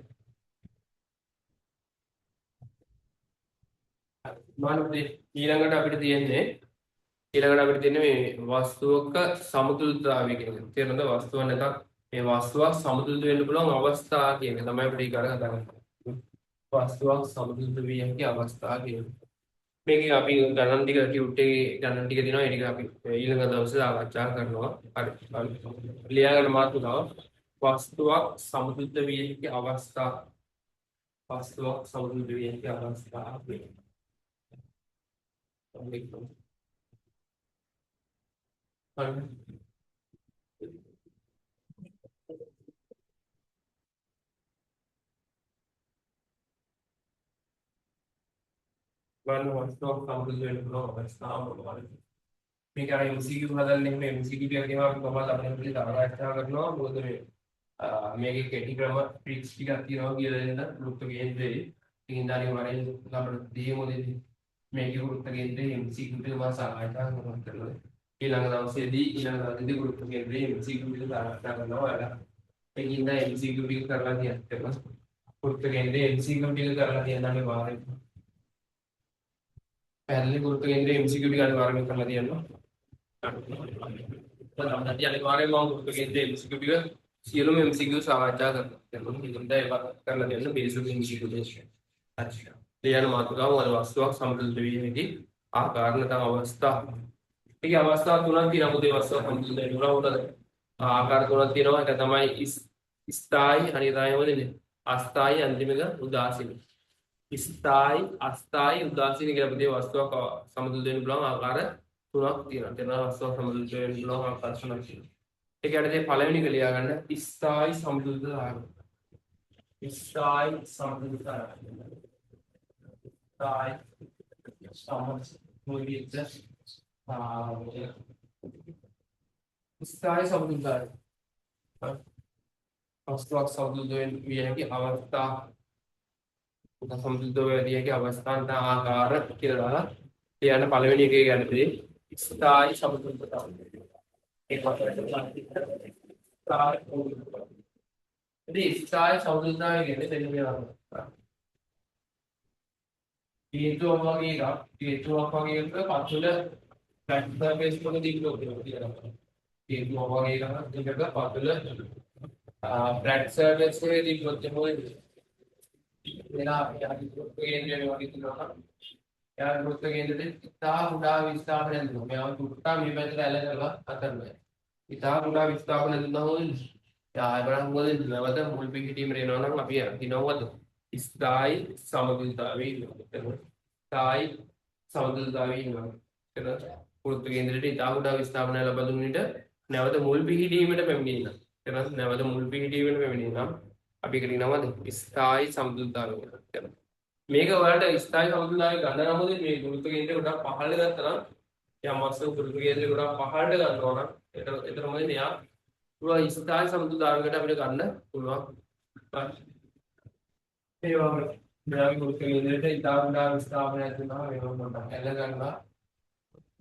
මම ඊළඟට අපිට තියෙන්නේ මේ වස්තුවක සමතුලිතතාවය කියන එක. තේරෙනවද? වස්තුව නැත්නම් මේ වස්තුවක් සමතුලිත වෙන්න පුළුවන් අවස්ථා කියන එක තමයි අපිට ඊගාට කතා කරන්නේ. වස්තුවක් සමතුලිත විය හැකි අවස්ථා කියන එක. මේකේ අපි ගණන් ටික ටියුට් එකේ ගණන් ටික දෙනවා. ඒ ටික අපි ඊළඟ දවසේ සාකච්ඡා කරනවා. හරි. ලියාගන්න මාතෘකාව වස්තුවක් සමතුලිත විය හැකි අවස්ථා. වස්තුවක් සමතුලිත විය හැකි අවස්ථා. හරි. බලන්න වස්තුවක් සමතුලිත වෙන්න පුළුවන් අවස්ථා මොනවද? මේක අර MCQ හදන්නේ එහෙම MCQ ටික කියනවා අපි කොහොමද අපේ පිළි සාකච්ඡා කරනවා. මොකද මේ මේකේ කෙටි ක්‍රම ට්‍රික්ස් ටිකක් තියෙනවා කියලා දෙන්න ගුරුත්ව කේන්ද්‍රයේ. ඉතින් අනිවාර්යෙන් අපිට දීමු දෙන්නේ මේකේ ගුරුත්ව කේන්ද්‍රයේ MCQ ටික මම සාකච්ඡා කරනවා. ඊළඟ දවසේදී ගුරුත්ව කේන්ද්‍රයේ MCQ ටික සාකච්ඡා කරනවා ඔයාලා. ඒකින් දැන් MCQ ටික කරලා තියන්න. ගුරුත්ව කේන්ද්‍රයේ MCQ ටික කරලා තියන්න අනිවාර්යෙන්. පැහැදිලි ගුරුත්ව කේන්ද්‍රයේ MCQ ටික අනිවාර්යෙන් කරලා තියන්න. අනිවාර්යෙන්ම මම ගුරුත්ව කේන්ද්‍රයේ MCQ ටික සියලුම MCQ සාකච්ඡා කරනවා. දැන් ඒවා කරලා තියන්න බේසික් MCQ ටික. හරි. ලියන මාතෘකාව මොකද වස්තුවක් සමතුලිත විය හැකි ආකාර නැත්නම් අවස්ථා. ඒකේ අවස්ථා තුනක් තියෙනවා. මොකද වස්තුවක් සමතුලිත වෙන්න ඕන මොකද? ආකාර තුනක් තියෙනවා. එක තමයි ස්ථායි, අනිත් තමයි මොකද? අස්ථායි, අන්තිම එක උදාසීන. ස්ථායි, අස්ථායි, උදාසීන කියලා පුතේ වස්තුවක් සමතුලිත වෙන්න පුළුවන් ආකාර තුනක් තියෙනවා. තේරෙනවද? වස්තුවක් සමතුලිත වෙන්න පුළුවන් ආකාර තුනක් තියෙනවා. ඒක යටතේ පළවෙනි එක ලියා ගන්න ස්ථායි සමතුලිතතාවය. ස්ථායි සමතුලිතතාවය. ස්ථායි සමතුලිතතාවය. ස්ථායි සමතුලිතතාවය. වස්තුවක් සමතුලිත විය හැකි අවස්ථා සමතුලිත විය හැකි අවස්ථා නැත්නම් ආකාර කියලා දාලා ලියන්න පළවෙනි එකේ යටතේ ස්ථායි සමතුලිතතාවය. ඒක ඉතින් ස්ථායි සමතුලිතතාවය කියන්නේ මෙන්න මේ වගේ. හේතුවක් වගේ එකක් හේතුවක් වගේ එකක පතුල ෆ්ලැට් සර්ෆේස් එකක තිබ්බොත් කියලා. හේතුවක් වගේ එකක් එකක පතුල ෆ්ලැට් සර්ෆේස් එකේ තිබ්බොත් මොකද වෙලා අපි ගුරුත්ව කේන්ද්‍රය වගේ තියෙනවා නම් එයා ගුරුත්ව කේන්ද්‍රෙට ඉතා කුඩා විස්ථාපනයක් දුන්නා. මෙයාව චුට්ටා මේ පැත්තට ඇල කරලා අතර ඉතා කුඩා විස්ථාපනයක් දුන්නා මොකද? එයා ආයෙ බලන්න මොකද නැවත මුල් පිහිටීමට එනවා නම් අපි කියනවද? ස්ථායි සමතුලිතතාවයේ ඉන්නවා. ස්ථායි සමතුලිතතාවයේ ඉන්නවා. එතන ගුරුත්ව කේන්ද්‍රයට ඉතා කුඩා විස්ථාපනයක් ලබා දුන් විට නැවත මුල් පිහිටීමට පැමිණෙනවා. එතන නැවත මුල් පිහිටීමට පැමිණෙනවා නම් අපි ඒකට කියනවද? ස්ථායි සමතුලිතතාවය කියලා. මේක ඔයාලට ස්ථායි සමතුලිතතාවය ගන්න නම් මොකද මේ ගුරුත්ව කේන්ද්‍රය ගොඩක් පහළට ගත්තා නම් යම් වස්තුවක ගුරුත්ව කේන්ද්‍රය ගොඩක් පහළට ගන්නවා නම් එතන මොකද එයා පුළුවන් ස්ථායි සමතුලිතතාවයකට අපිට ගන්න පුළුවන්. ඒ වගේ මෙයාගේ ගුරුත්ව කේන්ද්‍රයට ඉතා කුඩා විස්ථාපනයක් දුන්නා මේව පොඩ්ඩක් ඇල කරලා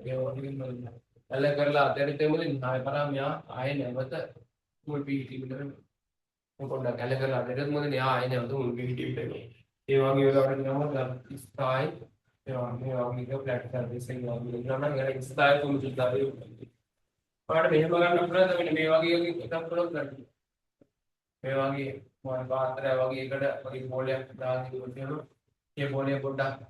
ඒ වගේ බලන්න. ඇල කරලා අතහැරිත් මොකද ආයෙ පරා මෙයා ආයෙ නැවත මුල් පිහිටීමට වෙනවා. පොඩ්ඩක් ඇල කරලා අතහැරියොත් මොකද එයා ආයෙ නැවත මුල් පිහිටීමට වෙනවා. ඒ වගේ වෙලාවට කියනවා ස්ථායි ඒ වගේ වගේ ෆ්ලැට් සර්ෆේස් එක වගේ කියනවා නම් ඒක ස්ථායි සමතුලිතතාවය. ඔයාලට මෙහෙම ගන්න පුළුවන් මෙන්න මේ වගේ එකක් පුළුවන් ගන්න. මේ වගේ මොන පාත්‍රය වගේ එකට වගේ බෝලයක් දාලා තිබුණොත් එහෙම ඒ බෝලය පොඩ්ඩක්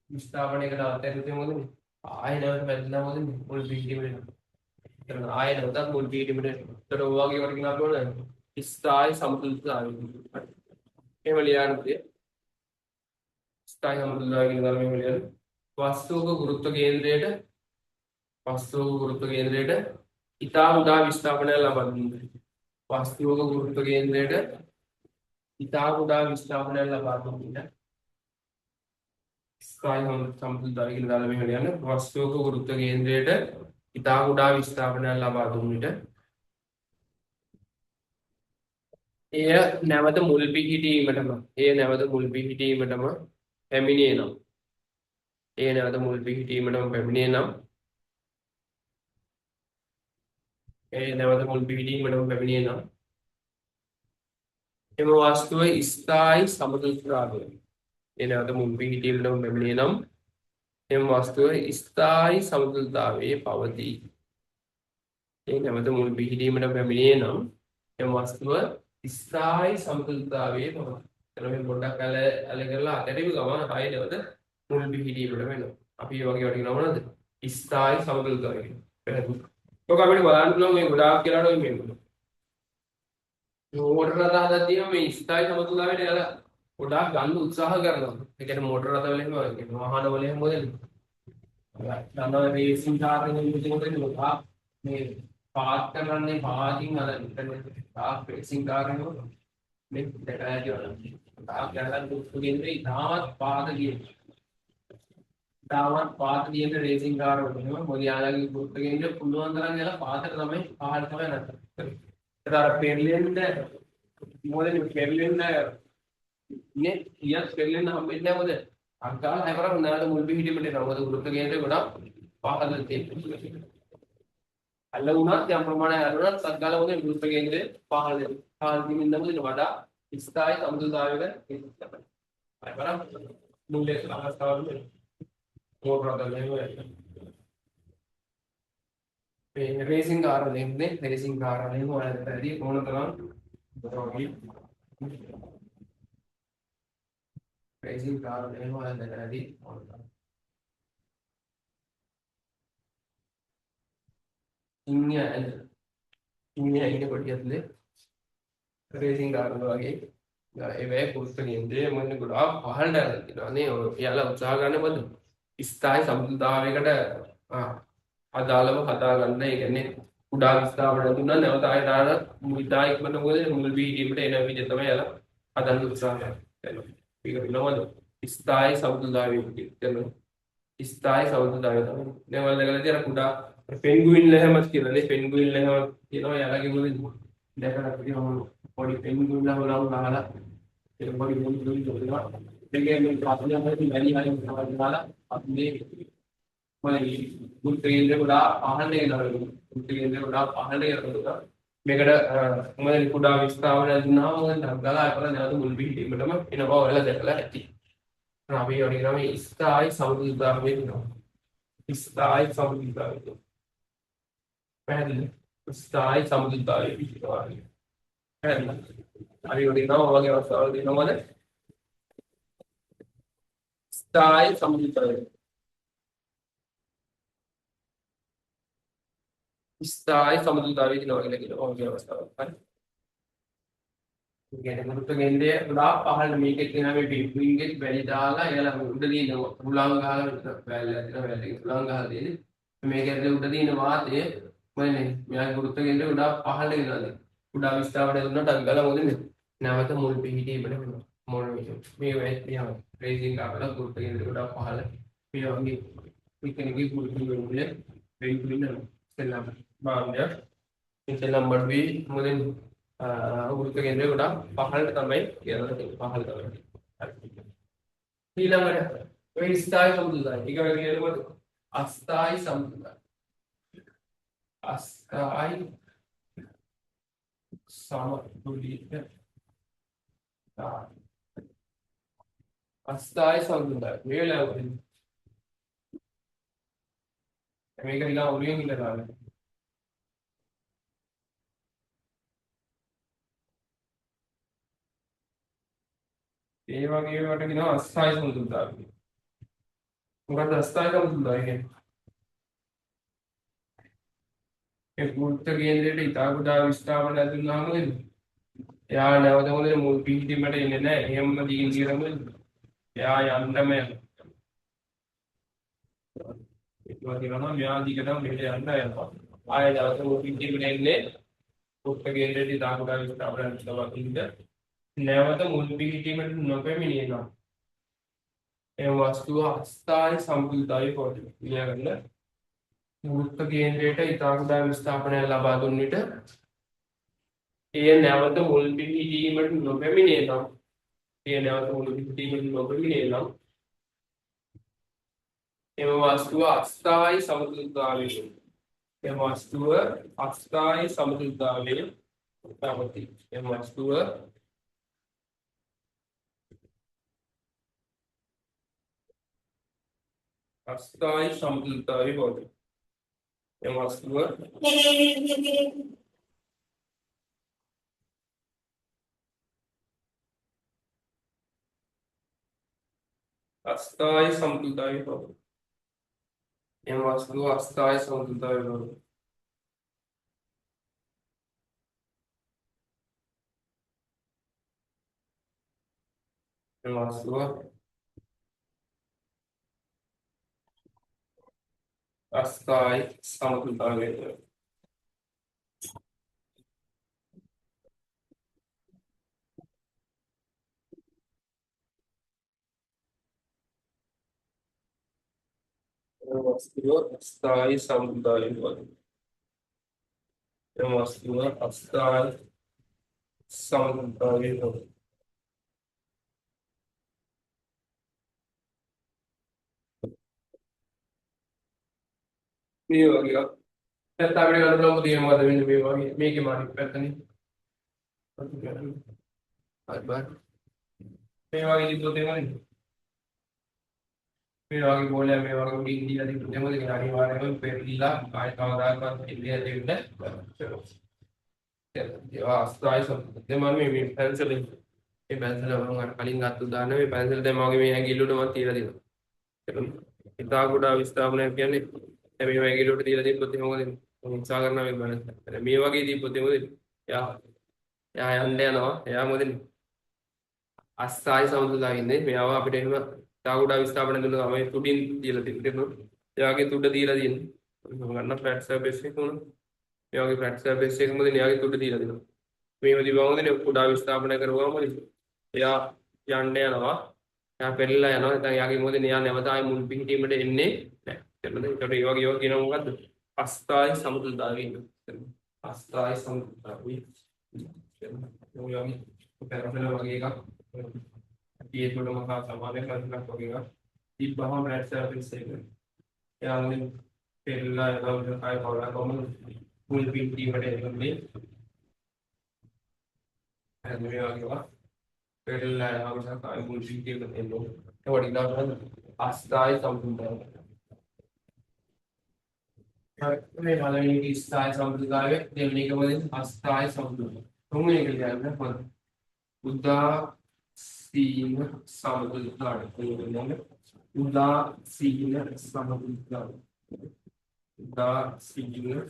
විස්ථාපනයකට අතහැරියොත් මොකද ආයෙ නැවත වැදලා මොකද මුල් පිහිටීමට එනවා. එතන ආයෙ නැවතත් මුල් පිහිටීමට එනවා. ඒතර ඔය වගේ වට කියනවා පුළුවන් ස්ථායි සමතුලිතතාවය. එහෙම ලියන්න පුතේ. ස්ථායි සමතුලිතතාවය කියන ධර්මය එහෙම ලියන්න. වස්තුවක ගුරුත්ව කේන්ද්‍රයට වස්තුවක ගුරුත්ව කේන්ද්‍රයට ඉතා කුඩා විස්ථාපනයක් ලබා දුන්නා. වස්තුවක ගුරුත්ව කේන්ද්‍රයට ඉතා කුඩා විස්ථාපනයක් ලබා දුන්නා. ස්ථායි සමතුලිතතාවය කියලා දාලා මෙහෙම ලියන්න. වස්තුවක ගුරුත්ව කේන්ද්‍රයට ඉතා කුඩා විස්ථාපනයක් ලබා දුන් විට එය නැවත මුල් පිහිටීමටම එය නැවත මුල් පිහිටීමටම පැමිණේ නම් එය නැවත මුල් පිහිටීමටම පැමිණේ නම් එය නැවත මුල් පිහිටීමටම පැමිණේ නම් එම වස්තුව ස්ථායි සමතුලිතතාවය එය නැවත මුල් පිහිටීමටම පැමිණේ නම් එම වස්තුව ස්ථායි සමතුලිතතාවයේ පවතී. ඒ නැවත මුල් පිහිටීමට පැමිණේ නම් එම වස්තුව ස්ථායි සමතුලිතතාවයේ පවතී. එතන මේ පොඩ්ඩක් ඇල ඇල කරලා අතහැරපු ගමන් ආයෙ නැවත මුල් පිහිටීමට වෙනවා. අපි ඒ වගේ ඒවාට කියනවා මොනවද? ස්ථායි සමතුලිතතාවය කියලා. පැහැදිලි. ඔක අපිට බලන්න පුළුවන් මේ ගොඩාක් කියලාට ඔය මේ මෝටර රථ හදද්දීම මේ ස්ථායි සමතුලිතතාවයට එයාලා ගොඩාක් ගන්න උත්සාහ කරනවා. ඒ කියන්නේ මෝටර රථ වල එහෙම ඒ කියන්නේ වාහන වල එහෙම මොකද? දන්නවා රේසින් කාර් එකේ මොකද වෙන්නේ? මේ පාත් කරන්නේ පාතින් අර ඉතින් රේසින් කාර් එක මේ දැකලා ඇති ඔයාලා. තාක් යනකම් දුක්ඛ කේන්ද්‍රේ ඉතාමත් පාත තියෙන. ඉතාමත් පාත තියෙන රේසින් කාර් වල එහෙම මොකද යාළගේ දුක්ඛ කේන්ද්‍රේ පුළුවන් තරම් යලා පාතට තමයි පහළ තමයි නැත්තේ. ඒතර අර පෙරලෙන්න මොකද මේ පෙරලෙන්න නේ ඊයත් පෙරලෙන්න හම්බෙන්නේ නැහැ මොකද අංකාල හැමරම නැවත මුල් පිහිටීමට එනවා. මොකද ගුරුත්ව කේන්ද්‍රේ ගොඩක් පහළ තියෙනවා. අල්ල වුණත් යම් ප්‍රමාණයක් අල්ල වුණත් සත්කාල මොකද ගුරුත්ව කේන්ද්‍රේ පහළ වෙනවා. පහළ වීමෙන් මොකද වඩා ස්ථායි සමතුලිතතාවයක තමයි. අය බලන්න මුල්ලේ අවස්ථාවල මෝටර රථ එහෙම මේ රේසින් කාර් වල එහෙම රේසින් කාර් වල එහෙම ඔයාලට ඇති ඕන තරම් රේසින් කාර් වල එහෙම ඔයාලට ඇති ඕන තරම් ඉන්නේ ඉන්නේ ඉන්නේ පොඩි ඇතුලේ රේසින් කාර් වල වගේ ඒ වේ ගුරුත්ව කේන්ද්‍රය මොන්නේ ගොඩාක් පහළට යනවා තියෙනවා නේ. ඔය එයාලා උත්සාහ කරන්නේ මොකද ස්ථායි සමතුලිතතාවයකට අදාළව හදා ගන්න. ඒ කියන්නේ කුඩා විස්ථාපන දුන්නා නැවත ආයෙ දාන මුල් ඉක්මනට මොකද මුල් පිහිටීමට එන විදිහ තමයි එයාලා හදන්න උත්සාහ කරන්නේ. ඒක වෙනවද? ස්ථායි සමතුලිතතාවය කියන්නේ ස්ථායි සමතුලිතතාවය තමයි. දැන් ඔයාලා දැකලා තියෙන කුඩා පෙන්ගුයින් ලැහැමත් කියලා නේ. පෙන්ගුයින් ලැහැමත් කියනවා එයාලගේ මොකද දැකලා තියෙනවා පොඩි පෙන්ගුයින් ලහම ගහලා ඒක පොඩි පෙන්ගුයින් කියනවා. ඒකේ මේ පස්සේ අපි මැලි හරි මොනවද දාලා අපි මේ මොකද ගුරුත්ව කේන්ද්‍රය ගොඩාක් පහළට එනවා. ගුරුත්ව කේන්ද්‍රය ගොඩාක් පහළට යනකොට මේකට මොකද කුඩා විස්ථාපන දුන්නාම මොකද ගලා අපල නැවත මුල් පිහිටීමටම එනවා ඔයාලා දැකලා ඇති. අපි ඒවට කියනවා මේ ස්ථායි සමතුලිතතාවය කියනවා. ස්ථායි සමතුලිතතාවය කියනවා. පැහැදිලිද? ස්ථායි සමතුලිතතාවය කියනවා. පැහැදිලිද? අපි ඒවට කියනවා ඔය වගේ අවස්ථාවල තියෙනවා මොකද? ස්ථායි සමතුලිතතාවය. ස්ථායි සමතුලිතතාවය කියනවා කියලා කියනවා ඔය වගේ අවස්ථාවල. හරි. ඒ කියන්නේ ගුරුත්ව කේන්ද්‍රය ගොඩාක් පහළට මේකෙත් තියෙනවා මේ බිම්බින්ගෙත් වැලි දාලා එයාලා උඩ තියෙන හුලං ගහලා වැල්ල තියෙන වැල්ල එකේ හුලං ගහලා තියෙන්නේ. මේක ඇතුලේ උඩ තියෙන වාතය මොකද මෙයාගේ ගුරුත්ව කේන්ද්‍රය ගොඩාක් පහළට ගෙනලා තියෙනවා. කුඩා විස්ථාපනය දුන්නාට ටක් ගාලා මොකද වෙන්නේ? නැවත මුල් පිහිටීමට වෙනවා. මොන මේ මෙහම රේසින් කාර් වල ගුරුත්ව කේන්ද්‍රය ගොඩාක් පහළ මේ වගේ එක්කෙනෙක්ගේ ගුරුත්ව කේන්ද්‍රය වෙන් වෙනවා. සෙල්ලම් භාණ්ඩයක්. මේ සෙල්ලම් බඩුවේ මොකද ගුරුත්ව කේන්ද්‍රය ගොඩාක් පහළට තමයි කියලා තියෙන්නේ. පහළ තමයි. හරි. ඊළඟට ඔය ස්ථායි සමතුලිතතාවය. ඒක ඔය කියන්නේ මොකද? අස්ථායි සමතුලිතතාවය. අස්ථායි සමතුලිතතාවය. අස්ථායි සමතුලිතතාවය. මේ වෙලාව මොකද? මේක නිකන් ඔළුවෙන් ඉඳලා දාන්න. ඒ වගේ ඒවාට කියනවා අස්ථායි සමතුලිතතාවය කියලා. මොකද්ද අස්ථායි සමතුලිතතාවය කියන්නේ? ඒ ගුරුත්ව කේන්ද්‍රයට ඉතා කුඩා විස්ථාපන දුන්නාම මොකද? එයා නැවත මොකද මුල් පිහිටීමට එන්නේ නැහැ. එහෙම්ම දිගින් දිගටම එයා යන්නම යනවා. ඒක වගේ මෙයා දිගටම මෙහෙට යන්න යනවා. ආයෙ නැවත මුල් පිහිටීමට එන්නේ ගුරුත්ව කේන්ද්‍රයට ඉතා කුඩා විස්ථාපන දුන්නාම නැවත මුල් පිහිටීමට නොපැමිණේ නම් එම වස්තුව අස්ථායි සමතුලිතතාවය පවතින. ලියාගන්න. ගුරුත්ව කේන්ද්‍රයට ඉතා කුඩා විස්ථාපනයක් ලබා දුන් විට එය නැවත මුල් පිහිටීමට නොපැමිණේ නම් එය නැවත මුල් පිහිටීමට නොපැමිණේ නම් එම වස්තුව අස්ථායි සමතුලිතතාවය එම වස්තුව අස්ථායි සමතුලිතතාවය පවතී. එම වස්තුව අස්ථායි සමතුලිතතාවය පවතී. එම වස්තුව අස්ථායි සමතුලිතතාවය පවතී. එම වස්තුව අස්ථායි සමතුලිතතාවය පවතී. එම වස්තුව අස්ථායි සමතුලිතතාවය පවතී. එම වස්තුව අස්ථායි සමතුලිතතාවය පවතී. එම වස්තුව අස්ථායි සමතුලිතතාවය පවතී. මේ වගේ එකක්. නැත්නම් අපිට ගන්න පුළුවන් තියෙන මොකද වෙන්නේ මේ වගේ මේකේ අනිත් පැත්තනේ. හරි බලන්න. මේ වගේ තිබ්බොත් එහෙමනේ. මේ වගේ බෝලයක් මේ වගේ උඩින් දීලා තිබ්බොත් එහෙමද කියලා අනිවාර්යයෙන්ම පෙරලිලා ආයෙ කවදාකවත් එන්නේ නැති වෙන්න බෑ. ඒවා අස්ථායි සම්පූර්ණ. දැන් මම මේ මේ පැන්සලෙන් මේ පැන්සල මම අර කලින් ගත්ත උදාහරණ මේ පැන්සල දැන් මගේ මේ ඇඟිල්ල උඩ මම තියලා දෙනවා. ඉතා කුඩා විස්ථාපනයක් කියන්නේ දැන් මේ ඇඟිල්ල උඩ තියලා තිබ්බොත් එහෙම මොකද වෙන්නේ? මම උත්සාහ කරනවා මේ බලන්න. දැන් මේ වගේ තිබ්බොත් එහෙම මොකද වෙන්නේ? එයා එයා යන්න යනවා. එයා මොකද වෙන්නේ? අස්ථායි සමතුලිතතාවය ඉන්නේ. මෙයාව අපිට එහෙම ඉතා කුඩා විස්ථාපන දුන්නා තමයි තුඩින් තියලා තිබ්බේ. එයාගේ තුඩ තියලා තියෙන්නේ. මම ගන්න ෆ්ලැට් සර්ෆේස් එක උනා. මේ වගේ ෆ්ලැට් සර්ෆේස් එකක මොකද එයාගේ තුඩ තියලා දෙනවා. මේව තිබ්බම මොකද කුඩා විස්ථාපනය කරුවාම මොකද එයා යන්න යනවා. එයා පෙරලිලා යනවා. නැත්නම් එයාගේ මොකද එයා නැවත ආයේ මුල් පිහිටීමට එන්නේ නැහැ. තේරුණාද? ඒකට ඒ වගේ ඒවා කියනවා මොකද්ද? අස්ථායි සමතුලිතතාවය ඉන්නවා. අස්ථායි සමතුලිතතාවය. තේරුණාද? ඔය වගේ පැරසල වගේ එකක් අපි ඒකට මහා සමාන පැරසලක් වගේ එකක් තිබ්බහම ෆ්ලැට් සර්ෆේස් එක එයා මුලින් පෙරලිලා යනවා විතර ආයේ කවදා කොහොමද මුල් පිහිටීමට එන්නේ නැහැ. මේ වගේ ඒවා පෙරලිලා යනවා මිසක් ආයේ මුල් පිහිටීමට එන්නේ නැහැ. ඒවට ඊළඟට අස්ථායි සමතුලිතතාවය. මේ පළවෙනි එක ස්ථායි සමතුලිතතාවය, දෙවෙනි එක මොකද? අස්ථායි සමතුලිතතාවය. තුන්වෙනි එක ලියන්න මොකද? උදාසීන සමතුලිතතාවය. උදාසීන සමතුලිතතාවය. උදාසීන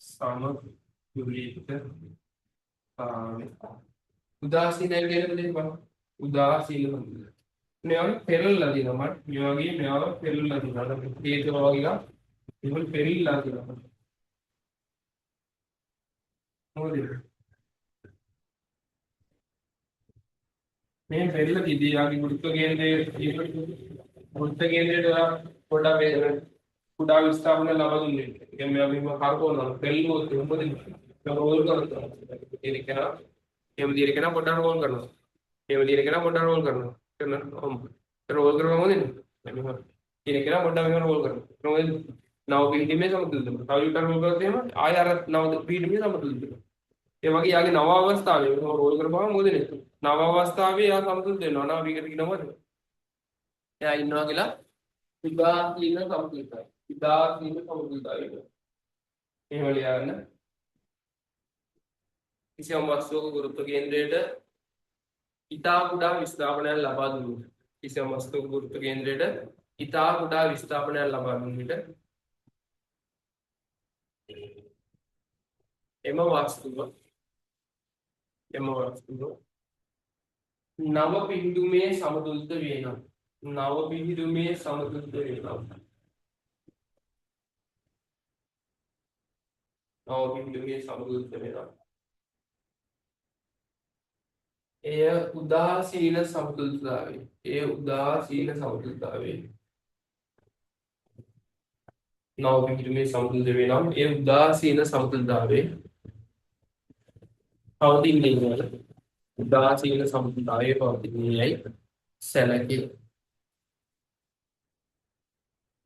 සමතුලිතතාවය. උදාසීන කියන්නේ මොකද බලන්න. උදාසීන සමතුලිතතාවය. මේ වගේ පෙරලලා තියෙනවා මට. මේ වගේ මේව පෙරලලා තියෙනවා. අර හේතුව වගේ එකක් එහෙම පෙරලිලා තියෙනවා. මොකද මේ පෙරලා තියදී යාගේ ගුරුත්ව කේන්ද්‍රයේ ගුරුත්ව කේන්ද්‍රයට ඔයා පොඩ්ඩක් මේ කුඩා විස්ථාපන ලබා දුන්නේ. ඒ කියන්නේ මෙයා මෙහෙම කරකවනවා. පෙරළුවොත් එහෙම මොකද වෙන්නේ? රෝල් කරනවා. තියෙන කෙනා එහෙම තියෙන කෙනා පොඩ්ඩක් රෝල් කරනවා. එහෙම තියෙන කෙනා පොඩ්ඩක් රෝල් කරනවා. කරනවා. ඔව්. රෝල් කරනවා මොකද වෙන්නේ? මෙහෙම තියෙන කෙනා පොඩ්ඩක් මෙහෙම රෝල් කරනවා. මොකද වෙන්නේ? නව පිහිටීමේ සමතුලිත වෙනවා. තව චුට්ටක් රෝල් කරොත් එහෙම ආයෙ අර නව පිහිටීමේ සමතුලිත වෙනවා. ඒ වගේ යාගේ නව අවස්ථාවේ මෙහෙම රෝල් කරපුවම මොකද වෙන්නේ? නව අවස්ථාවේ එයා සමතුලිත වෙනවා. නව විකට කියනවා මොකද? එයා ඉන්නවා කියලා උදාසීන සමතුලිතයි. උදාසීන සමතුලිතයි වෙනවා. එහෙම ලියන්න. කිසියම් වස්තුවක ගුරුත්ව කේන්ද්‍රයට ඉතා කුඩා විස්ථාපනයක් ලබා දුන් විට කිසියම් වස්තුවක ගුරුත්ව කේන්ද්‍රයට ඉතා කුඩා විස්ථාපනයක් ලබා දුන් විට එම වස්තුව එම වස්තුව නව පිහිටුමේ සමතුලිත වේ නම් නව පිහිටුමේ සමතුලිත වේ නම් නව පිහිටුමේ සමතුලිත වේ නම් එය උදාසීන සමතුලිතතාවය. එය උදාසීන සමතුලිතතාවය. නව පිහිටුමේ සමතුලිත වේ නම් එය උදාසීන සමතුලිතතාවය පවතින්නේ නේද? උදාසීන සමතුලිතතාවය පවතින්නේ යයි සැලකේ.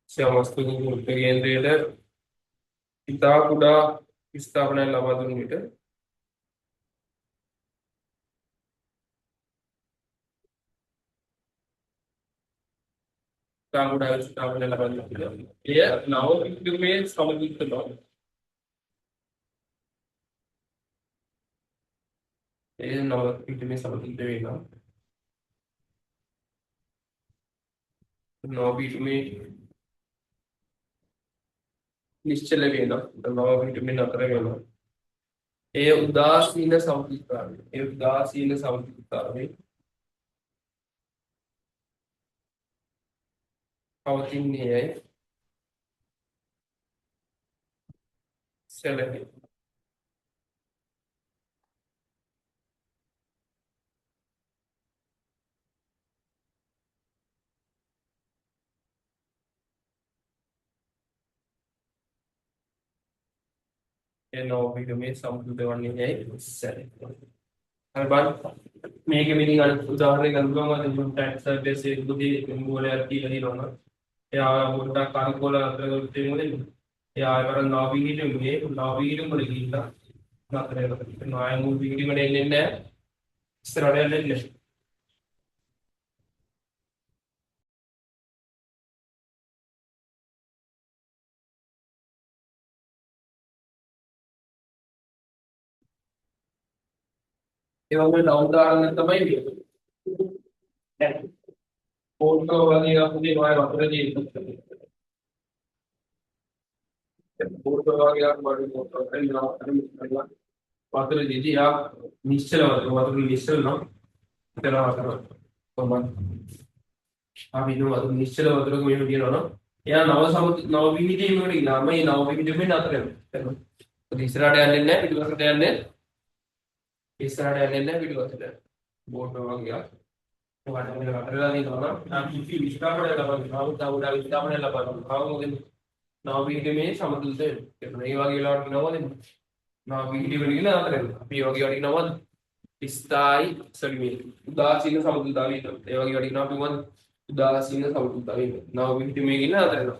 සියම් වස්තුවක ගුරුත්ව කේන්ද්‍රයට ඉතා කුඩා විස්ථාපනයක් ලබා දුන් විට ඉතා කුඩා විස්ථාපනයක් ලබා දුන් විට එය නව පිහිටුමේ සමතුලිත බව එය නව පිහිටුමේ සමතුලිත වේ නම් නව පිහිටුමේ නිශ්චල වෙනවා. නව පිහිටුමේ නතර වෙනවා. ඒ උදාසීන සමතුලිතතාවය. ඒ උදාසීන සමතුලිතතාවය පවතින්නේ යයි සැලකේ. ඒ නව පිහිටුමේ සමතුලිත වන්නේ යයි සැලකේ. හරි බලන්න. මේකෙ මිනින් අනිත් උදාහරණයක් ගන්න පුළුවන් අද ඉන්ටැක්ට් සර්ෆේස් එකකදී බෝලයක් තියලා තියෙනවා නම් එයා පොඩ්ඩක් කරකෝල නතර කරොත් එහෙම මොකද? එයා ආයෙ වරන් නව පිහිටුමේ නව පිහිටුම වල ගිහිල්ලා නතර වෙනවා. ආයෙ මුල් පිහිටුමට එන්නේ නැහැ. ඉස්සරහට යන්නේ නැහැ. ඒ වගේම තව උදාහරණයක් තමයි මේ. දැන් පොට්ටෝ වගේ එකක් උදේ ඔය වතුර තියෙනවා. පොට්ටෝ වගේ එකක් වගේ පොට්ටෝ කරනවා වතුර දීදී යා නිශ්චල වතුර වතුර නිශ්චල නම් එතන වතුර කොහොමද? අපි හිතමු වතුර නිශ්චල වතුරක මෙහෙම තියෙනවා නම් එයා නව නව පිහිටීමකට ගියාම මේ නව පිහිටීමෙන් නතර වෙනවා. මොකද ඉස්සරහට යන්නේ නැහැ, පිටුපසට යන්නේ ඉස්සරහට යන්නේ නැහැ, පිටුපසට යන්නේ. බෝට්ටෝ වගේ එකක්. මොකද මේ නතර වෙලා තියෙනවා නම් අපි කිසි විස්ථාපනයක් ලබන්නේ නැහැ. තව උඩ විස්ථාපනයක් ලබනවා. කවුද නව පිහිටීමේ සමතුලිත වෙනවා. මේ වගේ වෙලාවට කියනවා නව පිහිටීමට ගිහලා නතර වෙනවා. අපි මේ වගේ ඒවාට කියනවා ස්ථායි සෝරි මේ උදාසීන සමතුලිතතාවය කියනවා. ඒ වගේ ඒවාට කියනවා අපි මොකද්ද? උදාසීන සමතුලිතතාවය. නව පිහිටීමේ ගිහලා නතර වෙනවා.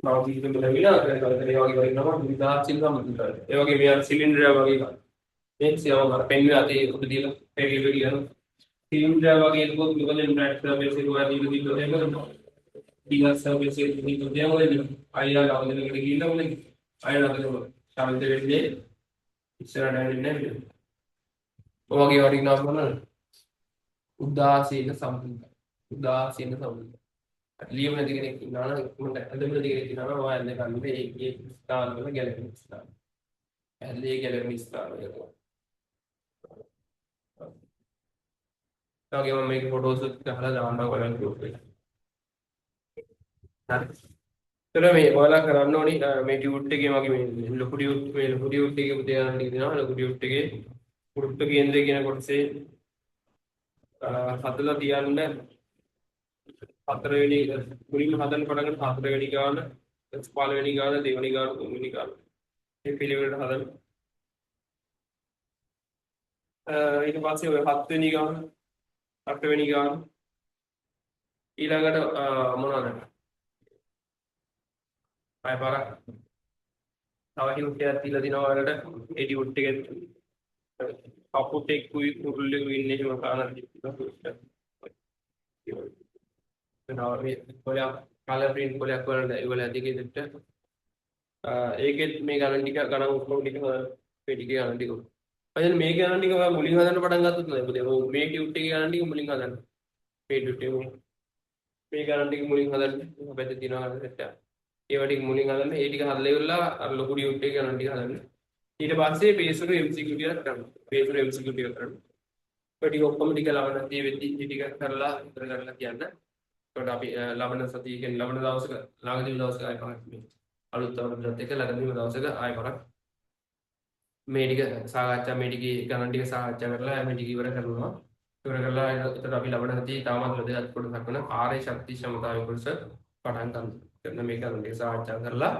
නව පිහිටීමේ ගිහලා නතර වෙනවා. ඒ වගේ ඒවාට කියනවා උදාසීන සමතුලිතතාවය. ඒ වගේ මේ අර සිලින්ඩරය වගේ එකක්. මේ සියම අර පෙන්වුවේ අතේ උඩ දීලා පෙරිලි කියනවා. සිලින්ඩරය වගේ එකක් මොකද ට්‍රැක් සර්ෆේස් එක ඔයා දීලා දීලා එහෙම ඩිගස් සර්ෆේස් එක දීලා දීලා මොකද ආයෙ ලබන දෙකට ගිහිල්ලා මොකද ආයෙ නතර වෙනවා. ශාන්ත වෙන්නේ ඉස්සරහට යන්නේ නැහැ. ඔය වගේ ඒවාට කියනවා මොනවද? උදාසීන සමතුලිතතාවය. උදාසීන සමතුලිතතාවය. ලියමු නැති කෙනෙක් ඉන්නවා නම් ඉක්මනට ඇඳමු නැති කෙනෙක් ඉන්නවා නම් ඔයා ඇඳ ගන්න මේ ඒ ස්ථාන වල ගැලපෙන ස්ථාන. ඇඳේ ගැලපෙන ස්ථාන වල. ඒ වගේම මේක ෆොටෝස් ගහලා දාන්නම් ඔයාලගේ ගෲප් එකට. හරි. ඒතර මේ ඔයාලා කරන්න ඕනි මේ ටියුට් එකේ වගේ මේ ලොකු ටියුට් මේ ලොකු ටියුට් එකේ පුතේ ගණන් ටික දෙනවා. ලොකු ටියුට් එකේ වෘත්ත කේන්ද්‍රය කියන කොටසේ හදලා තියන්න හතරවෙනි මුලින්ම හදන්න පටන් ගන්න හතරවෙනි ගාන, පළවෙනි ගාන, දෙවෙනි ගාන, තුන්වෙනි ගාන. මේ පිළිවෙලට හදන්න. ඊට පස්සේ ඔය හත්වෙනි ගාන, අටවෙනි ගාන ඊළඟට මොනවද? ආය පාරක් තව ටියුට් එකක් දීලා දිනවා ඔයාලට. ඒ ටියුට් එකේ කපුටෙකුයි කුරුල්ලෙකුයි ඉන්නේ එහෙම ගානක් දීලා තියෙනවා. මේ කොලයක් කලර් ප්‍රින්ට් කොලයක් වලට ඒවල ඇති ගෙදරට. ඒකෙත් මේ ගණන් ටික ගණන් ඔක්කොම ටික හදන්න. මේ ටිකේ ගණන් ටික. අයියන් මේ ගණන් ටික ඔයා මුලින් හදන්න පටන් ගත්තොත් නේද පුතේ? ඔව් මේ ටියුට් එකේ ගණන් ටික මුලින් හදන්න. මේ ටියුට් එක මේ ගණන් ටික මුලින් හදන්න. පැත්තේ තියෙනවා ගණන් සෙට් එකක්. ඒවා ටික මුලින් හදන්න. ඒ ටික හදලා ඉවරලා අර ලොකු ටියුට් එකේ ගණන් ටික හදන්න. ඊට පස්සේ පේසුරු MCQ ටිකක් කරන්න. පේසුරු MCQ ටික කරන්න. ඔය ටික ඔක්කොම ටික ලබන සතිය වෙද්දි ඒ ටික කරලා ඉවර කරලා කියන්න. එතකොට අපි ලබන සතිය කියන්නේ ලබන දවසක ළඟදීම දවසක ආයෙ පාරක් මේ අලුත් අවුරුද්දත් එක්ක ළඟදීම දවසක ආයෙ පාරක් මේ ටික සාකච්ඡා මේ ටිකේ ගණන් ටික සාකච්ඡා කරලා මේ ටික ඉවර කරනවා. ඉවර කරලා එතකොට අපි ලබන සතියේ තාමත් වැදගත් කොටසක් වෙන කාර්ය ශක්ති ක්ෂමතාවය කොටස පටන් ගන්නවා. කරන මේ ගණන් ටික සාකච්ඡා කරලා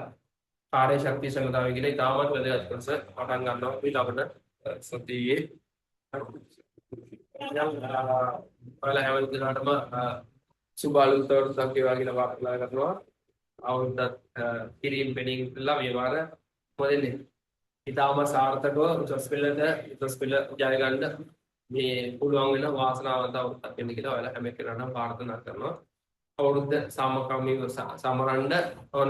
කාර්ය ශක්ති ක්ෂමතාවය කියලා ඉතාමත් වැදගත් කොටස පටන් ගන්නවා අපි ලබන සතියේ. දැන් ඔයාලා හැම දිනකටම සුබ අලුත් අවුරුද්දක් වේවා කියලා ප්‍රාර්ථනා කරනවා. අවුරුද්දත් කිරීම පෙනීම කළා මේ වාර මොකද වෙන්නේ? ඉතාම සාර්ථකව උසස් පෙළට උසස් පෙළ ජය ගන්න මේ පුළුවන් වෙන වාසනාවන්ත අවුරුද්දක් වෙන්න කියලා ඔයාලා හැම කෙනාටම ප්‍රාර්ථනා කරනවා. අවුරුද්ද සමකමීව සමරන්න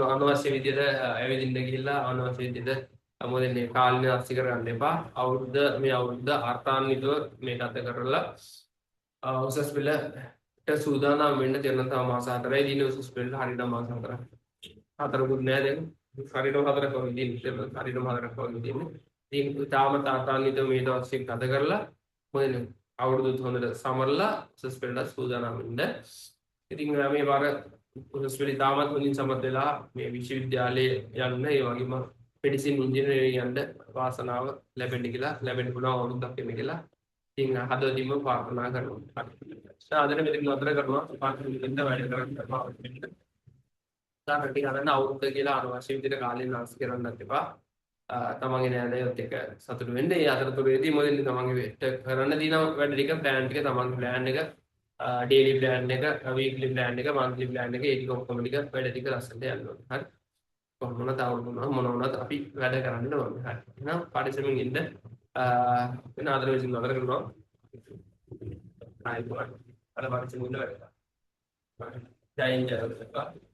අනවශ්‍ය විදිහට ඇවිදින්න ගිහිල්ලා අනවශ්‍ය විදිහට මොකද වෙන්නේ කාලේ නාස්ති කරගන්න එපා. අවුරුද්ද මේ අවුරුද්ද අර්ථාන්විතව මේ ගත කරලා උසස් පෙළ සූදානම් වෙන්න තියෙන තව මාස 4යි දින උසස් පෙළ හරියට මාස 4ක්. හතරකුත් නෑ දැන්. හරියටම 4ක් වගේ දින. හරියටම 4ක් වගේ දින. ඉතින් තාම තාතාන්විතව මේ දවස් ටික ගත කරලා මොකද අවුරුදු හොඳට සමරලා උසස් පෙළට සූදානම් වෙන්න. ඉතින් මේ වාර උසස් පෙළ ඉතාමත් හොඳින් සමත් වෙලා මේ විශ්වවිද්‍යාලයේ යන්න, ඒ වගේම මෙඩිසින් ඉංජිනේරින් යන්න වාසනාව ලැබෙන්න කියලා, ලැබෙන්න පුළුවන් අවුරුද්දක් වෙන්න කියලා ඉතින් හදවතින්ම ප්‍රාර්ථනා කරනවා. හරි. ආදරේ මෙතන නතර කරනවා. පාඨ දෙන්න වැඩ කරන්න. තාම ටික ගන්න අවුරුද්ද කියලා අනවශ්‍ය විදිහට කාලය නාස්ති කරන්නත් එපා. තමන්ගේ නෑදෑයොත් එක්ක සතුටු වෙන්න. ඒ අතරතුරේදී මොකද තමන්ගේ වෙට කරන්න තියෙන වැඩ ටික, ප්ලෑන් ටික, තමන්ගේ ප්ලෑන් එක, ඩේලි ප්ලෑන් එක, වීක්ලි ප්ලෑන් එක, මන්ත්ලි ප්ලෑන් එක, ඒ ටික ඔක්කොම ටික වැඩ ටික ලස්සනට යන්න ඕනේ. හරි. කොහොම වුණත් අවුරුදු වුණා මොන වුණත් අපි වැඩ කරන්න ඕනේ. හරි. එහෙනම් පරිස්සමෙන් ඉන්න. වෙන ආදර විසින් නතර කරනවා. ආයිබෝවන්. අර පරිස්සමෙන් ඉන්න වැඩ. ජය ජය.